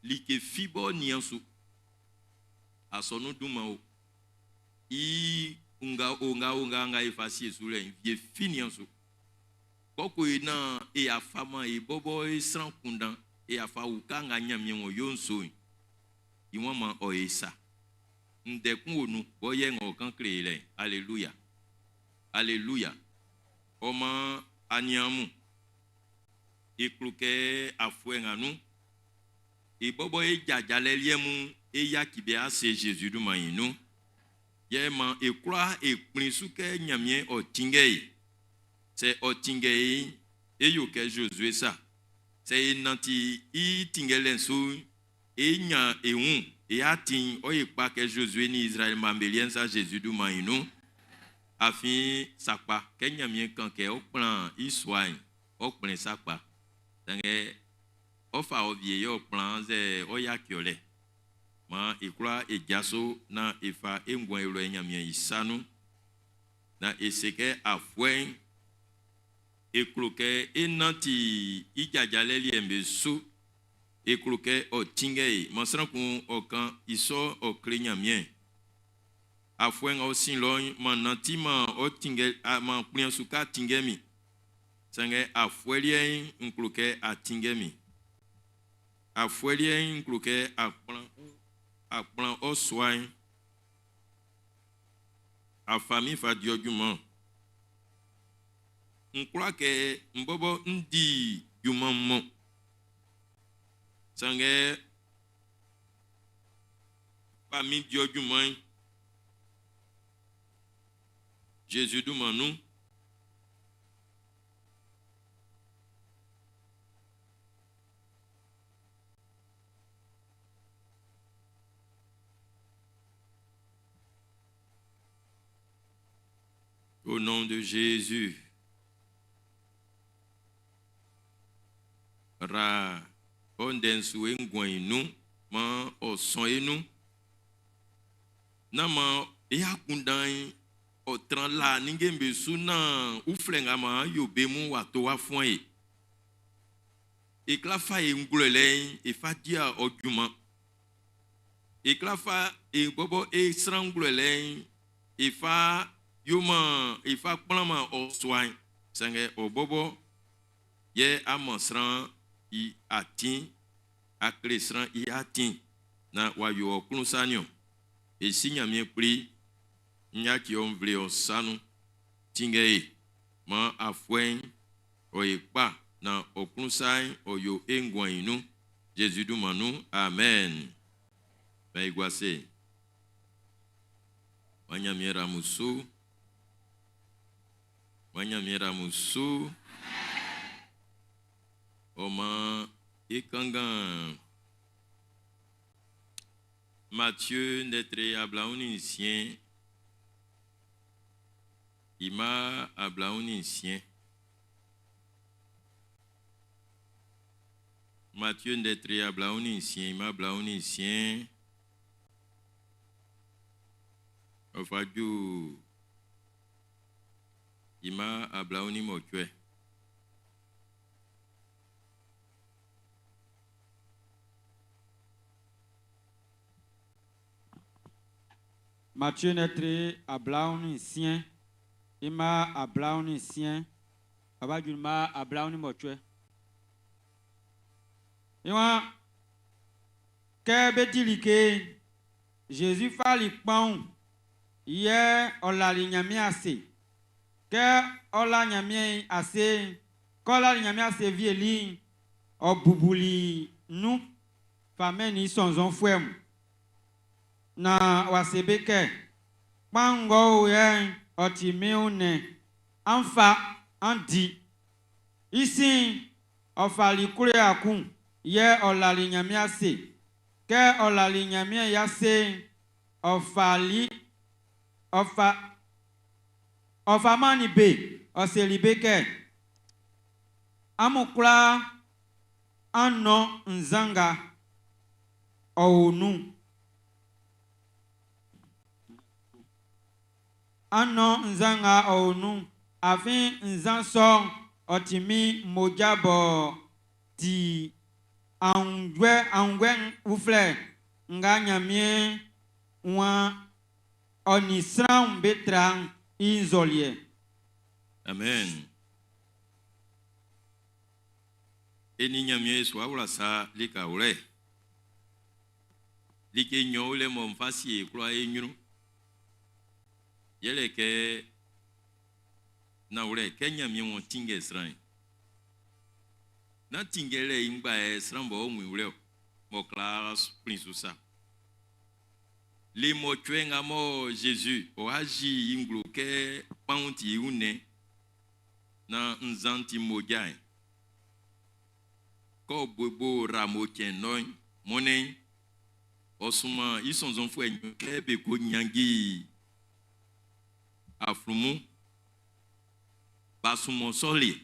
Like fi b'ɔ nian su, asɔnun dunman o, i nga o nga o nga nga e fa sie su lɛ'n, wie fi nian su. Kpɔkun e naan e a faman e bɔbɔ e sran kundan e a fa uka nga Ɲanmiɛn ng'ɔ yo'n su'n, i wan man ɔ e sa. Ndɛ kun o nun bɔ yɛ ng'ɔ kan kle e lɛ'n. Aleluya! Aleluya! Ɔ maan aniaan mun, e klo kɛ afuɛ nga nun, e bɔbɔ e jajalɛ liɛ mun e yaci be ase Zezi dunman'n i nun. Yɛ maan e kwlaa e kplin su kɛ Ɲanmiɛn ɔ tinngɛ e. Sɛ ɔ tinngɛ e'n, é yó kɛ Zozue sa. Sɛ e nanti i tinngɛlɛ'n su'n, e ɲan e wun, e atin'n ɔ ye kpa kɛ Zozue nin Izraɛli mma'm be liɛ'n sa Zezi dunman'n i nun. Afin sakpa, kɛ Ɲanmiɛn kan kɛ ɔ́ kplán i sua'n, ɔ kplɛn sakpa. Sanngɛ ɔ fa ɔ wie yɛ ɔ kplan annzɛ ɔ yaci ɔ lɛ. Maan e kwlaa e jaso naan e fa e nguan'n e wlɛ i Ɲanmiɛn i sa nun, naan e se kɛ afuɛ'n, e klo kɛ é nánti i jajalɛ liɛ'm be su. E klo kɛ ɔ tinngɛ e. Maan sran kun ɔ kan i sɔ'n ɔ kle Ɲanmiɛn. Afuɛ nga ɔ sin lɔ'n, m'an nantiman ɔ tinngɛ, m'an kplian su kɛ a tinngɛ min. Sanngɛ afuɛ liɛ'n, n klo kɛ a tinngɛ min. Afuɛ liɛ'n, n klo kɛ a kplan, a kplan ɔ sua'n. A fa min fa di ɔ junman. N kwla kɛ n bɔbɔ n di junman mɔ. Sanngɛ fa min di ɔ junman'n. Zezi dunman nun. Au nom de Jésus. Ra ɔ ndɛ'n su e nguan'n i nun, maan ɔ sɔn e nun. Nán maan e akunndan'n ɔ tran laa ninnge'm be su naan uflɛ nga maan yo be mun w'a to w'a fuan e. E kwla fa e ngwlɛlɛ'n e fa dia ɔ junman. E kwla fa e bɔbɔ e sran ngwlɛlɛ'n e fa yoman, e fa kplanman ɔ sua'n. Sanngɛ ɔ bɔbɔ yɛ a man sran i atin, a kle sran i atin naan w'a yo ɔ klun sa'n niɔn. E Si Ɲanmiɛn Kpli, n yaci ɔ nvle ɔ sa nun. Tinngɛ e, maan afuɛ'n ɔ ye kpa naan ɔ klun sa'n ɔ yo e nguan'n i nun. Zezi dunman nun, amen. Mɛn i gua se. Man Ɲanmiɛn ra amun su. Man Ɲanmiɛn ra amun su. Ɔ maan e kanngan Matie ndɛ tre 26, i mma 26. Matie ndɛ tre 26, i mma 26. Ɔ fa ju i mma 28.
Matie ndɛ tre 26, i mma 26, ɔ fa ju mma 28. I waan, Kɛ bé dí like'n, Zezi fali kpanwun, yɛ ɔ lali Ɲanmiɛn ase. Kɛ ɔ la Ɲanmiɛn ase'n, kɛ ɔ lali Ɲanmiɛn ase wieli'n, ɔ bubuli nun fa mɛnnin i sɔnnzɔnfuɛ mun, naan w'a se be kɛ, Kpanwun ng'ɔ o yɛ'n, ɔ ti min wunnɛn. An fa, an di. I sin'n, ɔ fali klowa kun, yɛ ɔ lali Ɲanmiɛn ase. Kɛ ɔ lali Ɲanmiɛn i ase'n, ɔ fali, ɔ fa, ɔ fa mannin be, ɔ seli be kɛ, Amun kwlaa an nɔn nzan nga ɔ o nun'n. An nɔn nzan nga ɔ o nun'n, afin nzan sɔ'n ɔ ti min mmoja b'ɔ ti aenguɛ aenguɛ uflɛ nga Nyanmiɛn waan ɔ nin sran'm be tra'n i nzɔliɛ.
Amen. E nin Ɲanmiɛn e su awla sa likawlɛ. Like nɲɔn o lɛ mɔ n fa sie e kwlaa e ɲrun. Yɛle kɛ, nanwlɛ, kɛ Ɲanmiɛn wɔ tinngɛ sran'n, nán tinngɛlɛ i ngba yɛ sran bɔ ɔ wun i wlɛ ɔ, m'ɔ kwla kplin su sa. Le mɔcuɛ nga mɔ Zezi ɔ wá yí i nglo kɛ kpanwun ti i wunnɛn naan nzan'n ti mmoja'n, kɛ ɔ bobo ramo cɛn nɔ'n, mɔnnɛn'n, ɔ sunman i sɔnnzɔnfuɛ nɲɔn kɛ be ko ɲannji aflunmun ba sunmɔ sɔ liɛ.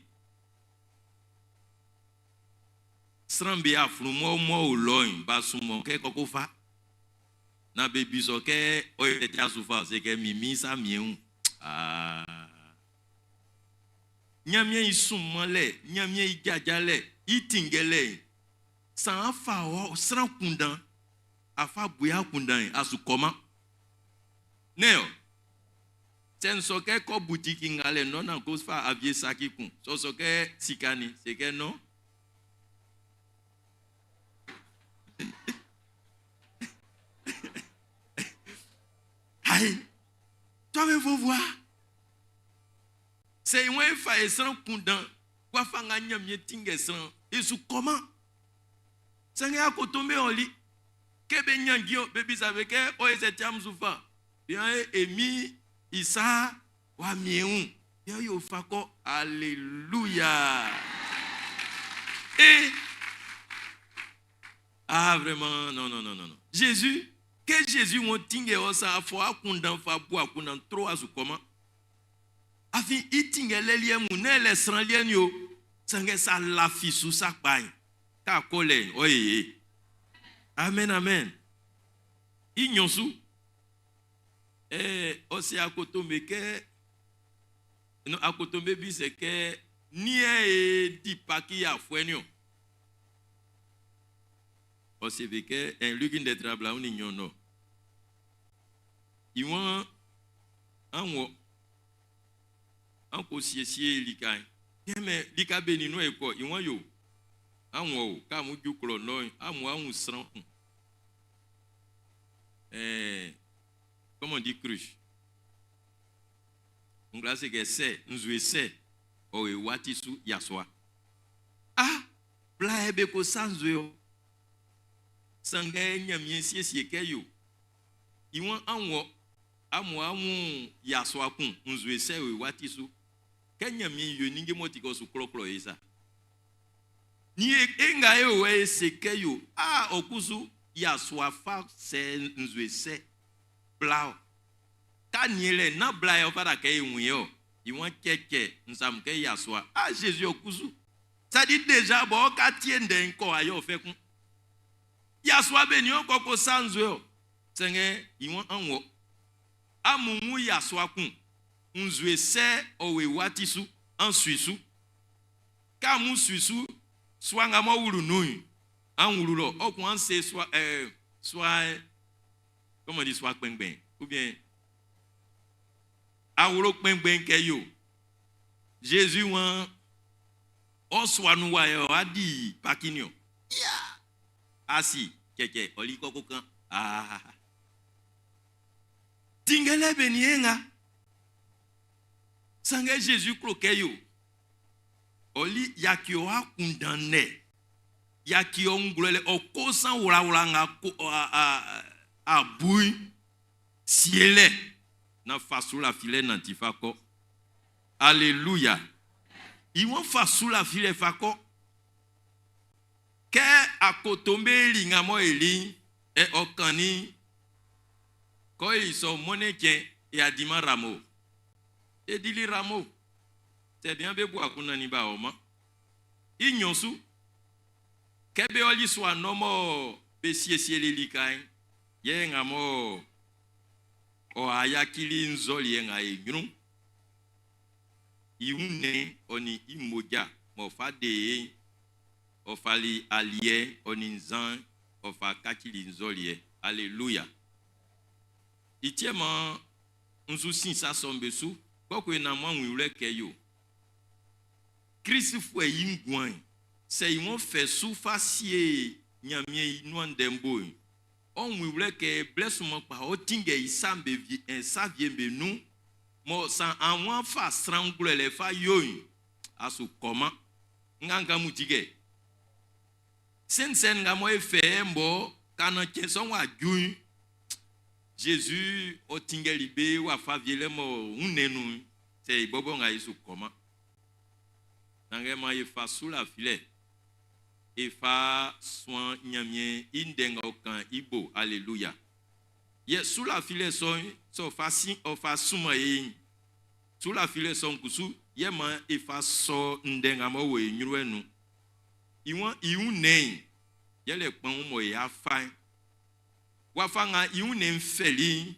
Sran'm be aflunmun m'ɔ o lɔ'n, ba sunmɔ kɛ kɔkɔ fa. Naan be bisɔ kɛ ɔ yɛ tɛ su fa, se kɛ min min sa miɛn wun. Aa. Ɲanmiɛn i sunmanlɛ, Ɲanmiɛn i jajalɛ, i tinngɛlɛ'n, saan á fá ɔ sran kundan, á fá bue akunndan'n, a su kɔman. Nɛ́n ɔ? Sɛ n sɔ kɛ kɔ butiki nga lɛ nɔ naan ko fa avie saki kun, sɛ ɔ sɔ kɛ sika ni, se kɛ nɔ. Ayi, toi-même faut voir. Sɛ e waan é fá e sran kun dan, wafa nga Ɲanmiɛn tinngɛ sran'n, e su kɔman. Sanngɛ akoto'm be ɔli. Kɛ be ɲannji ɔ, be bisa be kɛ, ɔ ye sɛ ti amun su fa? Bian e e Min'n i sa w'a miɛn wun. Yɛ ɔ yo fa kɔ. Aleluya! E! Ah, vraiment, non, non, non, non. Jésus, kɛ Jésus wɔn tinngɛ ɔ sa afɔ akunndan fa bu akunndan tro a su kɔman. Afin i tinngɛlɛ liɛ mun, nɛ́n lɛ sran liɛ'n ni o, sanngɛ sa lafi su sakpa'n, kɛ a kɔ lɛ'n, ɔ ye ye. Amen, amen. I nɲɔn su, ɛɛ, ɔ se akoto'm be kɛ, no, akoto'm be bisɛ kɛ, niɛn e di Paki afuɛ niɔn. Ɔ se be kɛ, ɛn, Luki ndɛ tra bla 12 nɔ. I waan, An wɔ, an ko siesie lika'n. Kɛ mɛ lika benin nun e kɔ? I waan yo, An wɔ o, kɛ amun ju klɔ nɔ'n, amun a wun sran kun. Ɛɛ, comment on dit cruche? N kwla se kɛ sɛ, nzue sɛ, ɔ e wati su yasua. Ah, bla yɛ be ko sa nzue ɔ. Sanngɛ Ɲanmiɛn siesie kɛ yo. I waan an wɔ, amun a wun yasua kun nzue sɛ o i wati su. Kɛ Ɲanmiɛn yo ninnge m'ɔ ti kɛ ɔ su klɔklɔ e sa. Ni e nga e o e se kɛ yo, a ɔ kusu yasua fa sɛ nzue sɛ bla ɔ. Ka nie lɛ, nán bla yɛ ɔ fata kɛ e wun i ɔ. I waan cɛcɛ, n sa mun kɛ yasua. A Zezi ɔ kusu. Sa di deja bɔ ɔ ka tie ndɛ'n kɔ a yɛ ɔ fɛ kun. Yasua be nin ɔ kɔ ko sa nzue ɔ. Sanngɛ i waan an wɔ. Amun wun yasua kun, nzue sɛ ɔ o i wati su, an su i su. Kɛ amun su i su sua nga m'ɔ wlu nun'n, an wlu lɔ. Ɔ kun an se sua, ɛɛ, sua, comment on dit sua kpɛngbɛn, ou bien awlo kpɛngbɛn kɛ yo. Jésus waan ɔ sua nun wa yɛ ɔ a di Paki niɔn. Ya! Asi, cɛcɛ, ɔ li kɔ ko kan. Ah! Tinngɛlɛ be nin e nga. Sanngɛ Jésus klo kɛ yo. Ɔ li yaki ɔ akunndan nɛ. Yaki ɔ ngwlɛlɛ, ɔ kosan wlawla nga ko, a, a, a bu'n, sielɛ, na fa su lafilɛ nanti fa kɔ. Aleluya. I wan fa su lafilɛ fa kɔ. Kɛ akoto'm be li nga mɔ e li'n, ɛ ɔ kannin kɔ i sɔ mɔnnɛn cɛn e a diman ramo. E dili ramo. Sɛ bian be bu akunndan nin ba ɔ man. I nɲɔn su, kɛ be ɔli sua nɔ mɔ be siesieli lika'n, yɛ nga mɔ ɔ a yacili nzɔliɛ nga e ɲrun, i wunnɛn'n ɔ nin i mmoja m'ɔ fa de e'n, ɔ fali aliɛ'n ɔ nin nzan'n ɔ fa kacili nzɔliɛ. Aleluya! I tiɛ maan n su sin sa sɔ'm be su, kpɔkun e naan m'an wun i wlɛ kɛ yo. Klistfuɛ i nguan'n, sɛ i wun fɛ su fa sie Ɲanmiɛn i nuan ndɛ'n bo'n, Ɔ wun i wlɛ kɛ blɛ sunman kpa ɔ tinngɛ i sa'm be wie ɛ sa wie'm be nun mɔ san awan fa sran ngwlɛlɛ fa yo'n, a su kɔman. Nga nga mun ti kɛ sɛnsɛn nga mɔ e fɛ mɔ ka naan cɛn sɔ'n w'a ju'n, Zezi ɔ tinngɛli be wafa wie lɛ mɔ wunnɛn nun'n, sɛ i bɔbɔ nga e su kɔman. Sanngɛ maan e fa sulafilɛ e fa suan Ɲanmiɛn i ndɛ nga ɔ kan'n i bo. Aleluya! Yɛ sulafilɛ sɔ'n, sɛ ɔ fa sin ɔ fa sunman e'n, sulafilɛ sɔ'n kusu yɛ maan e fa sɔ ndɛ nga m'ɔ wo e ɲrun'n nun. I waan i wunnɛn'n yɛle kpanwun mɔ e a fa'n. Wafa nga i wunnɛn'n fɛli'n,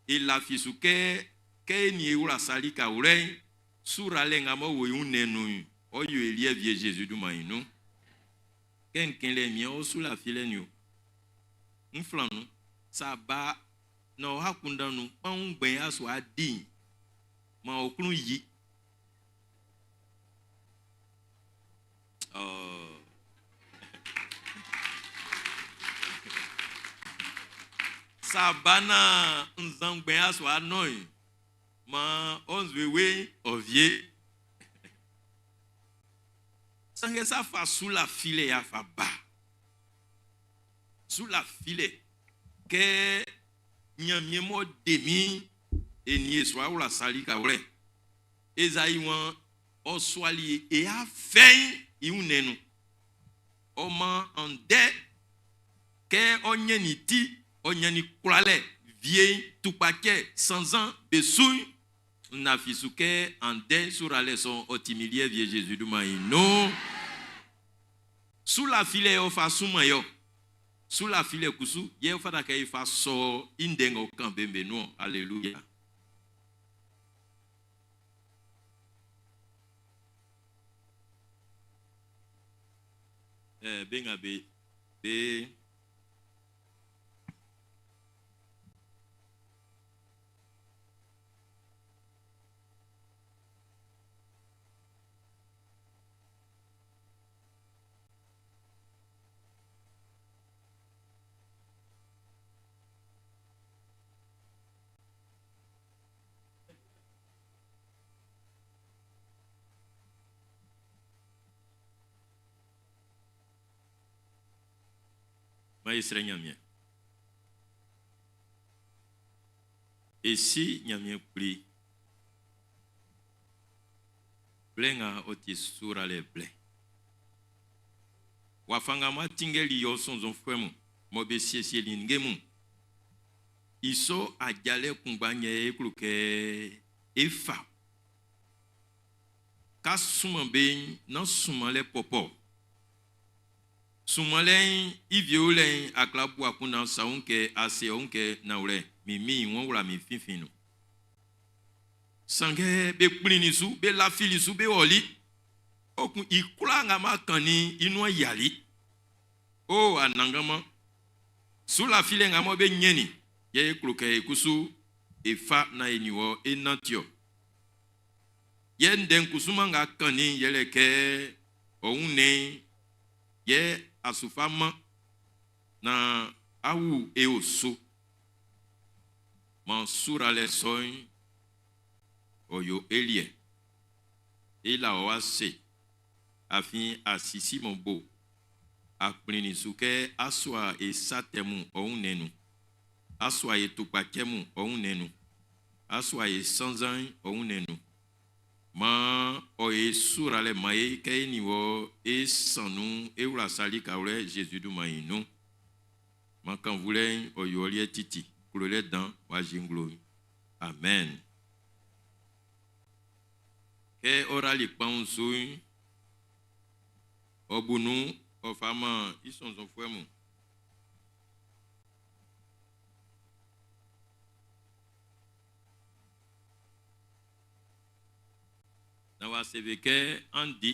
e lafi su kɛ, kɛ e nin e wla sa lika wlɛ'n, suralɛ nga m'ɔ wo i wunnɛn'n nun'n, ɔ yo e liɛ wie Zezi dunman'n nun. Kɛ n kɛn lɛ miɛn ɔ su lafilɛ nin o, n flan nun, sa ba na ɔ akunndan nun kpanwun ngbɛn a su a di'n, man ɔ klun yi. Ɔ. Sa ba na nzan ngbɛn a su a nɔn'n, man ɔ nzue we'n ɔ vie. Sanngɛ sa fa su lafilɛ yɛ a fa ba. Su lafilɛ kɛ Ɲanmiɛn m'ɔ de min'n, e nin e su a wla sa likawlɛ. Ezai waan ɔ suali e afɛ'n i wunnɛn'n nun. Ɔ maan andɛ, kɛ ɔ ɲɛnnin ti, ɔ ɲannin kwlalɛ, wie'n, tukpacɛ, sannzan, be su'n, n lafi su kɛ andɛ suralɛ sɔ'n ɔ ti min liɛ wie Zezi dunman'n i nun. Sulafilɛ yɛ ɔ fa sunman e ɔ. Sulafilɛ kusu yɛ ɔ fata kɛ e fa sɔ i ndɛ ng'ɔ kan be'n be nun ɔn. Aleluya. Ɛɛ, be nga be be Maan e srɛ Ɲanmiɛn. E Si Ɲanmiɛn Kpli, blɛ nga ɔ ti suralɛ blɛ. Wafa nga m'a tinngɛli ɔ sɔnnzɔnfuɛ mun mɔ be siesieli ninnge mun'n, I sɔ ajalɛ kunngba'n yɛ e klo kɛ é fá. Ka sunman be'n, nán sunmanlɛ pɔpɔ. Sunmanlɛ'n i wie o lɛ'n, a kwla bu akunndan sa wun kɛ a se ɔ wun kɛ, Nanwlɛ, min min'n wọ́n wla min finfin nun. Sanngɛ be kplinnin su, be lafili su, be ɔli. Kpɔkun i kwlaa nga m'a kannin'n i nuan yiali. O Anannganman, su lafilɛ nga mɔ be ɲɛnnin, yɛ e klo kɛ e kusu e fa naan e nin wɔ e nanti ɔ. Yɛ ndɛ'n kusuman nga a kannin'n yɛlɛ kɛ ɔ wunnɛn'n yɛ a su fa man naan a wu e osu. Maan suralɛ sɔ'n ɔ yo e liɛ. E la ɔ ase, afin a sisi mɔ bo. A kplinnin su kɛ á súa e sa tɛ mun ɔ wunnɛn'n nun, á súa e tukpacɛ mun ɔ wunnɛn'n nun, á súa e sannzan'n ɔ wunnɛn'n nun. Maan ɔ e suralɛ man e kɛ e nin wɔ e san nun e wla sa likawlɛ Zezi dunman'n i nun. Maan kannvulɛ'n ɔ yo ɔ liɛ titi, klolɛ dan w'a zi nglo'n. Amen. Kɛ ɔ rali kpanwun su'n, Ɔ bu nun, ɔ fa man i sɔnnzɔnfuɛ mun. Naan w'a se be kɛ, An di,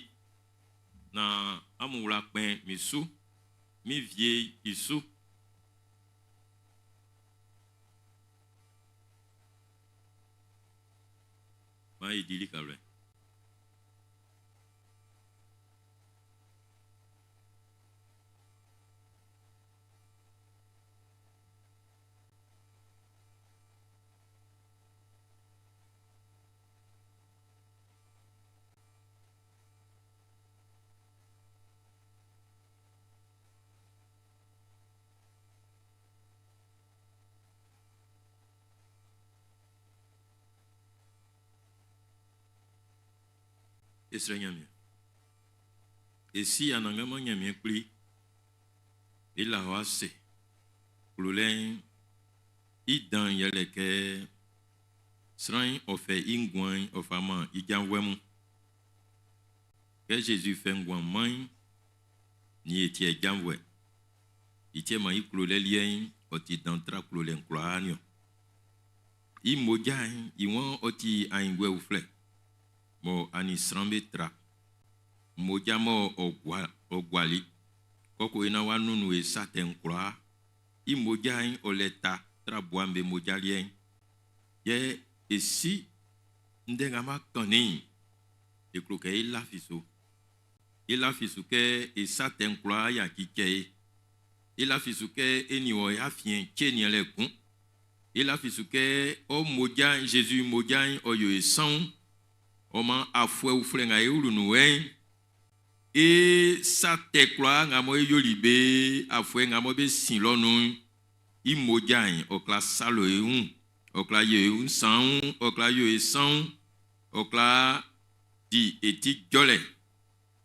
naan amun wla kpɛn min su, min wie'n i su. Maan e di likawlɛ. E srɛ Ɲanmiɛn. E Si Anannganman Ɲanmiɛn Kpli, e la ɔ ase. Klolɛ'n i dan'n yɛle kɛ sran'n ɔ fɛ i nguan'n ɔ fa man i janvuɛ mun. Kɛ Zezi fɛ nguan'n man'n, nin e ti e janvuɛ. I ti yɛ maan i klolɛ liɛ'n ɔ ti dan tra klolɛ'n kwlaa niɔn. I mmoja'n i waan ɔ ti aenguɛ uflɛ mɔ a nin sran be tra. Mmoja mɔ ɔ gua ɔ guali kɔkɔe naan w'a nunnun e sa tɛ'n kwlaa. I mmoja'n ɔ lɛ ta tra bua'm be mmoja liɛ'n. Yɛ e si ndɛ nga m'a kannin'n, e klo kɛ é láfi su. E lafi su kɛ e sa tɛ'n kwlaa yaci cɛ e. E lafi su kɛ e nin wɔ e afiɛn ce nianlɛ kun. E lafi su kɛ ɔ mmoja'n, Zezi mmoja'n ɔ yo e sanwun. Ɔ maan afuɛ uflɛ nga e wlu nun wɛ'n, e sa tɛ kwlaa nga mɔ e yoli be afuɛ nga mɔ be sin lɔ nun'n, i mmoja'n ɔ kwla salo e wun, ɔ kwla yo e wun sanwun, ɔ kwla yo e sanwun, ɔ kwla di e ti jɔlɛ.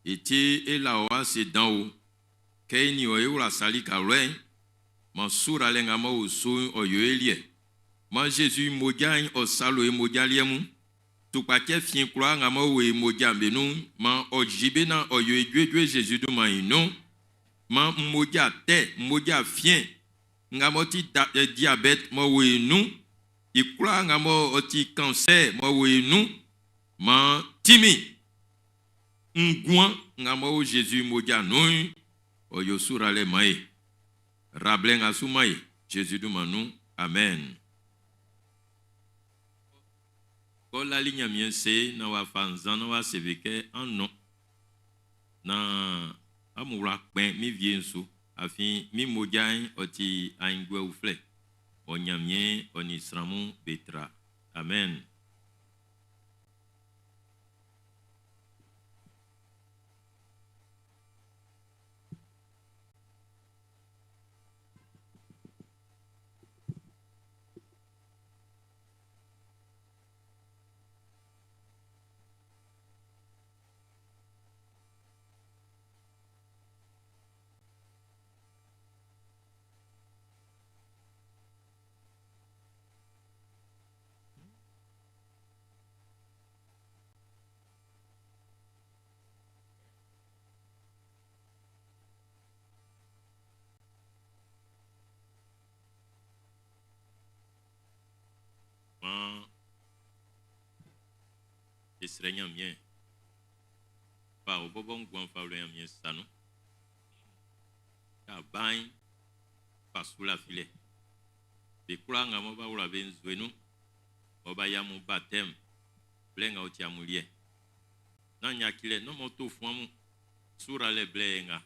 E ti e la ɔ ase dan o! Kɛ e nin ɔ e wla sa lika wlɛ'n, man suralɛ nga m'ɔ o su'n ɔ yo e liɛ. Man Zezi i mmoja'n ɔ salo e mmoja liɛ mun. Tukpacɛ fiɛn kwlaa nga m'ɔ o e mmoja'm be nun'n, man ɔ yi be nan ɔ yo e juejue Zezi dunman'n i nun. Man mmoja tɛ, mmoja fiɛn nga m'ɔ ti diabɛt m'ɔ o e nun'n, i kwlaa nga m'ɔ ti kansɛɛ m'ɔ o e nun'n, man tinmin nguan nga m'ɔ o Zezi mmoja nun'n, ɔ yo suralɛ man e. Ra blɛ nga su man e, Zezi dunman nun. Amen. Kɛ ɔ lali Ɲanmiɛn se naan w'a fa nzan naan w'a se be kɛ, An nɔn, naan amun wla kpɛn min wie'n su, afin min mmoja'n ɔ ti aenguɛ uflɛ mɔ Ɲanmiɛn ɔ nin sran mun be tra. Amen. Maan e srɛ Ɲanmiɛn. Fa ɔ bɔbɔ nguan'n fa wla Ɲanmiɛn sa nun. Kɛ a ba'n, fa sulafilɛ. Be kwlaa nga mɔ b'a wla be nzue nun, mɔ b'a yɛ amun batɛm, blɛ nga ɔ ti amun liɛ. Nán yacilɛ, nán mɔ to fuan amun suralɛ blɛ nga.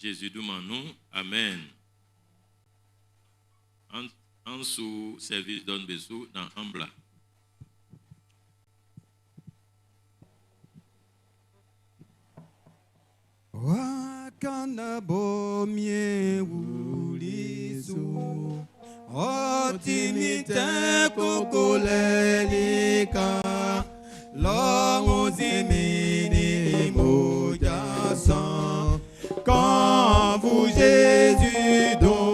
Zezi dunman nun, amen. An, an su service dɔ'n be su naan an bla.
Waka bo mie wuli su ɔ ti min tɛ kokolɛ lika lɔngɔ si min ni mmoja san quand vous Jésus donnez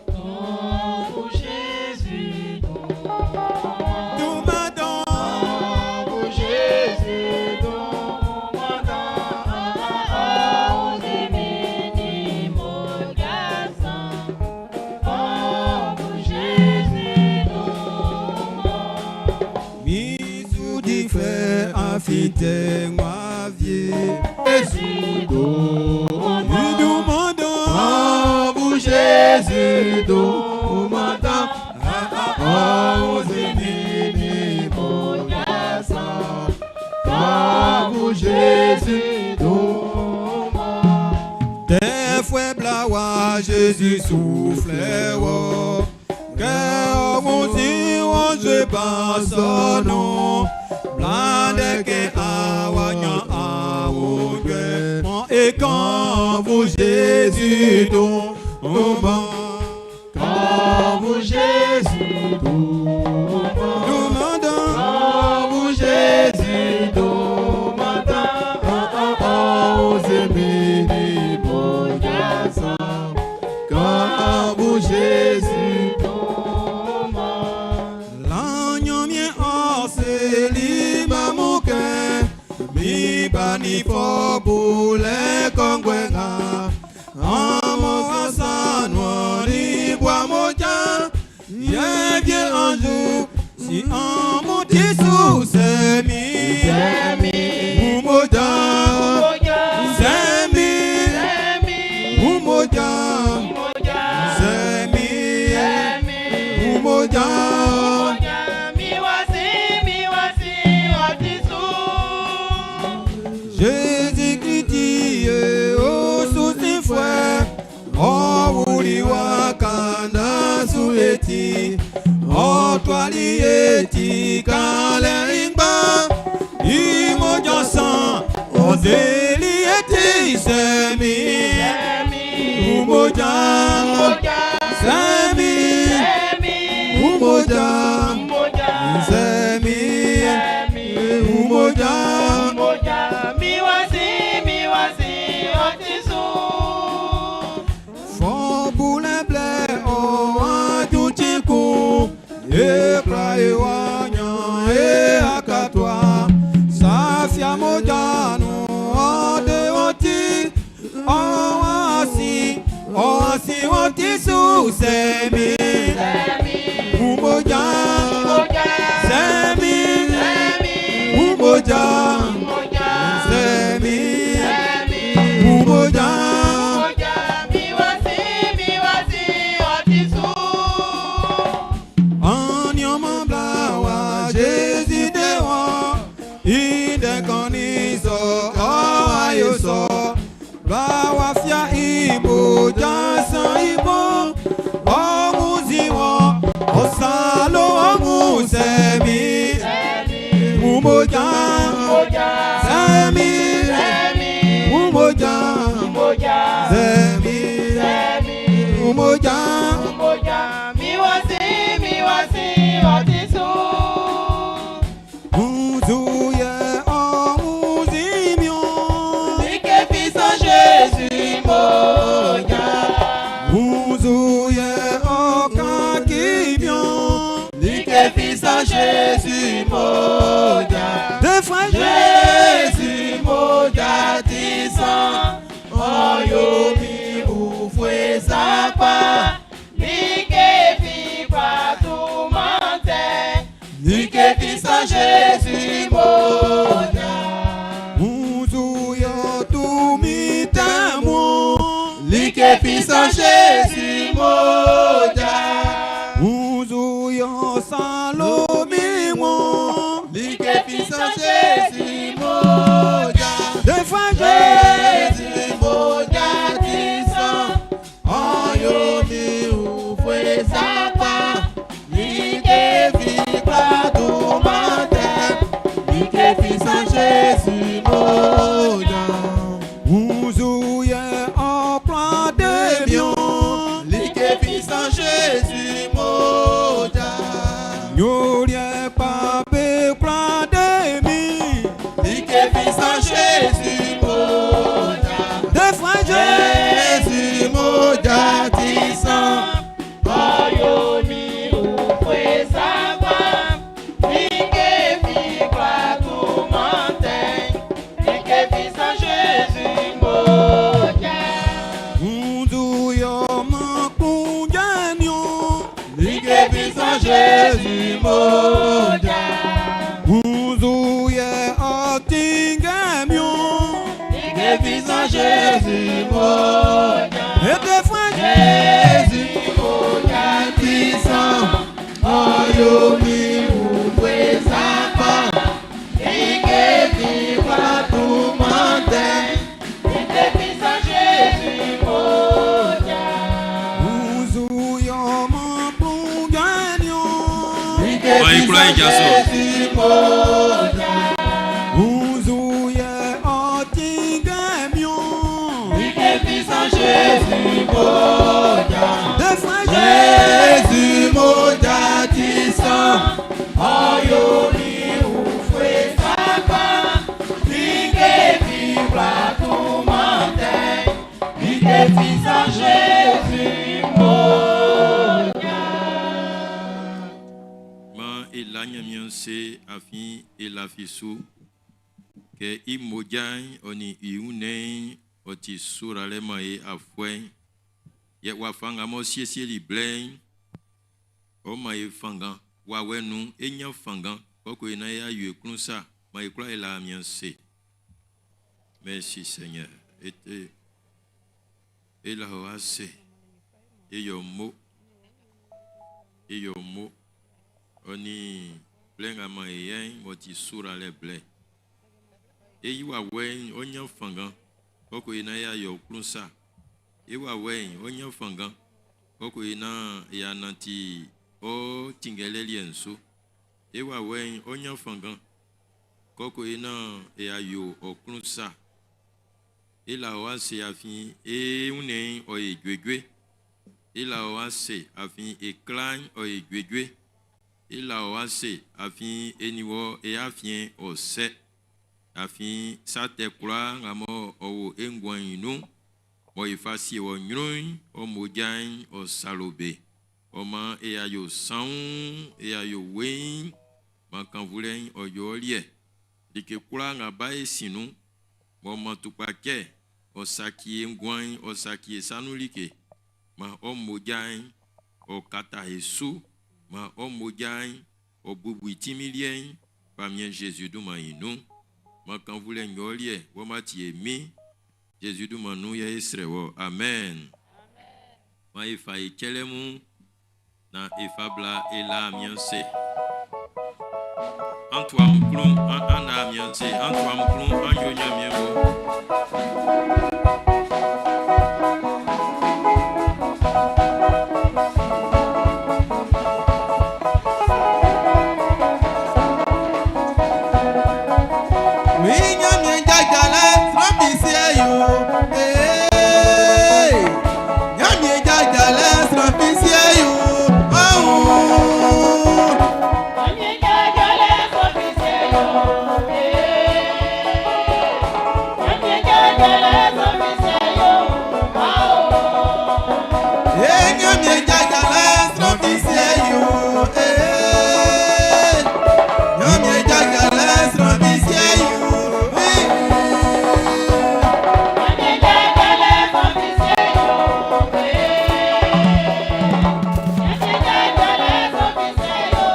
Quand vous Jésus
Tout m'attend.
Quand vous Jésus
Mi su di fɛ afite ŋua vie.
Jésus do
Idumɔdɔ.
Quand vous Jésus do
Umata.
vous Jésus
Tɛfue bla wa Jésus souffle wo. Kɛ ɔhun si wɔn je ba sɔnu. Blandeke awanya awoge. Et quand vous Jésus don
Quand vous Jésus
Demandant.
Quand vous Jésus Quand vous Jésus
L'agneau mien en mamoke. Mi bani fo boule kongwenga. Amo asano ni bois moja. Ye vie un jour. Si en monti sous semi. Umoja. Semi. Umoja. Semi. Umoja. Jésus-Christ au sous frère, oh wuli wakanda sueti, oh toili eti kale ingba, imoja san, ozeli eti semi, umoja, semi, umoja, semi, umoja. Ekla ewanya e akatwa safia mojanu ode oti owasi owasi oti su semi umoja semi umoja semi umoja. Umoja, semi, umoja, semi, umoja. Nzuye ọ̀hún-zimion. Nzuye ọ̀kàkìmion.
Jésus moja,
Deux fois
Jésus moja ti san, oyomi ufue sapa, like fi pa tourmente, like fi san Jésus moja.
Nzuye tumitemo.
Like fi san Jésus moja.
Nzuye salomimon.
Like fi san Jésus moja.
Deux fois
Jésus moja ti san, oyomi ufue sapa, like fi pa tourmente, like fi san Jésus moja.
Nzuye ọ̀plademion.
Like fi san Jésus moja.
Yorie pape plademi.
Like fi san Jésus moja.
Deux fois
Jésus moja ti san, oyomi ufue sapa, like fi pa tourmente, like fi san Jésus moja.
Nzuye makunjanion.
Like fi san Jésus moja.
Nzuye otingemion.
Like fi san Jésus moja.
Et deux fois
Jésus moja ti san, oyomi ufue sapa, like fi pa tourmente.
Maan e kwlaa e jaso.
Jésus moja ti san, ọyọ mi ufue sakpa, like fi wla tourmenté, like fi sans Jésus moja.
Maan e la Ɲanmiɛn ase afin e lafi su kɛ i mmoja'n ɔ nin i wunnɛn'n ɔ ti suralɛ man e afuɛ'n. Yɛ wafa nga m'ɔ siesieli blɛ'n, ɔ man e fanngan. Wawɛ nun'n, e ɲan fanngan kpɔkun e naan y'a yo e klun sa. Maan e kwlaa e la Ɲanmiɛn ase. Merci Seigneur. E te e la ɔ ase. E yo mo. E yo mo. Ɔ nin blɛ nga man e yɛ'n m'ɔ ti suralɛ blɛ. E yi wawɛ'n ɔ ɲan fanngan kpɔkun e naan y'a yo ɔ klun sa. E wawɛ'n ɔ ɲan fanngan kpɔkun e naan y'a nanti ɔ tinngɛlɛ liɛ'n su. E wawɛ'n ɔ ɲan fanngan kpɔkun e naan y'a yo ɔ klun sa. E la ɔ ase afin e wunnɛn'n ɔ ye juejue. E la ɔ ase afin e kla'n ɔ ye juejue. E la ɔ ase afin e nin wɔ e afiɛn ɔ sɛ. Afin sa tɛ kwlaa nga mɔ ɔ wo e nguan'n i nun, mɔ e fa sie wɔ ɲrun'n, ɔ mmoja'n ɔ salo be. Ɔ maan e a yo sanwun, e a yo weiin, maan kannvulɛ'n ɔ yo ɔ liɛ. Like kwlaa nga ba e sin nun, m'ɔ man tukpacɛ, ɔ saci e nguan'n, ɔ saci e sa nun like, maan ɔ mmoja'n ɔ kata e su, maan ɔ mmoja'n ɔ bubu i tinmin liɛ'n, Famiɛn Zezi dunman'n i nun. Maan kannvulɛ'n yo ɔ liɛ, wɔ mɔ a ti e Min. Zezi dunman nun yɛ e srɛ wɔ. Amen. Maan e fa e cɛlɛ mun naan e fa bla e la Ɲanmiɛn ase. An tu amun klun, an an la Ɲanmiɛn ase. An tu amun klun, an yo Ɲanmiɛn mo.
Wi Ɲanmiɛn jajalɛ sran fi sie yo. Ee, Ɲanmiɛn jajalɛ sran fi sie yo. Oh.
Ɲanmiɛn jajalɛ sran fi sie yo. Ɲanmiɛn jajalɛ sran fi sie yo.
Ee, Ɲanmiɛn jajalɛ sran fi sie yo. Ee, Ɲanmiɛn jajalɛ sran fi sie yo.
Ɲanmiɛn jajalɛ sran fi sie yo. Ɲanmiɛn jajalɛ sran fi sie yo.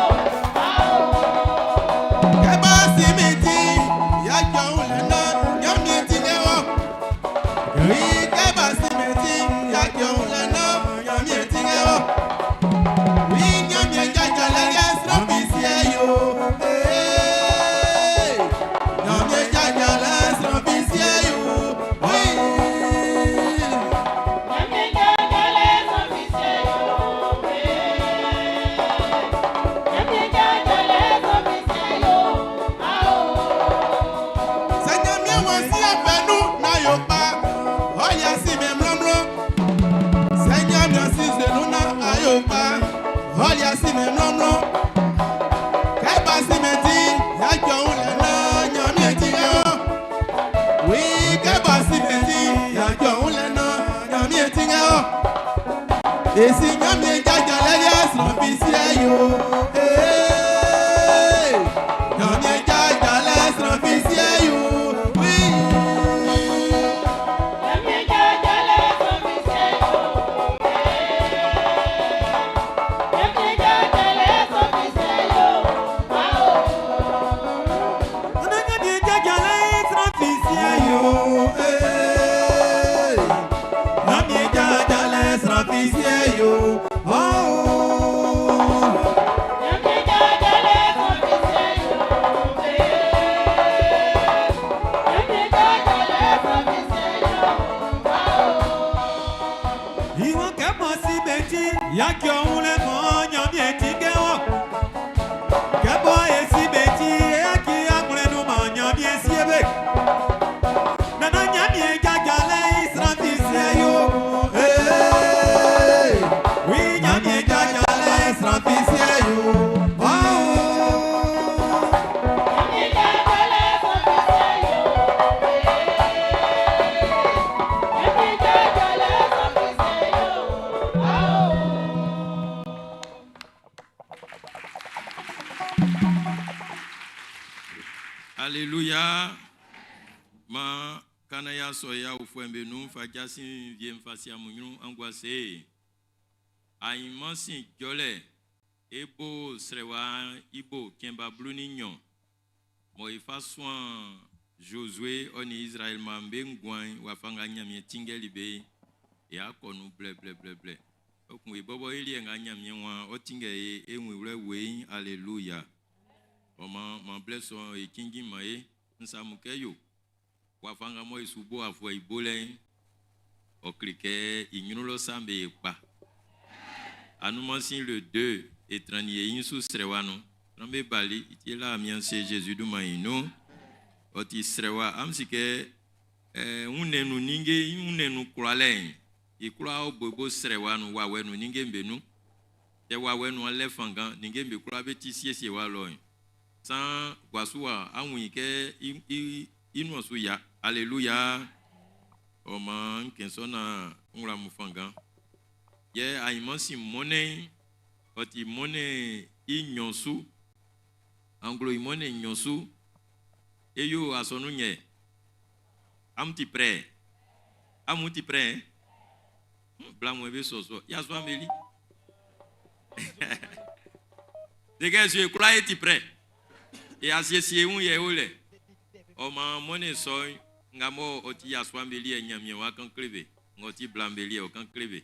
Kɛ b'a si min ti, ya jɔ wulɛ na, Ɲanmiɛn ti lɛ wɔ. Wi kɛ b'a si min ti, ya jɔ wulɛ na, Ɲanmiɛn ti lɛ wɔ. Wi Ɲanmiɛn jajalɛ yɛ sran fi sie yo. Ee, Ɲanmiɛn jajalɛ sran fi sie yo. Wi.
Ɲanmiɛn jajalɛ sran fi sie yo. Ɲanmiɛn jajalɛ sran fi sie yo.
Sɛ Ɲanmiɛn wɔ si afɛ nun na yo kpa, ɔ yɛ si mɛ mlɔmlɔ. Sɛ Ɲanmiɛn si zenu na ayo kpa, ɔ yɛ si mɛ mlɔmlɔ. Kɛ ba si mɛ ti, ya jɔ wulɛ na Ɲanmiɛn ti yɛ wɔ. Wi kɛ ba si mɛ ti, ya jɔ wulɛ na Ɲanmiɛn ti yɛ wɔ. Esi Ɲanmiɛn jajalɛ yɛ sran fi sie yo. Ee, Ɲanmiɛn jajalɛ sran fi sie yo. Wi.
Ɲanmiɛn jajalɛ sran fi sie yo. Ɲanmiɛn jajalɛ sran fi sie yo.
Ɲanmiɛn jajalɛ sran fi sie yo.
Ee, Ɲanmiɛn jajalɛ sran fi sie yo.
Alléluia. Ma kana ya sɔ ya ofuɛ'n be nun fa jasin wie fa si amun ɲrun anguase. Ainman sin jɔlɛ e bo srɛwa i bo cɛn ba 12 mɔ e fa suan Josué ɔ nin Israɛl maan be nguan wafa nga Ɲanmiɛn tinngɛli be e akɔ nun blɛblɛblɛblɛ. Okun e bɔbɔ e liɛ nga Ɲanmiɛn waan ɔ tinngɛ e e wun iwlɛ weiin alléluia. Ɔ man man blɛ sɔ'n e cinnjin man e nsa mun kɛ yo. Wafa nga mɔ e su bo afuɛ i bolɛ'n ɔ kle kɛ i ɲrun lɔ sa'm be ye kpa. Anunman sin le 2 e trannin e ɲin su srɛwa nun. Sran be bali i ti la amiɛn se Jésus dunman i nun. Ɔ ti srɛwa am si kɛ ɛɛ wunnɛn nun ninnge wunnɛn nun kwlalɛ'n i kwlaa ɔ bo bo srɛwa nun wawɛ nun ninnge'm be nun. Tɛ wawɛ nun alɛ fanngan ninnge'm be kwlaa be ti siesie wa lɔ'n. San guasu wa awun i kɛ i i i nuan su ya. Alléluia. Ɔ maan kɛn sɔ na nwla mu fanngan. Yɛ ainman sin mɔnnɛn'n ɔ ti mɔnnɛn i nnyɔn su. Anglo i mɔnnɛn nnyɔn su. E yo asɔnun nyɛ. Amun ti prêt? Amun ti prêt? Bla mun be sɔsɔ. Yasua meli. Deke su e kwla e ti prêt. E asiesie wun yɛ o lɛ. Ɔ maan mɔnnɛn sɔ'n nga mɔ ɔ ti yasua be liɛ Ɲanmiɛn wa kan kle be. Ng'ɔ ti bla'n be liɛ ɔ kan kle be.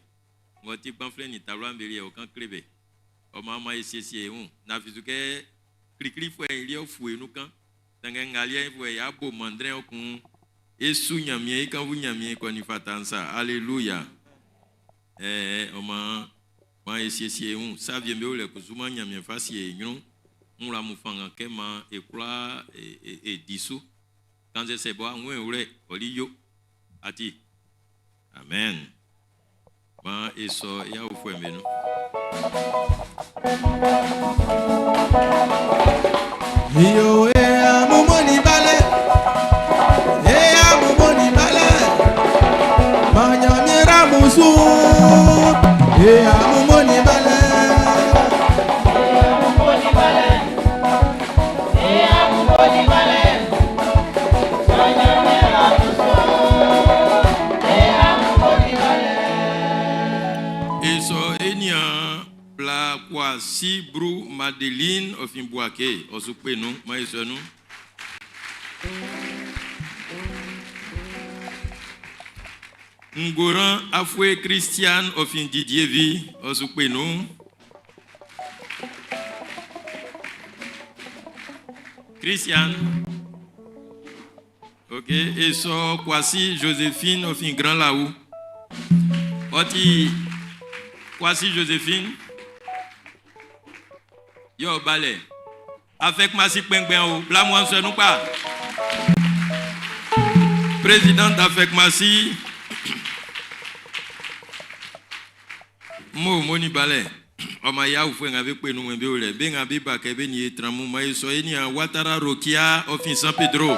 Ng'ɔ ti gbanflɛn nin talua'n be liɛ ɔ kan kle be. Ɔ maan man e siesie e wun. Na fi su kɛ kliklifuɛ'n i liɛ fu e nun kan. Sanngɛ nga liɛ'n fuɛ y'a bo mandrɛn ɔ kun. E su Ɲanmiɛn i kanfu Ɲanmiɛn kɔ nin fata'n sa. Alléluia. Ɛɛ ɔ maan man e siesie e wun. Sa wie'm be o lɛ kusu man Ɲanmiɛn fa sie e ɲrun. N wla mun fanngan kɛ man e kwla e, e, e di su. Kannzɛ sɛ bɔ awun e wlɛ ɔ li yo. Ati. Amen. Man e sɔ i awofuɛ'm be nun.
Iyo e amumoni bale, e amumoni bale, manyamira musu, e amumoni bale.
E sɔ enia bla kwasi bru Madeline Ofinbuake ɔsukpenu ma e sɔ nu. Ngoran Afue Christian Ofin Didievi ɔsukpenu. Christian. Ok, e sɔ Kwasi Joséphine Ofin Grand Laou. Ɔti Kwasi Joséphine. Yo balẹ̀. Avec Massi Kpengben o, bla mo answe nou pa. Président d'Afek Massi. Mo moni balẹ̀. Ọmọ ya òfin nga be pe nu be o lẹ be nga be ba kẹ be ni etramu ma ye sọ ye ni a Ouattara Rokia Ofin San Pedro.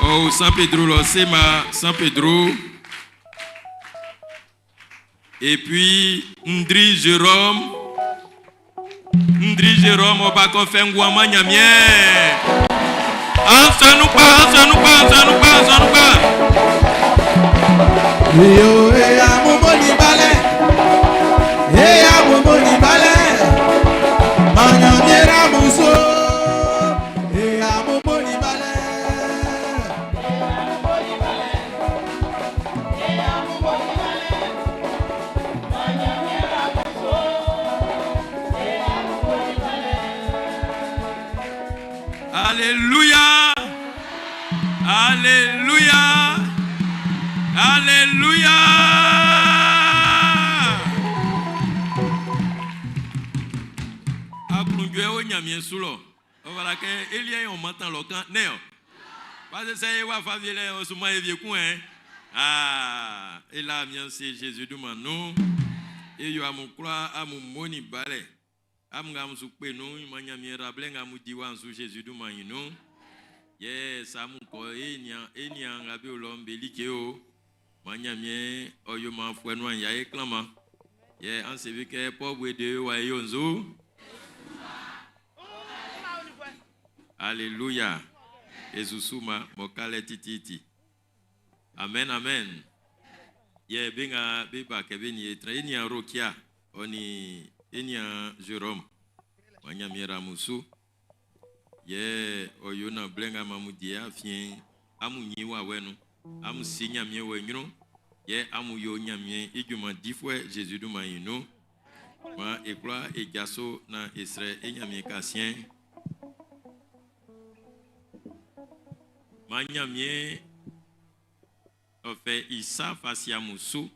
Oh San Pedro lọ Sema San Pedro. Et puis Ndri Jérôme. Ndri Jérôme ọba kan fẹ́ ń wọ́n mọ́ nyàmíẹ́. Ansẹnupa ansẹnupa ansẹnupa ansẹnupa.
Iyo e amumoni bale, e amumoni bale, manyamira musu, e amumoni bale.
Alléluia. Alléluia. Alléluia. Aklunjɔɛ o Ɲanmiɛn su lɔ. O wala kɛ elia yɛ o ma tan lɔ kan ne yɔ. Parce que sɛ wa fa vie lɛ o suma ye vie kun hɛ. Ah, e la mian se Jésus du ma nu. E yo amu kura amu moni balɛ. Amu nga amu su kpe nu ma Ɲanmiɛn rablɛ nga amu di wa su Jésus du ma yin nu. Yɛ samu kɔ e nia e nia nga be o lɔ nbe like o. Ma Ɲanmiɛn ɔyo ma fuɛ nu ya e klan ma. Yɛ an se bi kɛ pɔbue de wa ye yo nzo. Aleluya. Esusuma mɔkalɛ tititi. Amen amen. Yɛ be nga be ba kɛ be nin e tran e nian Rokia ɔ nin e nian Jerome ma Ɲanmiɛn ra amun su. Yɛ ɔ yo naan blɛ nga amun di afiɛn'n amun ɲin wawɛ nun, amun si Ɲanmiɛn wɔ ɲrun, yɛ amun yo Ɲanmiɛn i junman difuɛ Zezi dunman'n i nun. Maan e kwlaa e jaso naan e srɛ e Ɲanmiɛn kasiɛn'n. Maan Ɲanmiɛn ɔ fɛ i sa fa sie amun su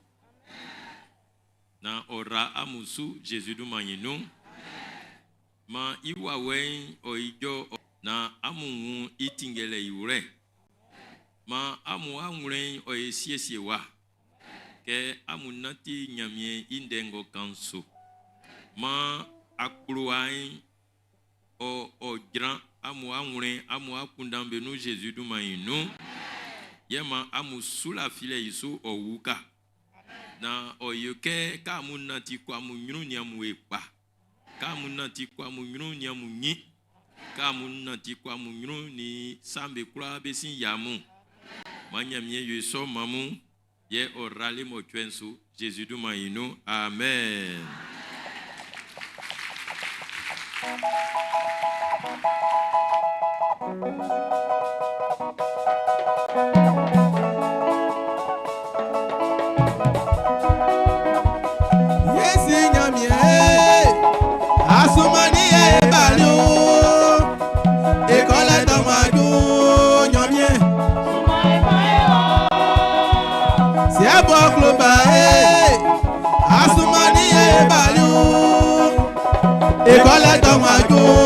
naan ɔ ra amun su Zezi dunman'n i nun. Maan i wawɛ'n ɔ ijɔ naan amun wun i tinngɛlɛ i wlɛ. Maan amun awlɛn'n ɔ ye siesie wa kɛ amun nanti Ɲanmiɛn i ndɛ ng'ɔ kan'n su. Maan akplowa'n ɔ ɔ jran amun awlɛn amun akunndan'n be nun Zezi dunman'n i nun. Yɛ maan amun su lafilɛ i su ɔ uka. Naan ɔ yo kɛ kɛ amun nanti kɔ amun ɲrun nin amun e kpa. Kɛ amun nanti kɔ amun ɲrun nin amun ɲin. Kɛ amun nanti kɔ amun ɲrun nin sa'm be kwlaa be sin yia amun. Maan Ɲanmiɛn yo i sɔ man amun, yɛ ɔ rali mɔcuɛ'n su Zezi dunman'n i nun. Amen.
Yesi Ɲanmiɛn asomani yɛ e bali o ekɔlɛ tɔmadu Ɲanmiɛn siɛ bɔ kloba e asomani yɛ e bali o ekɔlɛ tɔmadu.